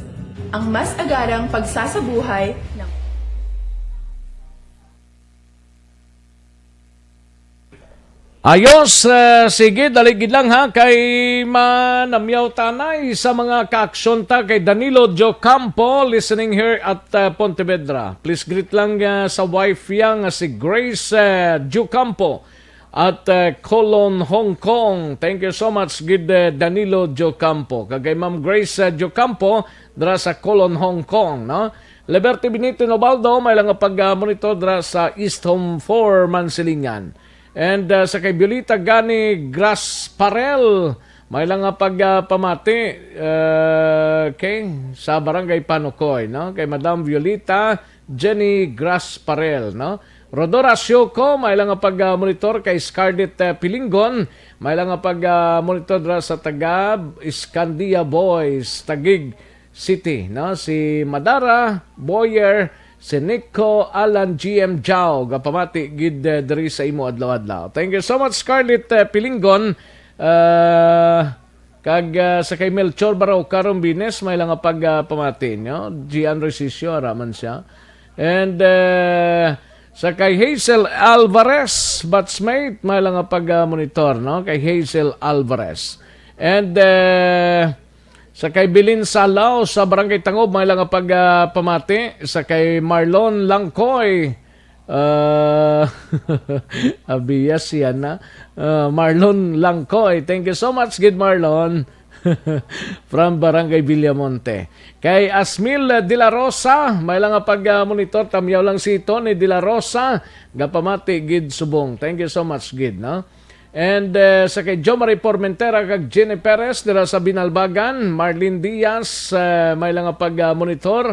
Ang mas agarang pagsasabuhay ng Ayos, eh, sige, daligid lang ha, kay manamyaw tanay sa mga kaaksyon ta kay Danilo Diocampo, listening here at uh, Pontevedra. Please greet lang uh, sa wife niya nga si Grace uh, Diocampo at uh, Colon, Hong Kong. Thank you so much, good uh, Danilo Diocampo. Kag kay Ma'am Grace uh, Diocampo, dra sa Colon, Hong Kong, no? Liberty Benito Nobaldo, may lang nga pag-monitor dra sa East Home four, Mansilingan. And uh, sa kay Violeta Gani Grasparel, may lang nga pag-pamati uh, kay sa Barangay Panukoy, no? Kay Madam Violeta Jenny Grasparel, no? Rodora Sioko, may lang nga pag-monitor kay Scarlett uh, Pilingon, may lang nga pag-monitor dra sa taga Iskandia Boys, Taguig City, no? Si Madara Boyer, si Nico Alan G M Jao, gapamati gid uh, diri sa imo adlaw-adlaw. Thank you so much, Scarlett uh, Pilingon. Uh, kag uh, sa kay Melchor Barao Karombines, may lang nga pag uh, pamati, no? G. Andres Isio, ara man siya. And uh, sa kay Hazel Alvarez, batchmate, may lang nga pag uh, monitor, no? Kay Hazel Alvarez. And uh, sa kay Bilin Salaw sa Barangay Tangob, may lang nga pag uh, pamati. Sa kay Marlon Langkoy, uh, abiyas siya na. Uh, Marlon Langkoy, thank you so much, good Marlon. From Barangay Villamonte. Kay Asmil De La Rosa, may lang nga pag-monitor, tamyaw lang si Tony De La Rosa, gapamati gid subong. Thank you so much gid, no? And uh, sa kay Jomari Formentera kag Jenny Perez dira sa Binalbagan, Marlene Diaz, uh, may lang nga pag-monitor,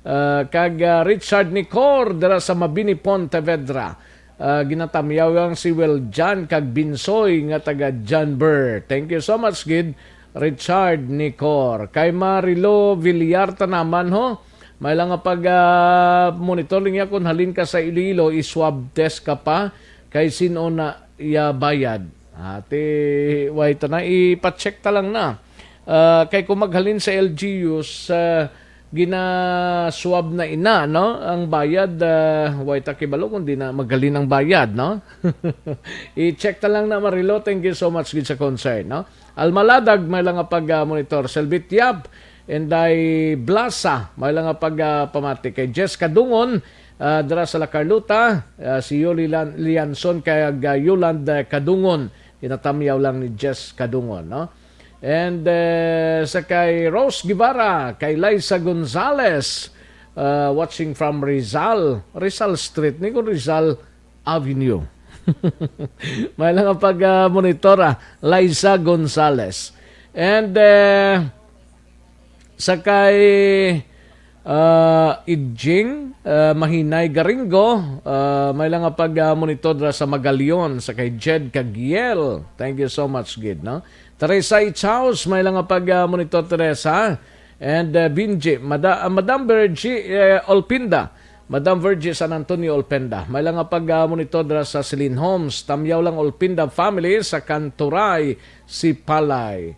uh, kag uh, Richard Nicor dira sa Mabini, Pontevedra. Uh, ginatamyaw ang si Will John kag Binsoy nga taga John Burr. Thank you so much gid, Richard Nicor. Kay Marilo Villarta naman ho, may lang nga pag uh, monitor niya kung halin ka sa Iloilo, i-swab test ka pa kay sino na iya bayad. Ati, way ta na, ipa-check ta lang na. Uh, kay kung maghalin sa L G Us, uh, gina-swab na ina, no? Ang bayad, uh, way ta kibalo kung di na maghalin ang bayad, no? I-check ta lang na, Marilo. Thank you so much gid sa concern, no? Almaladag, may lang nga pag-monitor. Selvit Yap, Inday Blasa, may lang nga pag-pamati. Kay Jess Kadungon, uh, dira sa La Carlota, uh, si Yoli Lan- Lianson kay uh, Yolanda Kadungon. Inatamyaw lang ni Jess Kadungon, no? And uh, sa kay Rose Guevara, kay Liza Gonzalez, uh, watching from Rizal, Rizal Street, ni ko Rizal Avenue. May lang nga pag-monitor, ah, Liza Gonzalez. And uh, sa kay uh, Idjing, uh, Mahinay Garingo, uh, may lang nga pag-monitor dira sa Magalion, sa kay Jed Cagiel. Thank you so much, gid, no? Teresa Ichaus, may lang nga pag-monitor, Teresa. And uh, Binji, Mada- uh, Madam Virgie uh, Olpinda, Madam Virgie San Antonio Olpenda, may lang nga pag-, ah, monitor dira sa Celine Homes. Tamyaw lang Olpenda family sa Kanturay, Sipalay.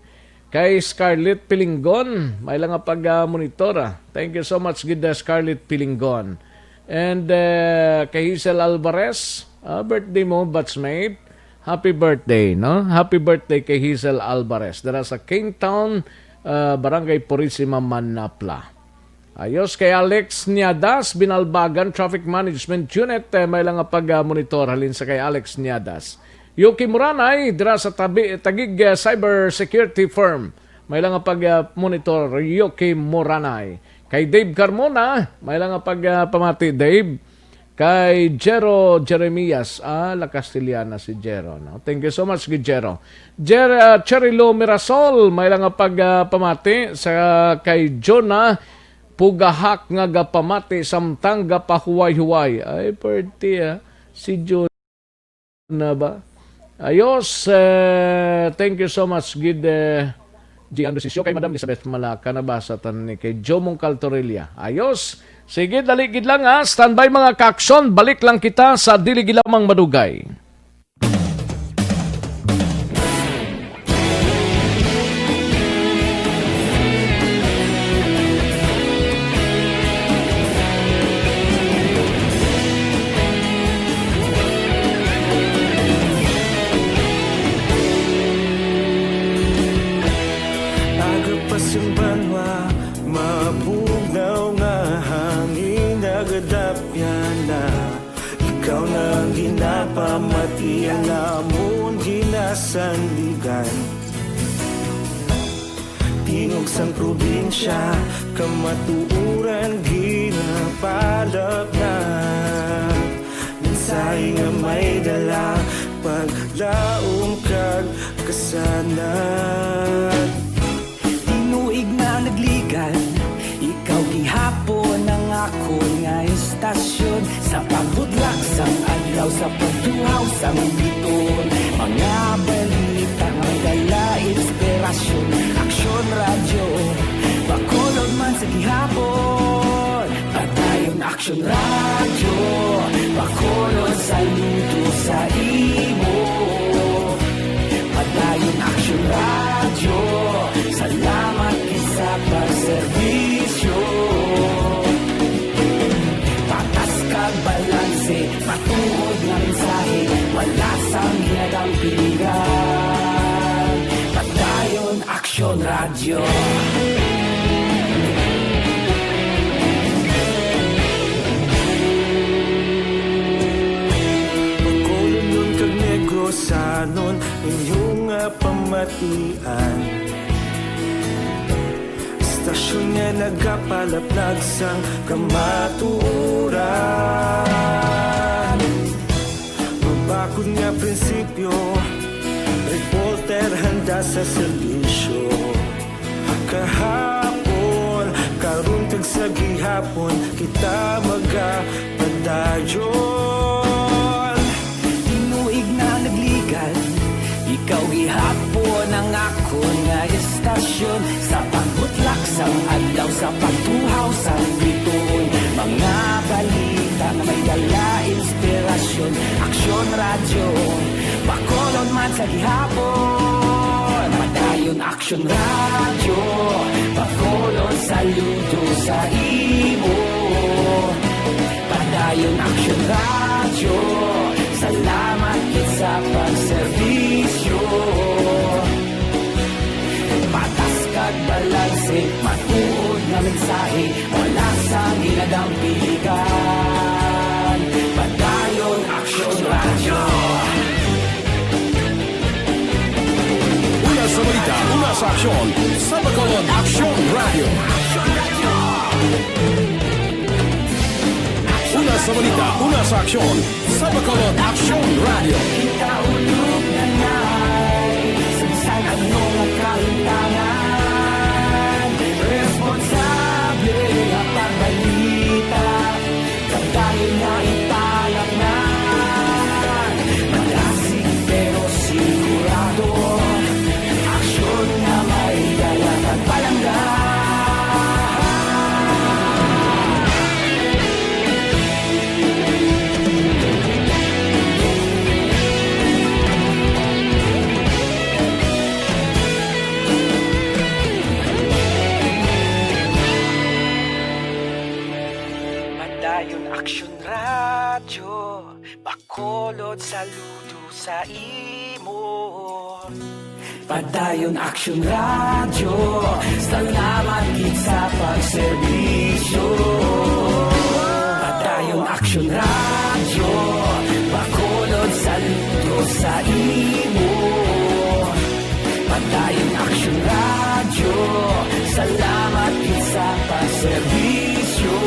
Kay Scarlett Pilinggon, may lang nga pag, ah, monitor, ah. Thank you so much, gid, ah, Scarlett Pilinggon. And, ah, kay Hazel Alvarez, ah, birthday mo, batchmate. Happy birthday, no? Happy birthday kay Hazel Alvarez. Dira sa Kingtown, ah, Barangay Purisima, Manapla. Ayos, kay Alex Niadas, Binalbagan Traffic Management Unit, eh, may lang nga pag-, ah, monitor halin sa kay Alex Niadas. Yuki Muranay, dira sa tabi, Tagig, ah, Cyber Security Firm, may lang nga pag, ah, monitor, Yuki Muranay. Kay Dave Carmona, may lang nga pag, ah, pamati, Dave. Kay Jero Jeremias, ah, La Castellana si Jero, no? Thank you so much, gid Jero. Jer-, ah, Cherry Lou Mirasol, may lang nga pag, ah, pamati sa kay Jonah Pugahak nga gapamati samtang gapahuway-huway. Ay, pwerte, ah. Si Jonah ba? Ayos, eh, thank you so much, gid, eh, G. Andres Sisyo, kay Madam Elizabeth Malaka, nabasa tan ni kay Jomong Caltorilla. Ayos. Sige, dali gid lang, ha. Standby, mga kaaksyon. Balik lang kita sa dili gilamang madugay. Aga pa sing banwa, mabugnaw nga hangin, nagadapyan na. Ikaw na ang ginapamati, ang amon ginasandigan. Tingog sang probinsya, kamatuoran ginapalapnag. Mensahe nga may dala, paglaom kag kasanag. Tinuig na nagligad, ikaw gihapon ang akon nga istasyon. Sa pagbudlak sang adlaw, sa pagtuhaw sang bituon, mga balita may dala inspirasyon. Aksyon Radyo, Bacolod man sa gihapon. Padayon Aksyon Radyo, Bacolod, saludo sa imo. Padayon Aksyon Radyo, salamat gid sa pagserbisyo. Patas kag balanse, matuod nga mensahe, wala sang ginadang piligan. Padayon Aksyon Radyo. Bacolodnon kag Negrosanon, inyo nga pamatian. Istasyon nga nagapalaplag sang kamatuoran. Mabakod nga prinsipyo, reporter handa sa serbisyo. Kahapon, karon kag sa gihapon, kita magapadayon. Tinuig na nagligad, ikaw gihapon ang akon nga istasyon. Sa pagbutlak sang adlaw, sa pagtuhaw sang bituon, mga balita nga may dala inspirasyon. Aksyon Radyo, Bacolod man sa gihapon. Padayon Aksyon Radyo, Bacolod, saludo sa imo. Padayon Aksyon Radyo, salamat gid sa pagserbisyo. Patas kag balanse, matuod nga mensahe, wala sang ginadang piligan. Padayon Aksyon Radyo. Una sa balita, una sa aksyon, sa Bacolod Aksyon Radyo. Una sa balita, una sa aksyon, sa Bacolod Aksyon Radyo. Kita ulog na nai, sa bisan ano nga kahintangan, responsable nga pagbalita. Padayon nga ipalapngan, malasig pero sigurado, aksyon nga may dala kag palangga. Lord, saludo sa imo. Padayon Action Radyo, salamat gid sa pagserbisyo. Padayon Action Radyo, Bacolod, saludo sa imo. Padayon Action Radyo, salamat gid sa pagserbisyo.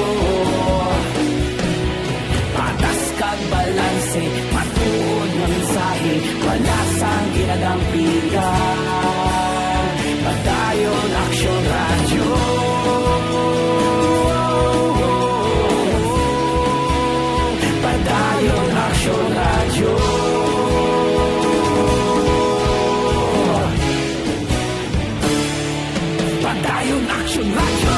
Patas kag balanse, matuod nga mensahe, wala sang ginadampigan. Padayon Action Radyo. Padayon Action Radyo. Padayon Action Radyo.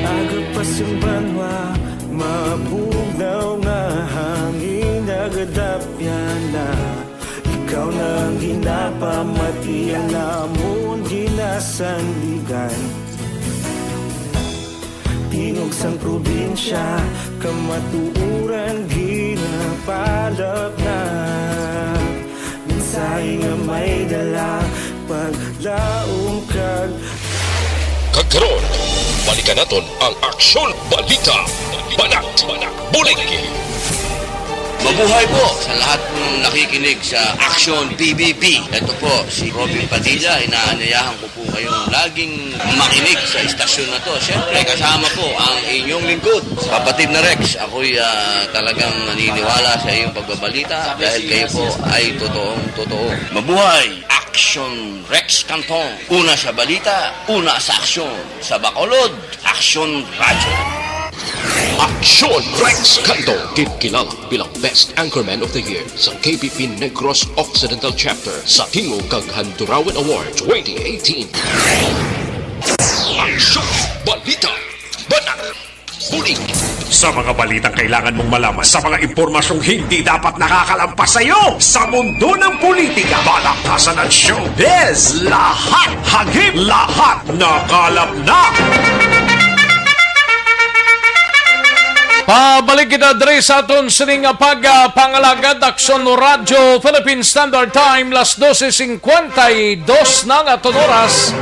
Aga pa sing banwa, mabugnaw nga hangin, nagadapyan na. Ikaw na ang ginapamati, ang amon ginasandigan. Tingog sang probinsya, kamatuoran ginapalapnap. Mensahe nga may dala, paglaom kag Kag karon, balikan naton ang Aksyon Balita. Banat, bulig. Mabuhay po sa lahat pong nakikinig sa Action P B B. Ito po si Robin Padilla. Inaanyayahan ko po kayong laging makinig sa istasyon na to. Siyempre, kasama po ang inyong lingkod, kapatid na Rex. Ako'y, ah, talagang naniniwala sa iyong pagbabalita dahil kayo po ay totoong totoo. Mabuhay! Action Rex Cantong. Una sa balita, una sa aksyon. Sa Bacolod, Action Radyo. Action Rex Cantong, ginkilala bilang Best Anchorman of the Year sa K P P Negros Occidental Chapter sa Tingog kag Handurawan Award twenty eighteen. Aksyon Balita. Banat. Bulig. Sa mga balitang kailangan mong malaman, sa mga impormasyong hindi dapat nakakalampas sa iyo, sa mundo ng politika, balaktasan at showbiz, lahat hagip, lahat nakalap na. Pabalik kita diri sa aton sining nga pag, ah, pangalagad, Aksyon Radyo Philippine Standard Time, las doce cincuenta y dos na nga aton oras.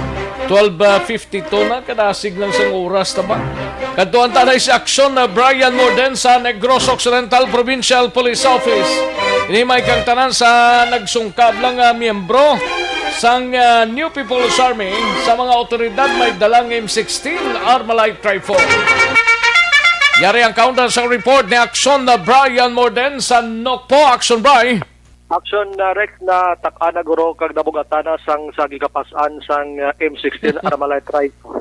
Twelve fifty-two na, kadasig lang sang oras ta ba. Kadtuan ta na si Aksyon na Brian Morden sa Negros Occidental Provincial Police Office. Ini may kang tanan sa nagsungkab lang nga miyembro sang, ah, New People's Army. Sa mga awtoridad may dalang M sixteen Armalite rifle. Yari ang kaundan sang report ni Aksyon na Brian Morden sa Nokpo. Aksyon, Bri. Action, uh, Rex, na tak-a na guro kag nabugatan na sang sa gigapas-an sang, uh, M sixteen Armalite rifle.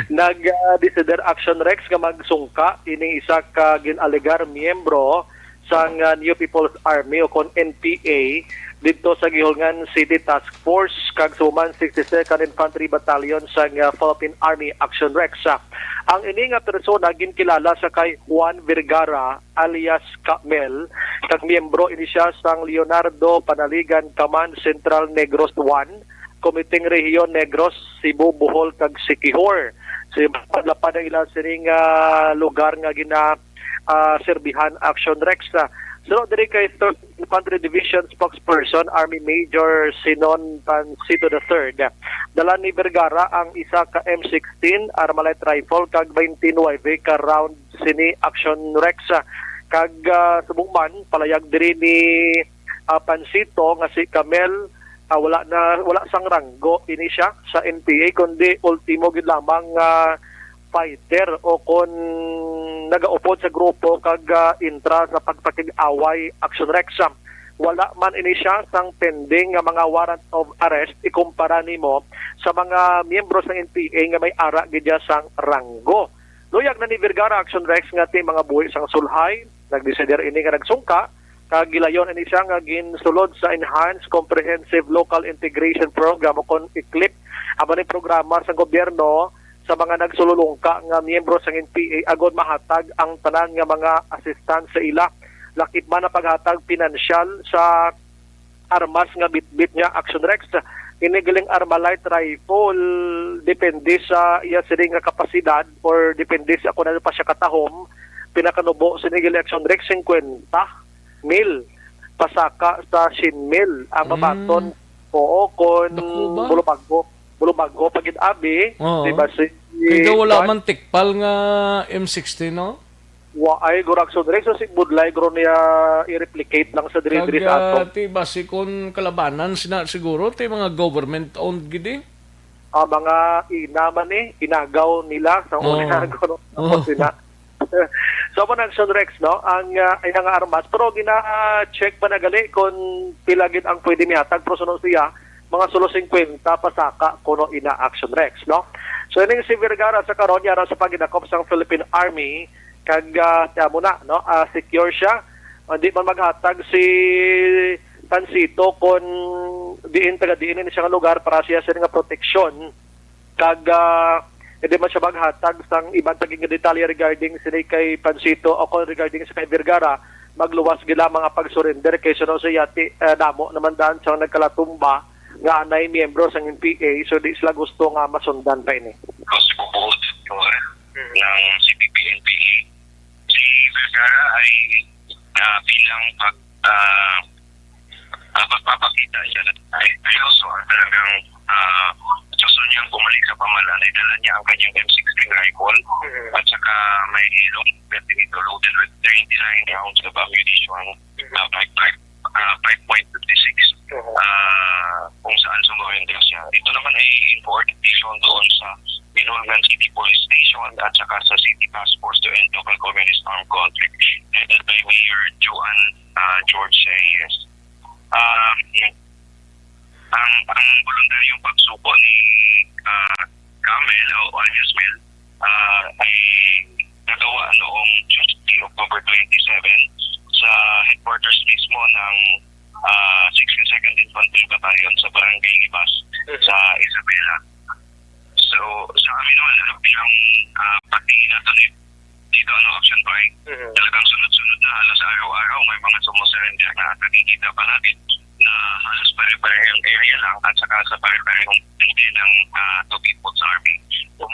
Nag, uh, desider Action Rex nga magsungka ining isa ka gin-alegar miyembro sang, uh, New People's Army o kon N P A didto sa Guihulngan City Task Force kag sa Woman sixty-second Infantry Battalion sang, uh, Philippine Army. Action Rex. Uh, ang ini nga persona ginkilala sa kay Juan Vergara alias Kamel, kag miyembro ini sia sang Leonardo Panaligan Command Central Negros one, Komiteng Rehiyon Negros, Cebu, Bohol, kag Siquijor. So, yung lapad ang ilang sining, ah, lugar nga gina, ah, serbihan Action Rex. Ah, suno diri kay third Infantry Division Spokesperson Army Major Sinon Pancito the third, dala ni Vergara ang isa ka M sixteen Armalite rifle kag twenty-nine ka round sini Action Rex. Kag, ah, subong man, palayag diri ni, ah, Pansito nga si Camel, ah, wala na, wala sang ranggo ini siya sa N P A, kundi ultimo gid lamang nga fighter o kon nagaupod sa grupo kag, ah, intra sa pagpakig-away. Action Rex. Wala man ini siya sang pending nga mga warrant of arrest ikumpara nimo sa mga miyembro sang N P A nga may ara gid niya sang ranggo. Luyag na ni Vergara, Action Rex, nga ti mga buhi sang sulhay. Nag-desider ini nga nagsungka, kag gilayon ini siya nga ginsulod sa Enhanced Comprehensive Local Integration Program o kon eclip. Amo ni programa sa gobyerno sa mga nagsululungka nga miyembro sang N P A agod mahatag ang tanan nga mga assistance sa ila. Lakip man ang paghatag pinansyal sa armas nga bitbit niya, Action Rex. Ini galing armalite rifle, depende sa iya sini nga kapasidad or depende sa kung ano pa siya katahom. Pinakanubo sini gali, Action Rex, fifty mil pasaka sa cien mil ang Mm. mabaton. Oo, kon Dako ba? Bulubago. Bulubago pa gid abi, Oo. Di ba si Kaya wala Juan? Man tikpal nga M sixty, no? Wa ay guro, Action Rex, so si Budlay guro niya i-replicate lang sa diri, Kag, diri sa ah, ato. Ti basi kon kalabanan sina siguro ti mga government owned gid eh. Ah, mga ina man eh, inagaw nila sa Oo. Una guro. Oo. Tapos sina. So, mo na, Action Rex, no? Ang ah, ina nga armas, pero gina-check pa na gali kung pila gid ang pwede mihatag, pero suno siya, mga sulo fifty pasaka kuno ina, Action Rex, no? So, ining si Vergara sa karon, yara sa pagidakop sang Philippine Army, kag ah, siya mo na, no? Ah, secure siya. Hindi man maghatag si Pansito kung diin, taga diin ini siya nga lugar para siya sa nga proteksyon. Kag ah, hindi man siya maghatag sang iban pa gid nga detalye regarding sini kay Pansito o kung regarding sa kay Vergara, magluwas gid lamang ang pag-surrender kay suno sa yati, ah, damo naman daan sang nagkalatumba nga anay miyembro sang N P A, so di sila gusto nga masundan pa ini. Kasi bubuot ito ng C P P N P A. Si Vergara ay, ah, bilang pag, ah, ah, pagpapakita siya na ay seryoso ang talagang, ah, gusto niyang bumalik sa pamahalaan. Ay dala niya ang kanyang M sixteen rifle Mhm. at saka may ilong detonator loaded with thirty-nine rounds of ammunition, Mhm. ah, five, five, ah, five point fifty-six, Mhm. ah, kung saan sumurrender siya. Ito naman ay in coordination doon sa Binulgan City Police Station at saka sa City Task Force to End Local Communist Armed Conflict, headed by Mayor Joan, ah, George Reyes. Ah, ang, ang voluntaryong pagsuko ni, ah, Camel o alias Mel, ah, ay nagawa noong Tuesday, October twenty-seven, sa headquarters mismo ng, ah, sixty-second Infantry Battalion sa Barangay Libas, Mhm. sa Isabela. So, sa amin naman, ano, bilang, ah, pati nato ni dito, ano, Action Bike, Mhm. talagang sunod-sunod na, halos araw-araw may mga sumusurrender na nakikita pa natin na halos pare-parehong area lang at saka sa pare-parehong tindi ng, ah, two people sa army.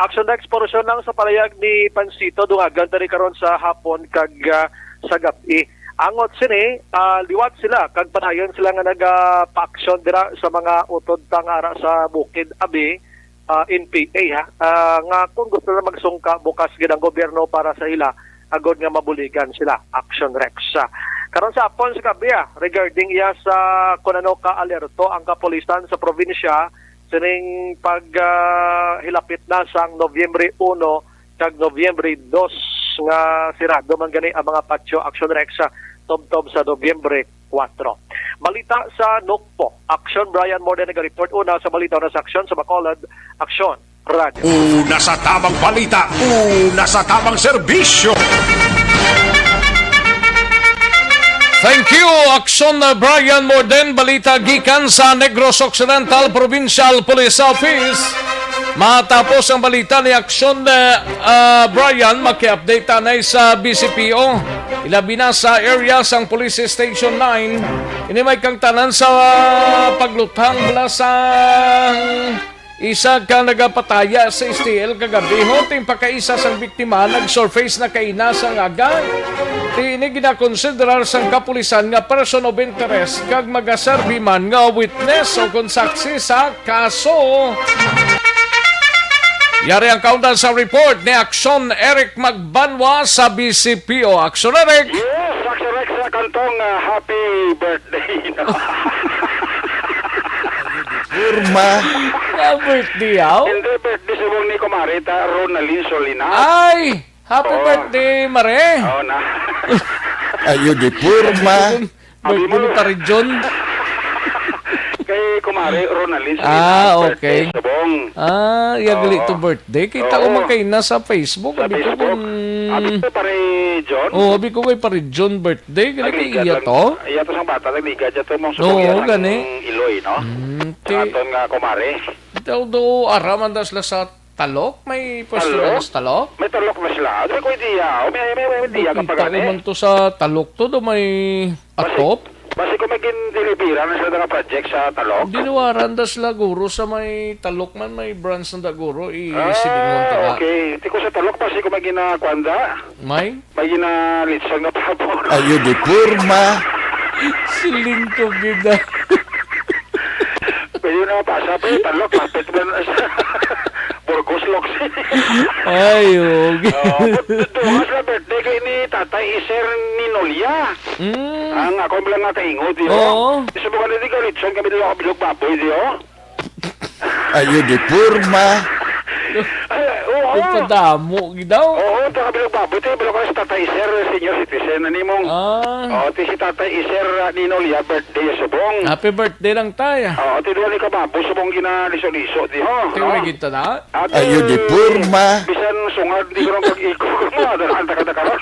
Action Rex, portion lang sa palayag ni Pansito, dungagan ta ni karon sa hapon kag, ah, sa gab-i. Angot sini, ah, liwat sila kag padayon sila nga naga-paaksyon dira sa mga utod ta nga ara sa bukid, abi, ah, N P A, ha, ah, nga kung gusto na magsungka, bukas gid ang gobyerno para sa ila agod nga mabuligan sila. Action Rex. Ah, karon sa hapon sa gab-i, ah, regarding iya sa kung ano ka alerto ang kapulisan sa probinsya sining pag, ah, hilapit na sang Nobyembre uno kag Nobyembre dos nga sirado man gani ang mga patio, Action Rex, sa tubtob sa Nobyembre kuwatro. Balita sa Nukpo. Action Brian Morden naga-report una sa balita na sa Aksyon sa Bacolod. Aksyon, Radyo. Una sa tamang balita, una sa tamang serbisyo. Thank you, Aksyon, uh, Brian Morden. Balita gikan sa Negros Occidental Provincial Police Office. Matapos ang balita ni Aksyon, uh, uh, Brian, maki-update tanay sa B C P O. Ilabi na sa area sang Police Station nine. Ini may kangtanan sa, uh, pagluthang mula sa isa ka nagapataya sa S T L kagabi, ho, ting pakaisa sang biktima nag-surface na kaina sang aga. Ti ini ginakonsiderar sang kapulisan nga person of interest kag magaserbi man nga witness o kon saksi sa kaso. Yari ang kaundan sa report ni Aksyon Eric Magbanwa sa B C P O. Aksyon Eric! Yes, Aksyon Rex, sa kantong, ah, happy birthday. Porma. Ah, birthday, aw? Hindi, birthday subong ni Kumari, ta Ronaldin Solinas. Ay! Happy Oo. birthday, Mare! Oo na. Ayo di porma. Birthday Abi mo. Ni Pare John. Kay Kumare Ronaldin Ah, Salinas, birthday okay. subong. Ah, iya gali Oo. to birthday. Kita ko Oo. man kay na sa Facebook. Sa Abi ko Facebook. kung Abi ko, Pare John? Oh, abi ko kay Pare John birthday. Gali kay Nagligat iya lang. to? Iya to sang bata, nagligat siya to, mong Oo, subong iya sang gani. Iloy, no? Mm, Sa ti- aton nga kumare. Daw do, ara man daw sila sa Talok? May pwesto Talok? na sa Talok? May Talok na sila. Ano ko idea? O, may, may, may idea ka pa Kita ko gani? man to sa Talok to, do may Basi, atop? basi kung may gindilibira na sila nga project sa Talok? Dinawaran da sila, guro, sa may Talok man, may branch na da, guro, i-, Ah, silingon ta na. okay. Ti ko sa Talok, basi kung may ginakwanda? May? May ginalitson nga pabor. Ayo, di porma. Siling ko gid, ah. Pwede na mapasa pa yung Talok, lapit mo na sa Burgos, Locsin. Ay, okay. Oo, but duha sa birthday kay ni Tatay Iser ni Nolia. Mm. Ang ako lang nga kaingod, di ba? Oo. Gusto mo ka na di ka litson, kami dito ako bilog baboy, di, oh? Ayo, di porma. Ay, oo. Ito damo, gidaw. Oo, ito ka bilog baboy, ito yung bilog ka sa Tatay Iser, senior citizen, ano yung mong Ah. Oo, ti si Tatay Iser, ah, ni Nolia, birthday subong. Happy birthday lang, Tay. Oo, ti duha ni kababo subong ginaliso-liso, di ho, Ti no? May gid ta na? Ate, Ayo, di porma. Bisan sungad, di ko lang pag-iko. Mga daan, taka-taka ron.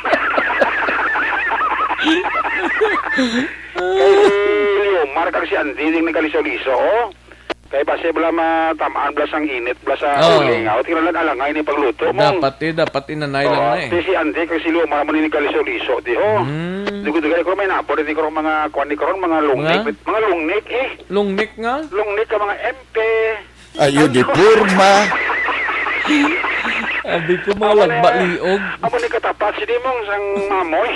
Kay si Leomar, kag si Andy, ding nagaliso-liso, oh. Kay basi bala matamaan bala sang init, bala sa Oo. uling, ah. O, tingnan lang, alangay ni pagluto mo. Dapat, eh, dapat inanay lang Oo, na, eh. Ti si Andy, kag si Leomar, mo ni nagaliso-liso, di, oh. Mm. Dugay-dugay ko, may nabor, di ko mga, kuwan, di ko ron, mga lungnik, Mga? mga lungnik, eh. Lungnik nga? Lungnik ka, mga M P. Ayo, di porma. Abi ko, mga Amo na, lagba liog. Amo ni katapat si Dimong sang mamoy.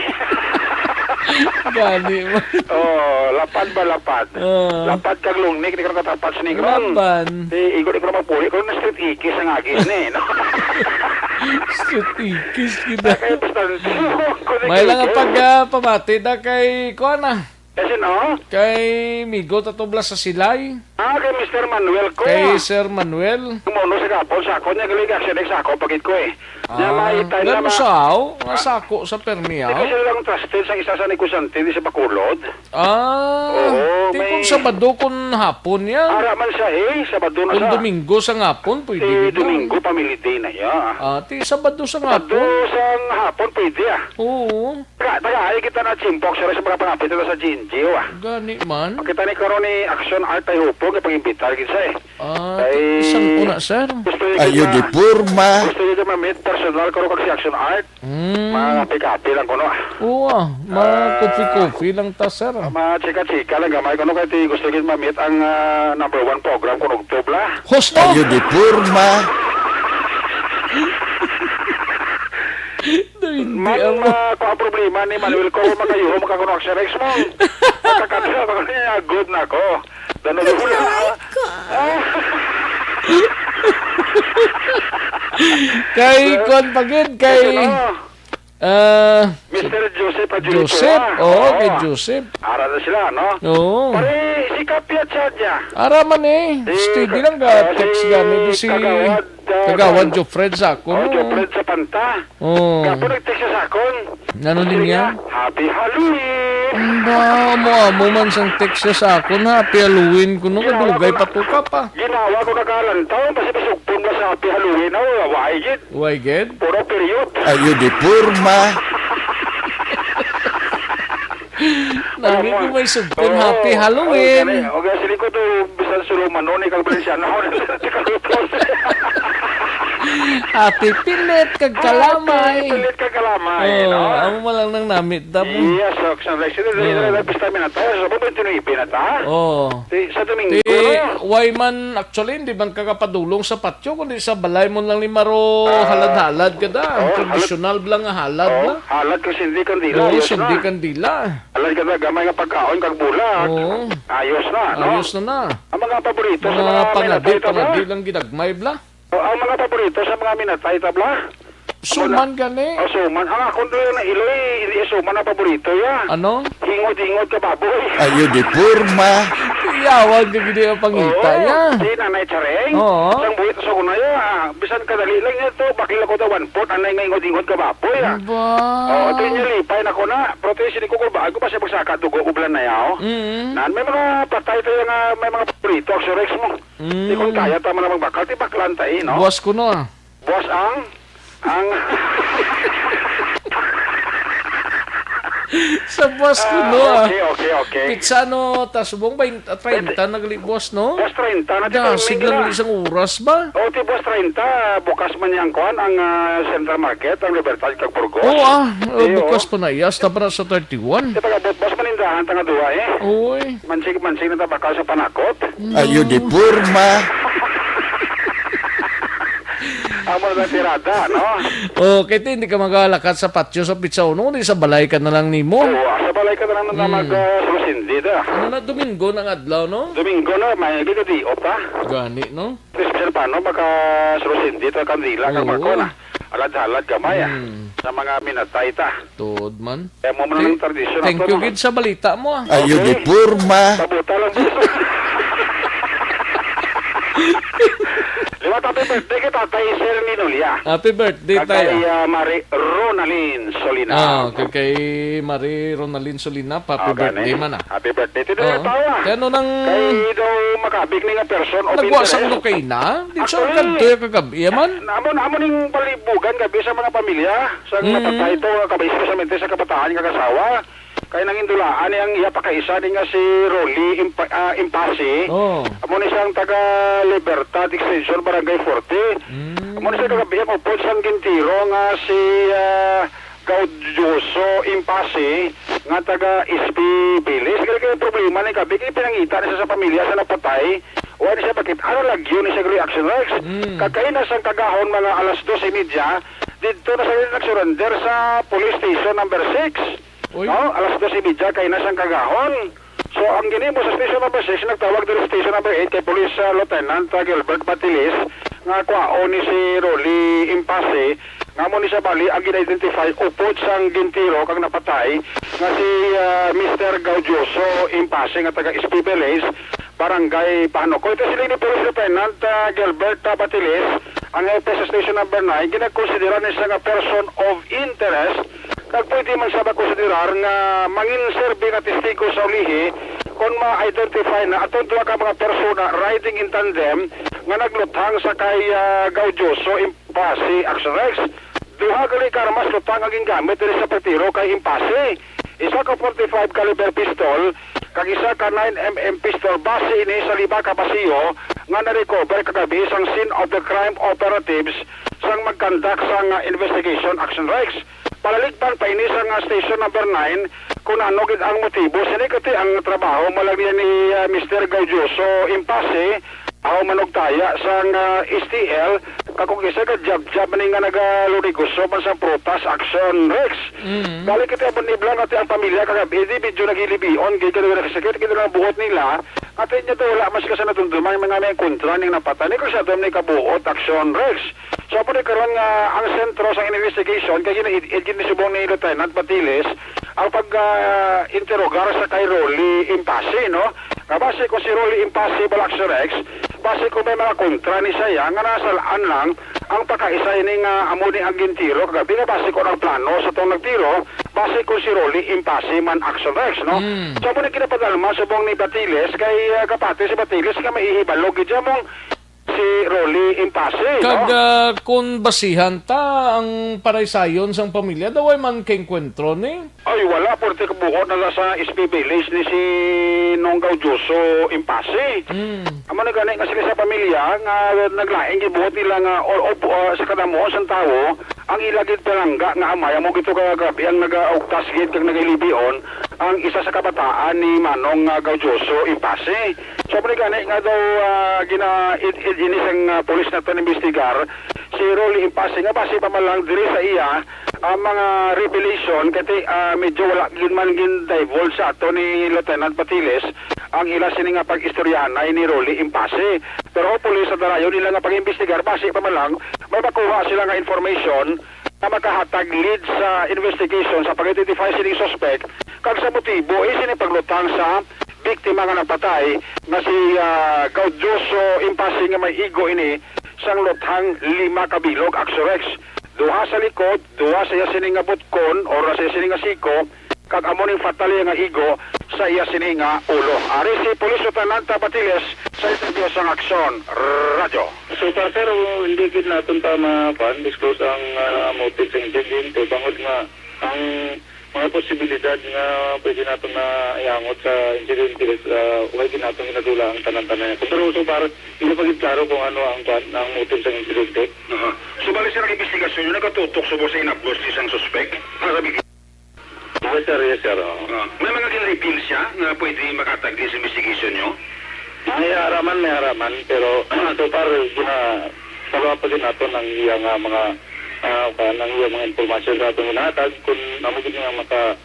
Gani man. Oh, lapad ba lapad? Ah. Lapad kag lungnik, di ka katapat si Negron. Laban. Di, igo, di ko na mapuli. Kung na street ikis ang agis ni, no? Street ikis, kita. Kaya basta, May lang ang ikis. pag, ah, pamati da kay, kuwan na. Kasi no? Kay Migo Tatubla sa Silay. Ah, kay Mister Manuel ko. Kay Sir Manuel. Kumuno sa gapon sa ako niya, galing action sa ako, pagit ko eh. Niya Ah, may time na gano ma- sa aw? Nga Ah. sako sa permi Di aw? kasi lang trusted sa isa sa negosante di sa Bacolod. Ah, Oo, di kung may Sabado kung hapon yan. Ara man siya eh, Sabado na Kung siya. Domingo sa hapon, pwede Eh, gid na. Domingo, family day na iya. Ah, ti Sabado sa Sabado hapon? sa hapon, pwede ah. Oo. Taga, taga, ay kita na chimpok, sir, sa mga pangapit na sa G N G O, ah. Gani man. Kita ni karon ni Action Art ay hupog, ipag-imbitar gid siya, eh. Ah, Ay, isang una, sir. gusto niya Ayo gid di na, porma. gusto niya gid ma-meet personal, karon kag si Action Art. Mm. Mga kape-kape lang kuno, ah. Oo, ah. Mga Ah. coffee-coffee lang ta, sir. Ah, mga chika-chika lang gamay kuno kay ti gusto gid ma-meet ang, ah, number one program kuno, Tubla. Husto! Ayo di porma. Daw hindi Man, ako. ah, kung ang problema ni Manuel ko, makayuho, makakuno siya, Rex mo. Pagkakadala, baka niya, good na ako. Dano Oh my God. Kay, kuwan pa gid, kay, Ano? ah, Mister Joseph Adjuricoa. Joseph, oo, Oo. kay Joseph. Ara na sila, no? Oo. Pare, si Kapi at Chad niya. Ara man eh. Si Steady Ka-, lang ka, ah, text si gani, di si Kagawad, ah, Kagawad Ron. Jofred sa ako, Oh, no? Jofred sa Panta. Oh. Kapo nag-text siya sa akon. Ano Sige niya? Nga, "Happy Halloween!" Ba, mo, amo man sang text siya sa akon, "Happy Halloween," kuno, Ginawa kadugay ko pa to ka pa. Ginawa ko nakalantaw, basi masugpon na sa Happy Halloween, oh, why gid? Why gid? Puro period. Ayo di porma. Nami ko may sugpon, Oo. Happy Halloween. Oo, gani. O, gani, sili ko to, bisan suluman, no, ni kag Valenciano, Happy pilit kag kalamay. Happy pilit kag kalamay, Oh, no? Amo man lang nang namit, damo. Yes, so, sa next, sino, Oh. sino, sino, pista mi na tayo. Sa twenty-nine na ta? Oh. Ti, sa Domingo, Ti, no? Why man, actually, hindi man ka kapadulong sa patio, kundi sa balay mo lang ni Maro, Ah. halad-halad ka da. Oh, halad. Traditional lang nga halad Oh, na. halad ka, sindi kandila, Oo, ayos sindi na. kandila. Halad ka da, gamay nga pagkaon, kag bulak. Oo. Ayos na, no? Ayos na na. Ang mga paborito sa Mga mga pangadi, minatay, tabla? pangadi lang ginagmay, bla. O, ang mga paborito sa mga minatay, tabla? Suman Wala. gani. O, suman. Ang akon to yung nailoy, hindi suman ang paborito, ya. Ano? Hingod-hingod ka baboy. Ayo di porma. Yawan ka gid ang pangita Oo, niya. Si Nanay Chareng, Oo. sang buhit sa una, ah, bisan kadali lang niya to, bakil ako ta one fourth, anay nga ingod-ingod ka baboy, ah. Ba? Oo, di niya lipay na ko na. Pero ti, sini ko, kulbaan ko, basta magsaka dugo, ublan na yaw. Mm. Nan, may mga patay tayo nga, may mga paborito, ang Surex mo. Di kung Mm. kaya, tama na magbakal, ti baklan tayo, no? Buwas ko no, ah. Boss, ang, ang Sa boss ko, Ah, no, ah. okay, okay, okay. Pizza, no, ta subong bain-, treinta Pwede. na gali, boss, no? Boss, treinta na, ti Dasig timing lang na. isang oras ba? O, ti boss, treinta, bukas man yang kuan, ang, ah, Central Market, ang Libertad kag Burgos. Oo, ah. Oh, Di, bukas oh. pa na iya. Hasta pa na sa thirty-one. Ti pag-abot, boss, manindahan ta nga duha, eh. Uy. Mansig-mansig na ta bakal sa panakot. No. Ayo di porma. Amo na lang tirada, no? Oh, kay ti, hindi ka magalakat sa patio sa Pizza Uno, kundi sa balay ka na lang nimo. Oo, ah, sa balay ka na lang na Hmm. mag, ah, sulusindi, da. Ano na, Domingo ng adlaw, no? Domingo na, may gagadi, opa. Gani, no? Especial pa, no? Maka sulusindi ta kandila, kag Oo. Marco na. Alad-alad gamay, ah. Hmm. Sa mga minatay ta. Tuod man. Kaya mo man ang Thank, tradisyon thank ato, you no? gid sa balita mo, ah. Ayo Okay. di porma. Pabuta lang po. Liwat, happy birthday kay Tatay Sir Ninolia. Happy birthday, Kag kay, Tay. ah, Mari Ronalyn Solina. Ah, kay, kay Mari Ronalyn Solina, happy Oh, gani. birthday man, ah. Happy birthday. Tito Oo. Tawa. Kaya ano nang Kay daw makabig ni nga person of Nagwa sang interest. lukay na? Di siya Actually, kadto yung kagabi, man? na-, amo, amo ning palibugan gabi sa mga pamilya. Sa Mm. napatay to, kabay especially sa kabataan nga kasawa. Kay nangindulaan niyang iya pakaisa ni nga si Rolly Impa-, ah, Impasi. Oh. Amo ni siyang taga Libertad Extension, Barangay forty. Mm. Amo ni siya kagabi ang upod sang gintiro nga si, ah, Gaudioso Impasi nga taga S P Village. Kaya kaya problema ni gabi, kaya pinangita na siya sa pamilya sa napatay. Wa ni siya bakit. Ano lagyo ni siya reaction, Rex? Mm. Kagkaina sang kagahon mga alas dos y media, dito na sa nag-surrender sa police station number six. Uy. No? Alas dos y media kay na siyang kagahon. So, ang ginimo sa station number six, nagtawag diri sa station number eight kay Police, ah, Lieutenant, ah, Gilbert Batilis, nga kwaon ni si Rolly Impase, nga mo ni siya bali ang gin-identify upod sang gintiro kag napatay nga si, ah, Mister Gaudioso Impase nga taga S P Village, Barangay Panuco. Ito sila ni Police Lieutenant, ah, Gilbert, ah, Batilis, ang hepe sa station number nine, ginagkonsidera ni siya nga person of interest. Kag pwede man sa makonsiderar nga mangin serbi nga testigo sa ulihi kon ma-identify na atong duha ka mga persona riding in tandem nga nagluthang sa kay, ah, Gaudioso Impasi Action Rex. Duha gali ka armas luthang ang gingamit diri sa pagtiro kay Impasi. Isa ka forty-five caliber pistol kag isa ka nine M M pistol base ini sa lima ka basiyo nga na-recover kagabi sang scene of the crime operatives sang mag-conduct sang, ah, investigation Action Rex. Palaligpan pa ini sang, ah, station number nine kung ano gid ang motibo sini, kay ang trabaho mo lang ni, ah, Mister Gaudioso Impase, aw manugtaya sang, ah, S T L, kag kung isa ka jab-jab ni nga nagalurigusop man sa prutas, Action Rex. Mm. Balik kita, Bon Iblang, ati ang pamilya kagabi, di medyo nagilibion, gid ka nagkasakit, kita ang buot nila, ati niya to, wala mas ka sa nadumduman, mga may kontra ning napatay, ni kung sa dom ni kabuot, Action Rex. So, amo ni karon nga ang sentro sang investigation kay ginaid-id gid ni subong ni Lieutenant Batiles ang pag, ah, interogar sa kay Rolly Impasi, no? Nga base kung si Rolly Impasi, Balaxo Rex, base kung may mga kontra ni siya nga nasalaan lang ang pagkaisa ini nga amo ni ang gintiro kagabi nga base kung ang plano sa tong nagtiro, base kung si Rolly Impasi man, Action Rex, no? Mm. So, amo ni ginapadalma subong ni Batiles kay, ah, kapati si Batiles nga maihibalo gid siya mong si Rolly Impasi, Kag, no? ah, kung basihan ta ang paraysayon sang pamilya, daw ay man kaengkwentro ni? Ay, wala, porte kabuot na sa S P Village ni si Nong Gaudioso Impasi. Mm. Amo na gani nga sila sa pamilya nga naglain gibuot nila nga o, o, ah, sa kadamuon sang tawo, ang ila gid palangga nga amay amo gito kagabi ang nagaugtas gid kag nagalibion ang isa sa kabataan ni Manong, ah, Gaudioso Impasi. So, amo ni gani nga daw, ah, gina-id-id ini sang, ah, pulis naton imbestigar si Rolly Impasi nga base pa man lang diri sa iya ang mga revelation kay, ah, medyo wala gid man gin-divulge sa ato ni Lieutenant Batiles ang ila sini nga pag-istoryahanay ni Rolly Impasi. Pero hopefully sa darayon nila nga pag-imbestigar, base pa man lang may makuha sila nga information nga makahatag lead sa investigation sa pag-identify sining suspect kag sa motibo, eh, sini paglutang sa biktima nga napatay nga si, ah, Gaudioso Impasi nga may igo ini sang luthang lima ka bilog, Action Rex. Duha sa likod, duha sa iya sini nga butkon or sa iya sini nga siko, kag amo ning fatal iya nga igo sa iya sini nga ulo. Ari si Police Lieutenant Batiles sa interview sang Aksyon Radyo. So far, sir, hindi gid naton pa ma-, kuan, disclose ang, ah, motive sa insidente, bangod nga ang mga posibilidad nga pwede naton na iangot sa insidente, ah, wala gid naton ginadula ang tanan-tanan. Pero so far, hindi pa gid klaro kung ano ang, kuan, ang motive sa insidente. Aha. So, bali, sir, ang investigasyon nyo nagatutok subong sa inablos ni isang suspek? Para bigyan. Yes, sir. Yes, sir. Oo. Ah, may mga gin-reveal siya nga pwede makatagdi sa investigation nyo? May haraman, may haraman. Pero so far, gina-, follow up pa gid naton ang iya nga mga, ah, kuan, ang iya mga impormasyon sa aton ginhatag kung amo gid nga maka-,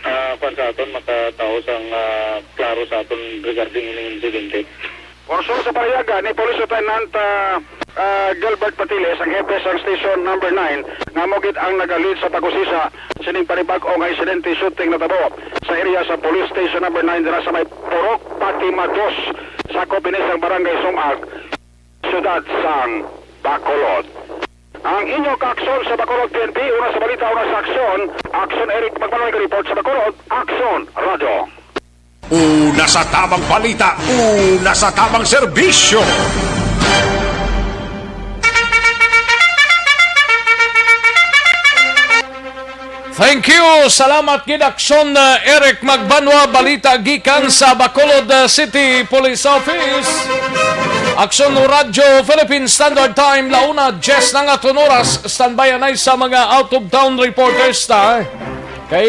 ah, kuan sa aton, makatawo sang, ah, klaro sa aton regarding ining insidente. Konsul sa pahayagan ni Police Lieutenant, ah, ah, Gilbert Patiles, ang hepe sang Station Number Nine, nga amo gid ang nagalead sa pag-usisa sining panibag-o nga insidente shooting natabo sa area sa Police Station Number Nine dira sa may Purok Fatima Dos, sakop ini sang Barangay Sumag, siyudad sang Bacolod. Ang inyo kaaksyon sa Bacolod P N P, una sa balita, una sa aksyon. Aksyon Eric Magmanoy, report sa Bacolod, Aksyon Radyo. Una sa tabang balita, una sa tabang serbisyo. Thank you. Salamat gid, Aksyon, uh, Eric Magbanwa. Balita gikan sa Bacolod, uh, City Police Office. Aksyon Radyo Philippine Standard Time, launa, diyes na nga aton oras. Standby anay sa mga out-of-town reporters ta. Kay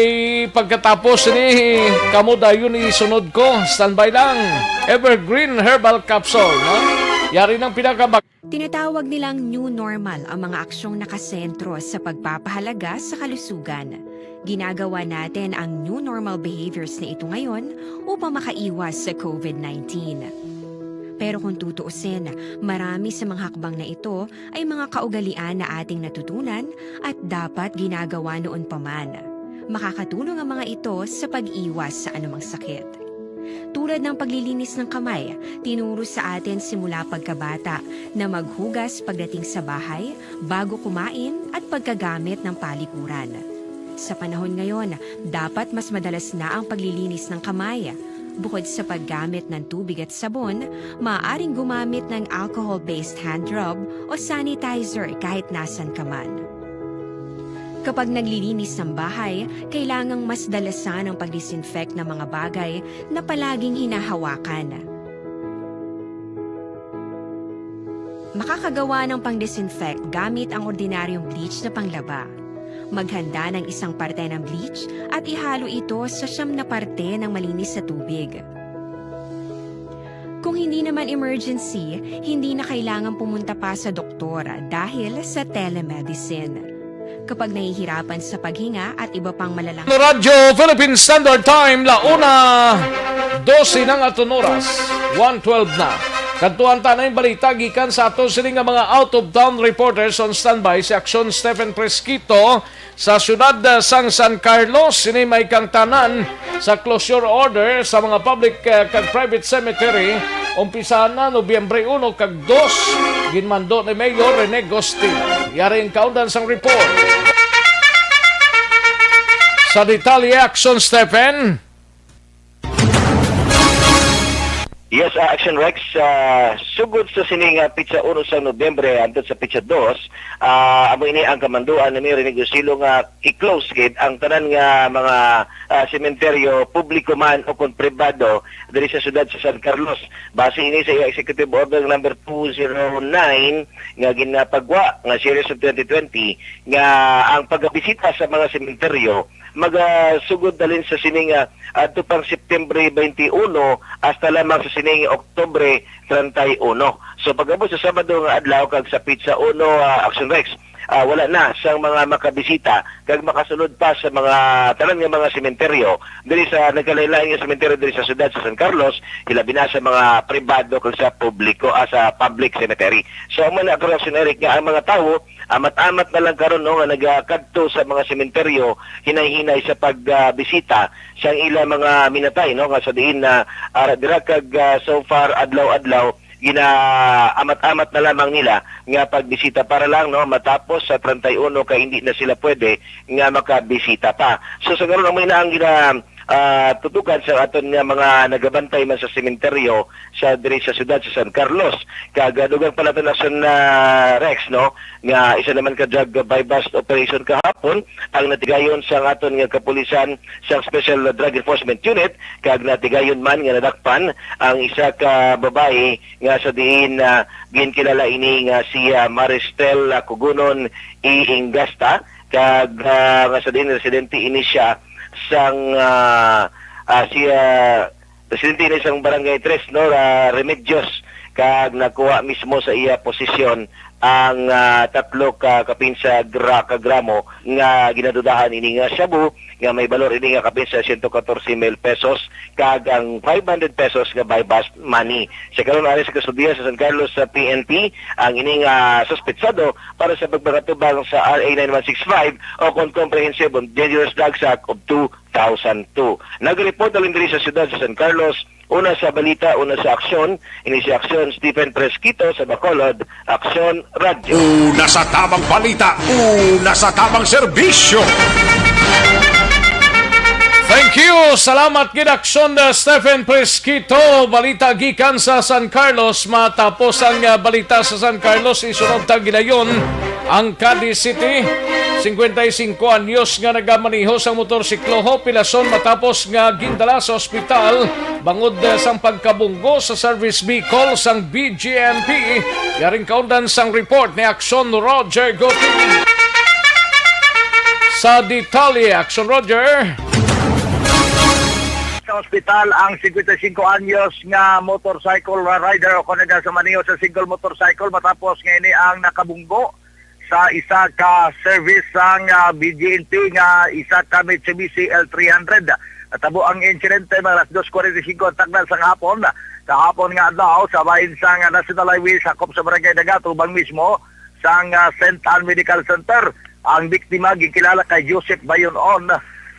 pagkatapos ni kamo dayon isunod ko. Standby lang. Evergreen Herbal Capsule, no? Yari ng pinakabag- Tinatawag nilang new normal ang mga aksyong nakasentro sa pagpapahalaga sa kalusugan. Ginagawa natin ang new normal behaviors na ito ngayon upang makaiwas sa COVID nineteen. Pero kung tutuusin, marami sa mga hakbang na ito ay mga kaugalian na ating natutunan at dapat ginagawa noon pa man. Makakatulong ang mga ito sa pag-iwas sa anumang sakit. Tulad ng paglilinis ng kamay, tinuro sa atin simula pagkabata na maghugas pagdating sa bahay, bago kumain, at pagkagamit ng palikuran. Sa panahon ngayon, dapat mas madalas na ang paglilinis ng kamay. Bukod sa paggamit ng tubig at sabon, maaaring gumamit ng alcohol-based hand rub o sanitizer kahit nasan ka man. Kapag naglilinis ng bahay, kailangang mas dalasan ang pag-disinfect ng mga bagay na palaging hinahawakan. Makakagawa ng pang-disinfect gamit ang ordinaryong bleach na panglaba. Maghanda ng isang parte ng bleach at ihalo ito sa siyam na parte ng malinis na tubig. Kung hindi naman emergency, hindi na kailangan pumunta pa sa doktor dahil sa telemedicine. Kapag nahihirapan sa paghinga at iba pang malalang Radyo Philippine Standard Time, launa, dose na nga aton oras, one twelve na. Kadtuan ta na yung balita gikan sa ato sini nga mga out-of-town reporters on standby, si Aksyon Stephen Fresquito sa siyudad, eh, sang San Carlos. Sini may kangtanan sa closure order sa mga public, eh, kag private cemetery. Umpisa na Nobyembre uno kag dos, ginmando ni Mayor Rene Gostin. Yari ang kaundan sang report. Sa detalye, Action Stephen. Yes, uh, Action Rex, uh, sugod sa sini nga pitsa uno sa Nobyembre hangtod sa pitsa dos, uh, amo ini ang kamanduan ni Mayor Rene Gostin nga i-close gid ang tanan nga mga, ah, sementeryo, publiko man o kon pribado, diri sa siyudad sa San Carlos. Base ini sa iya Executive Order number two zero nine nga ginapagwa nga series of twenty twenty, nga ang pagbisita sa mga sementeryo magasugod dalin sa sini nga adto pang September twenty-one hasta lamang sa sining Oktubre treinta y uno. So, pag-abot sa Sabado nga adlaw kag sa pitsa uno, ah, Action Rex, ah, wala na sang mga makabisita kag makasulod pa sa mga tanan nga mga sementeryo diri sa nagkalain-lain nga sementeryo diri sa siyudad sa San Carlos, hilabi na sa mga pribado kag sa publiko, ah, sa public cemetery. So, amo na, Action Eric, nga ang mga tawo amat-amat na lang karon, no, nga nagakadto sa mga sementeryo hinay-hinay sa pagbisita sang ila mga minatay, no, nga sa diin na, ah, dira kag, ah, so far, adlaw-adlaw, gina-amat-amat na lamang nila nga pagbisita para lang, no, matapos sa treinta y uno kay hindi na sila pwede nga makabisita pa. So, sa karon, amo na ang gina-, ah, tutukan sa aton nga mga nagabantay man sa sementeryo sa diri sa siyudad sa San Carlos. Kag, ah, dugang pa naton, Action, ah, Rex, no, nga isa naman ka drug buy-bust operation kahapon ang natigayon sa aton nga kapulisan sa Special Drug Enforcement Unit, kag natigayon man nga nadakpan ang isa ka babayi nga sa diin, ah, ginkilala ini nga si, ah, Maristel, ah, Kugunon I. Ingasta, kag, ah, nga sa diin residente ini siya sang, ah, ah, si, ah, residente ini sang Barangay Tres, no, ah, Remedios, kag nakuha mismo sa iya posisyon ang, ah, tatlo ka kapin sa gra-, ka gramo nga ginadudahan ini nga shabu, nga may balor ini nga kapin sa siyento katorse mil pesos, kag ang five hundred pesos nga buy-bust money. Sa karon, ari sa kustodiya sa San Carlos sa P N P ang ining, ah, suspetsado para sa pagpakatubang sa R A nine one six five o kon Comprehensive on Dangerous Drugs Act of two thousand two. Nag-report halin diri sa siyudad sa San Carlos, una sa balita, una sa aksyon, ini si Aksyon Stephen Fresquito sa Bacolod, Aksyon Radyo. Una sa tamang balita, una sa tamang serbisyo. Thank you. Salamat gid, Aksyon, uh, Stephen Fresquito. Balita gikan sa San Carlos. Matapos ang, uh, balita sa San Carlos, isunod ta gilayon ang Cadiz City. Singkwenta y singko anyos nga nagamaneho sang motorsiklo, hopilason matapos nga gindala sa ospital bangod, uh, sang pagkabunggo sa service vehicle sang B G M P. Yaring kaundan sang report ni Aksyon Roger Guti. Sa detalye, Aksyon Roger. Sa ospital ang singkwenta y singko anyos nga motorcycle rider o kon nagamaneho sa single motorcycle matapos nga ini ang nakabunggo sa isa ka service sang, ah, B G N P nga isa ka Mitsubishi L three hundred. Natabo ang insidente mga alas dos kwarenta y singko ang takna sang hapon. Kahapon nga adlaw, sa bahin sang National Highway, sakop sa Barangay Dagato, ubang mismo sang, ah, Saint Ann Medical Center. Ang biktima ginkilala kay Joseph Bayonon,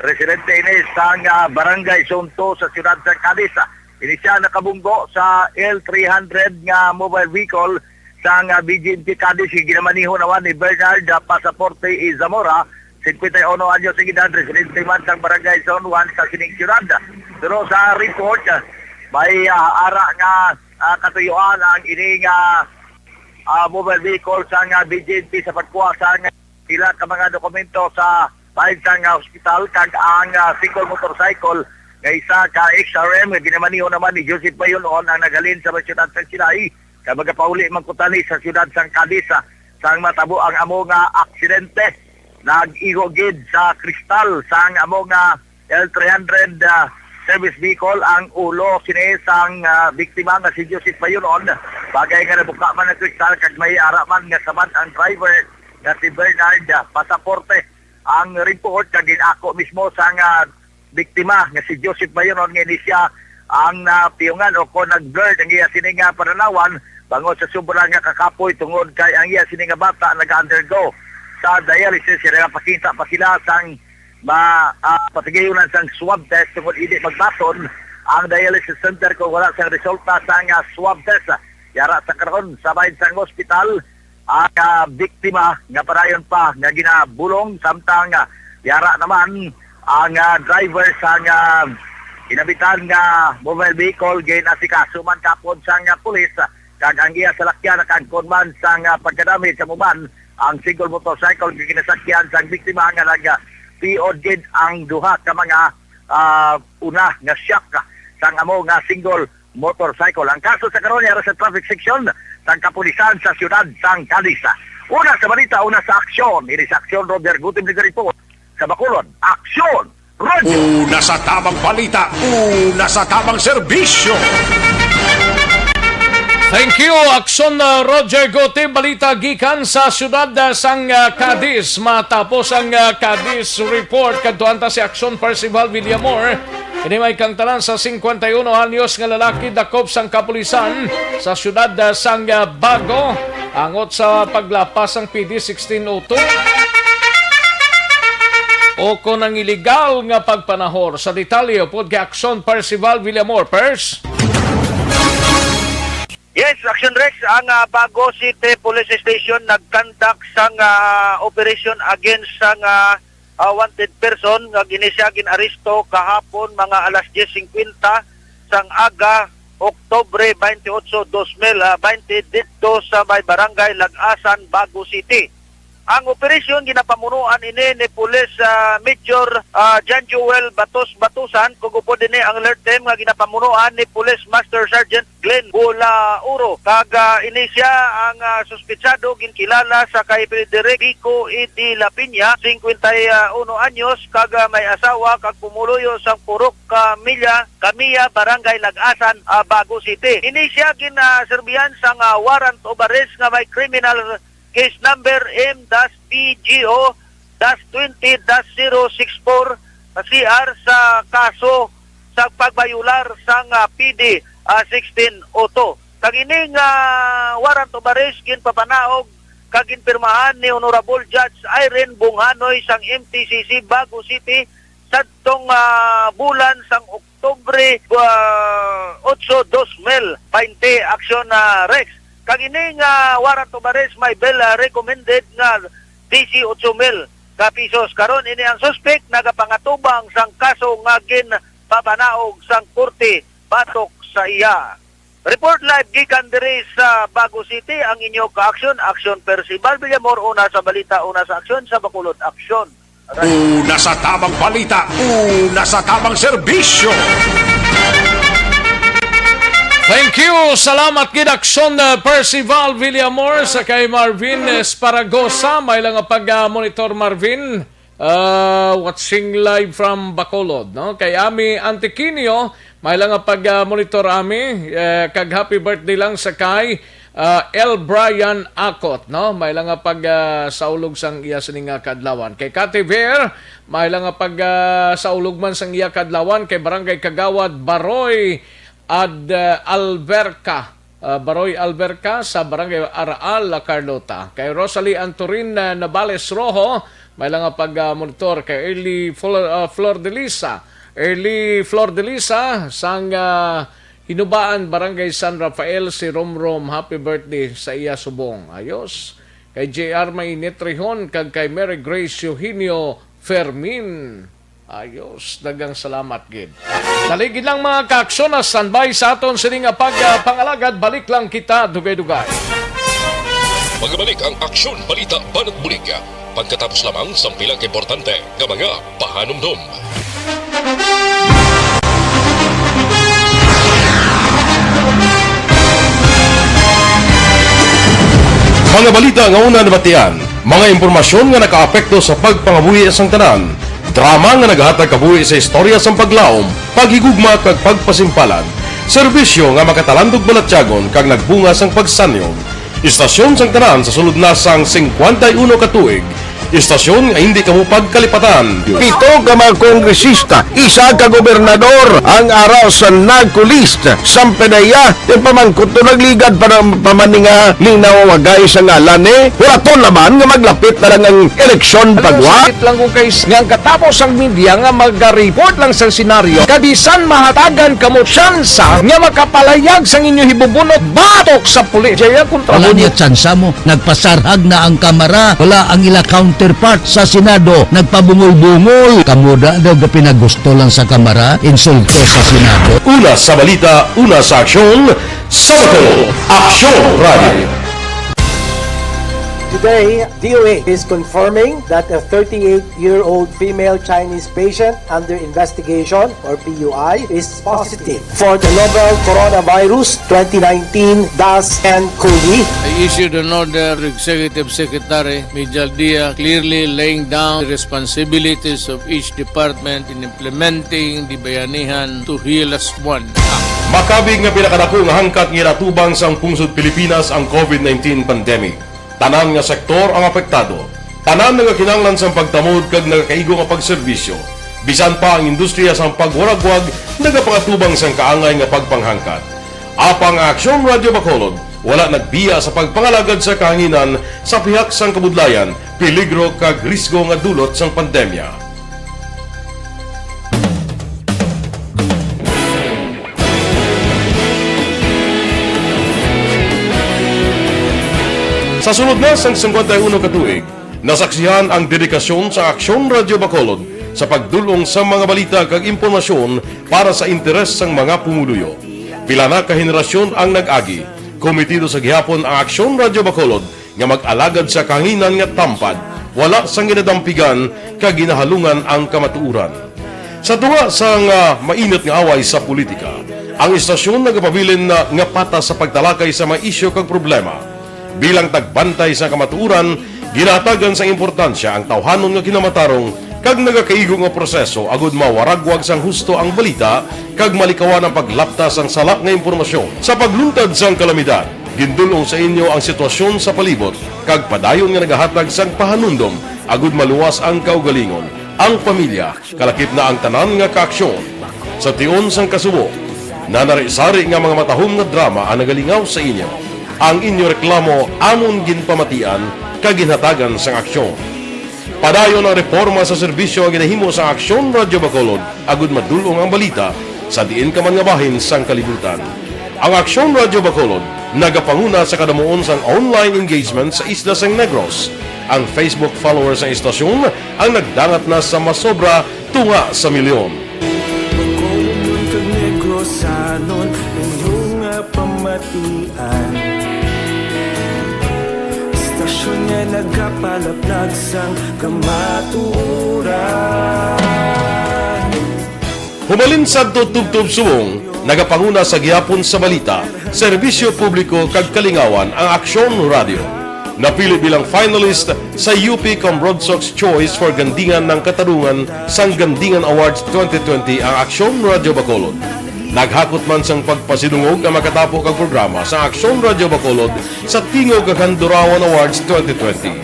residente ini sang, ah, Barangay Zone two sa siyudad sa Cadiz. Ini siya nakabunggo sa L three hundred nga mobile vehicle sang, ah, B G N P Cadiz nga ginamaneho naman ni Bernard, ah, Pasaporte E. Zamora, singkwenta y uno anyos ang edad, residente man sang Barangay Zone one sa sining siyudad. Pero sa report, ah, may, ah, ara nga, ah, katuyuan ang ini nga, ah, mobile vehicle sang, ah, B G N P sa pagkuha sang ila ka mga dokumento sa bahin sang, ah, ospital, kag ang, ah, single motorcycle nga isa ka X R M nga ginamaneho naman ni Joseph Bayonon ang naghalin sa may siyudad sang Silay, kag magapauli man kuntani sa siyudad sang Cadiz, ah, sang matabo ang amo nga aksidente. Nag-igo gid sa kristal sang amo nga L three hundred, ah, service vehicle ang ulo sini sang, ah, biktima nga si Joseph Bayonon. Bagay nga nabuka man ang kristal kag may ara man nga samad ang driver nga si Bernard, ah, Pasaporte. Ang report nga gin-ako mismo sang, ah, biktima nga si Joseph Bayonon nga ini siya ang napiungan o kon nag-blurred ang iya sini nga pananawan bangod sa sobra nga kakapoy tungod kay ang iya sini nga bata nag-undergo sa dialysis. Sila nga pakita pa sila sang ma-, ah, patigayonan sang swab test tungod hindi magbaton ang dialysis center kung wala sang resulta sang, ah, swab test. Yara sa karon sa bahin sang ospital ang, ah, biktima nga padayon pa nga ginabulong, samtang, ah, yara naman ang, ah, driver sang, ah, kinabitan nga mobile vehicle. Ginasikaso man kapon sang, ah, pulis, ah, kag ang iya salakyan nakaangkon man sang, ah, pagkadamage. Amo man ang single motorcycle nga ginasakyan sang biktima nga nag, ah, tiod gid ang duha ka mga, ah, una nga shock, ah, sang amo nga single motorcycle. Ang kaso sa karon yara sa traffic section sang kapulisan sa siyudad sang Cadiz. Una sa balita, una sa aksyon. Ini sa aksyon, Roger Gutim nagareport sa Bacolod. Aksyon! Radyo! Una sa tamang balita, una sa tamang serbisyo. Thank you, Aksyon, uh, Roger Gote. Balita gikan sa siyudad, uh, sang, uh, Cadiz. Matapos ang, uh, Cadiz report, kadtuan ta si Aksyon Percival Villamor. Ini may kangtanan sa singkwenta y uno anyos nga lalaki dakop sang kapulisan sa siyudad, uh, sang, uh, Bago, angot sa paglapas sang P D sixteen oh two o kon ang iligal nga pagpanahor. Sa detalye, upod kay Aksyon Percival Villamor. Pers? Yes, Action Rex, ang, ah, Bago City Police Station nagkandak sang, ah, operation against sang, ah, ah, wanted person nga gini siya gin-aresto kahapon mga alas diyes singkwenta sang aga, Oktubre twenty-eight, dos mil, ah, twenty, didto sa may Barangay Lagasan, Bago City. Ang operasyon ginapamunuan ini ni Police, ah, Major, ah, John Joel Batos Batusan, kag upod ini ang alert team nga ginapamunuan ni Police Master Sergeant Glenn Bulauro. Kag, ah, ini siya ang, ah, suspetsado ginkilala sa kay Frederick Vico E D La Peña, singkwenta y uno anyos, kag, ah, may asawa kag pumuluyo sang Purok Kamilya, Kamiya, Barangay Lagasan, ah, Bago City. Ini siya gin, ah, serbihan sang, ah, warrant of arrest nga may criminal case number M dash P G O dash twenty dash zero six four sa C R sa kaso sa pagbayular sang, ah, P D, ah, sixteen oh two. Kag ining, ah, warrant of arrest ginpapanaog kag ginpirmahan ni Honorable Judge Irene Bunghanoy sang M T C C Bago City sadtong, ah, bulan sang Oktubre, ah, otso, dos mil baynte, Aksyon, ah, Rex. Kag ini nga warrant of arrest may bail, ah, recommended nga disiotso mil ka pisos. Karon, ini ang suspek nagapangatubang sang kaso nga ginpapanaog sang korte batok sa iya. Report live gikan diri sa Bago City ang inyo ka-aksyon, Aksyon Percival Villamor, una sa balita, una sa aksyon, sa Bacolod Aksyon. Una sa tamang balita, una sa tamang serbisyo. Thank you. Salamat gid, Aksyon, uh, Percival Villamor, sa kay Marvin Esparagosa. May lang nga pag, uh, monitor, Marvin. Uh, watching live from Bacolod, no? Kay Ami Antiquinio, may lang nga pag, uh, monitor, Ami. Uh, kag happy birthday lang sa kay ah, L Brian Acot, no? May lang nga pag, ah, saulog sang iya sini nga kadlawan. Kay Kati Ver, may lang nga pag, ah, saulog man sang iya kadlawan kay Barangay Kagawad Baroy ad, ah, Alberca. Ah, Baroy Alberca sa Barangay Araal, La Carlota. Kay Rosalie Antorin, ah, Navales Rojo, may lang nga pag, ah, monitor kay Early Flor, ah, Flor de Lisa. Early Flor de Lisa sang, ah, Hinubaan, Barangay San Rafael, si Romrom. Happy birthday sa iya subong. Ayos. Kay J R Mainit Rihon kag kay Mary Grace Eugenio Fermin. Ayos. Daghang salamat gid. Dali gid lang, mga kaaksyon, na standby sa aton sini nga pag, ah, pangalagad. Balik lang kita dugay-dugay. Magabalik ang Aksyon, Balita, Banat Bulig. Pagkatapos lamang sang pila ka importante nga mga pahanumdom. Mga balita nga una nabatian, mga impormasyon nga nakaapekto sa pagpangabuhi sang tanan, drama nga nagahatag kabuhi sa istorya sang paglaom, paghigugma kag pagpasimpalan, serbisyo nga makatalandog balatyagon kag nagbunga sang pagsanyog. Istasyon sang tanan sa sulod na sang singkwenta y uno ka tuig. Istasyon nga hindi kamo pagkalipatan. Pito ka mga kongresista, isa ka gobernador ang ara sa narco list. Sampanaya, yung pamangkot to nagligad pa ng pamaninga linaw wagay sa ngalan eh. Wala to naman nga maglapit na lang ang eleksyon pagwa. Sakit lang kung kay nga ang katapos ang media nga mag-report lang sa senaryo. Kabisan mahatagan kamo tsansa nga makapalayag sang inyo hibubunot batok sa pulis. Jaya kontra Wala mo. Niya tsansa mo. Nagpasarhag na ang kamara. Wala ang ila counterpart sa Senado. Nagpabungol-bungol. Kamo da daw ga pinagusto lang sa kamara. Insulto sa Senado. Una sa balita, una sa aksyon, sa Bato, Aksyon Radio. Today, D O A is confirming that a thirty-eight-year-old female Chinese patient under investigation, or P U I, is positive for the novel coronavirus twenty nineteen dash N cov. I issued an order to Executive Secretary Mijal Dia, clearly laying down the responsibilities of each department in implementing the Bayanihan to Heal As One Act. Pakabig nga pinakadako nga hangkat nga ginatubang sang pungsod Pilipinas ang COVID nineteen pandemic. Tanan nga sektor ang apektado. Tanan nagakinahanglan sang pagtamod kag nagakaigo nga pagserbisyo. Bisan pa ang industriya sang pagwaragwag nagapangatubang sang kaangay nga pagpanghangkat. Apang ang Aksyon Radyo Bacolod wala nagbiya sa pagpangalagad sa kahanginan sa pihak sang kabudlayan, peligro kag risgo nga dulot sang pandemya. Sa sulod na sang singkwenta y uno ka tuig, nasaksihan ang dedikasyon sa Aksyon Radyo Bacolod sa pagdul-ong sa mga balita kag impormasyon para sa interes sang mga pumuluyo. Pila na ka henerasyon ang nag-agi. Kometido sa gihapon ang Aksyon Radyo Bacolod nga mag-alagad sa kahanginan nga tampad, wala sang ginadampigan kag ginahalungan ang kamatuoran. Sa tunga sang, ah, mainit nga away sa politika, ang istasyon nagapabilin na nga patas sa pagtalakay sa mga isyu kag problema. Bilang tagbantay sa kamatuoran, ginahatagan sang importansya ang tawhanon nga kinamatarong kag nagakaigo nga proseso agud mawaragwag sang husto ang balita kag malikawan ang paglapta sang sala nga impormasyon. Sa pagluntad sang kalamidad, gindul-ong sa inyo ang sitwasyon sa palibot kag padayon nga nagahatag sang pahanumdom agud maluwas ang kaugalingon, ang pamilya, kalakip na ang tanan nga kaaksyon. Sa tion sang kasubo, nanari-sari nga mga matahom nga drama ang nagalingaw sa inyo. Ang inyo reklamo amon ginpamatian kag ginhatagan sang aksyon. Padayon ang reporma sa serbisyo nga ginahimo sang Aksyon Radyo Bacolod agud madul-ong ang balita sa diin ka man nga bahin sang kalibutan. Ang Aksyon Radyo Bacolod nagapanguna sa kadamuon sang online engagement sa isla sang Negros. Ang Facebook followers sang istasyon ang nagdangat na sa masobra tunga sa milyon. Bacolod kag Negrosanon, inyo nga pamatian. Istasyon nga nagapalaplag sang kamatuoran. Humalin sadto tubtob subong, nagapanguna sa gihapon sa balita, serbisyo publiko kag kalingawan ang Aksyon Radyo. Napili bilang finalist sa U P Cambrodsoc's Choice for Gandingan ng Katarungan sang Gandingan Awards twenty twenty ang Aksyon Radyo Bacolod. Naghakot man sang pagpasidungog ang makatapo kag programa sa Aksyon Radyo Bacolod sa Tingog kag Handurawan Awards twenty twenty.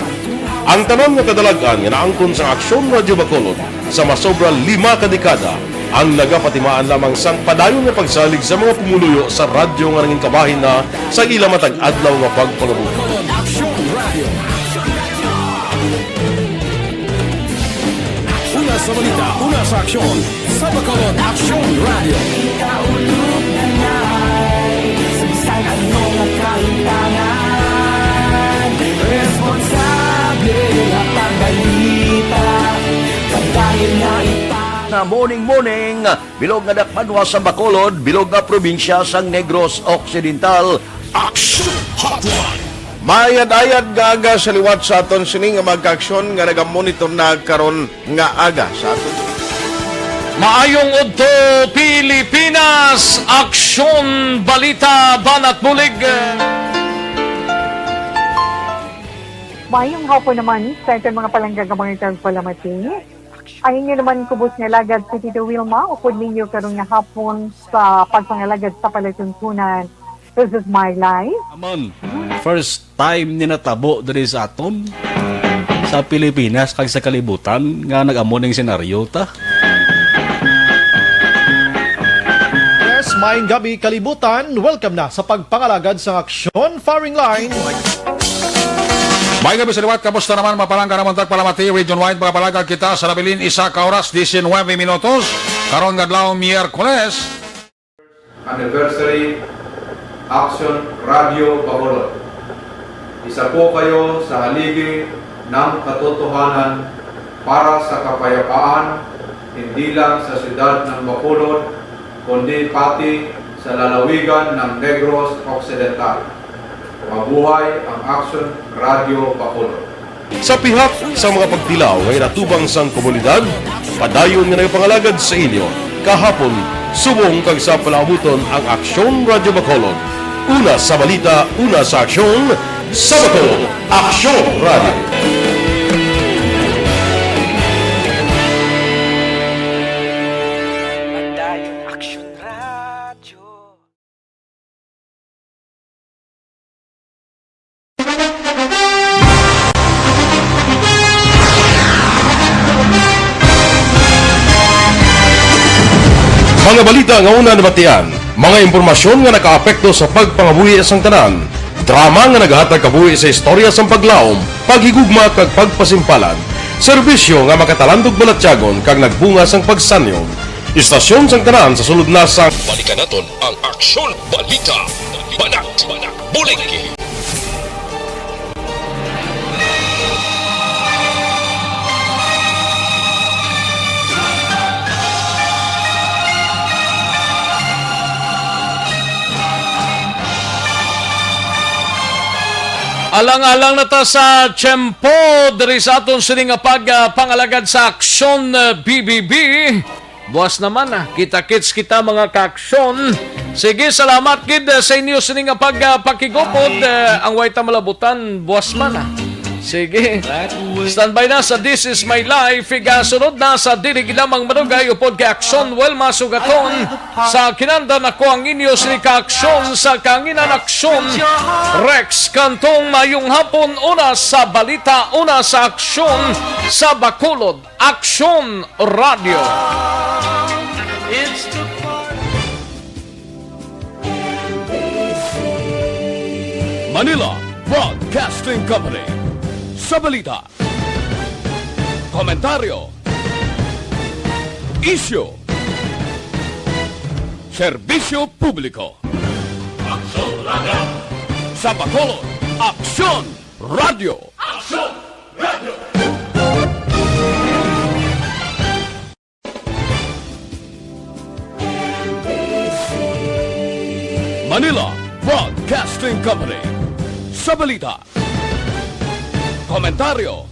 Ang tanan nga kadalag-an nga naangkon sa Aksyon Radyo Bacolod sa masobra lima ka dekada ang nagapatimaan lamang sang padayon nga pagsalig sa mga pumuluyo sa radyo nga nangin kabahin na sa ila matag adlaw nga pagpangabuhi. Aksyon Radio. Una sa balita, una sa aksyon, sa Bacolod Aksyon Radio. Sa bisan ano nga kahimtangan, responsable nga pagbalita, padayon nga ipang- Na morning, morning, bilog nga dakbanwa sa Bacolod, bilog nga probinsya sang Negros Occidental. Action Hotline. Maayad-ayad nga aga sa liwat sa aton sini nga mga kaaksyon nga nagamonitor na karon nga aga sa aton. Maayong udto, Pilipinas! Aksyon, balita, banat bulig. Maayong hapon naman sa aton mga palangga nga mga tagpalamati. Ang inyo naman kubos nga alagad si Tito Wilma, upod ninyo karon nga hapon sa pagpangalagad sa palatuntunan. This is my life. Amon, first time ni natabo diri sa aton, sa Pilipinas, kag sa kalibutan, nga nag-amo ning senaryo ta. Yes, maayong gabi, kalibutan. Welcome na sa pagpangalagad sa aksyon firing line. May gabi sa liwat, kamusta naman, mapalangga naman tagpalamati, region-wide, mga palangga kita sa nabilin, isa ka oras, diecinueve minutos, karon nga adlaw, Miyerkules. Anniversary, Action Radio Bacolod. Isa po kayo sa haligi ng katotohanan para sa kapayapaan, hindi lang sa siyudad ng Bacolod, kundi pati sa lalawigan ng Negros Occidental. Mabuhay ang Action Radio Bacolod. Sa pihak sa mga pagtilaw nga ginatubang sang komunidad, padayon nga nagapangalagad sa inyo kahapon, subong kag sa palaabuton ang Aksyon Radyo Bacolod. Una sa balita, una sa aksyon, sa Bacolod, Aksyon Radyo. Padayon Aksyon Radyo. Mga balita nga una nabatian, mga impormasyon nga nakaapekto sa pagpangabuhi sang tanan, drama nga nagahatag kabuhi sa istorya sang paglaom, paghigugma kag pagpasimpalan, serbisyo nga makatalandog balatyagon kag nagbunga sang pagsanyog. Istasyon sang tanan sa sulod na sang Balikan naton ang Aksyon Balita. Banat, bulig. Alang-alang na ta sa tiyempo diri sa aton sini nga pag, ah, pangalagad sa Aksyon, ah, B B B. Buwas naman, ah, kita-kits kita, mga kaaksyon. Sige, salamat gid, ah, sa inyo sini nga pag, ah, pakigupod, ah, ang way ta malabutan, buwas man, ah. Sige. Standby na sa This Is My Life. Igasunod na sa dili gid lamang madugay upod kay Aksyon Wilma Sugaton. Sa kinandan, ako ang inyo sini ka Aksyon sa Kanginan, Aksyon Rex Cantong. Mayong hapon, una sa balita, una sa aksyon sa Bacolod. Aksyon Radio. Manila Broadcasting Company. Sa balita, komentaryo, isyu, serbisyo publiko. Aksyon Radio. Sa Bacolod, Aksyon Radio. Aksyon Radio. Manila Broadcasting Company. Sa balita, komentaryo,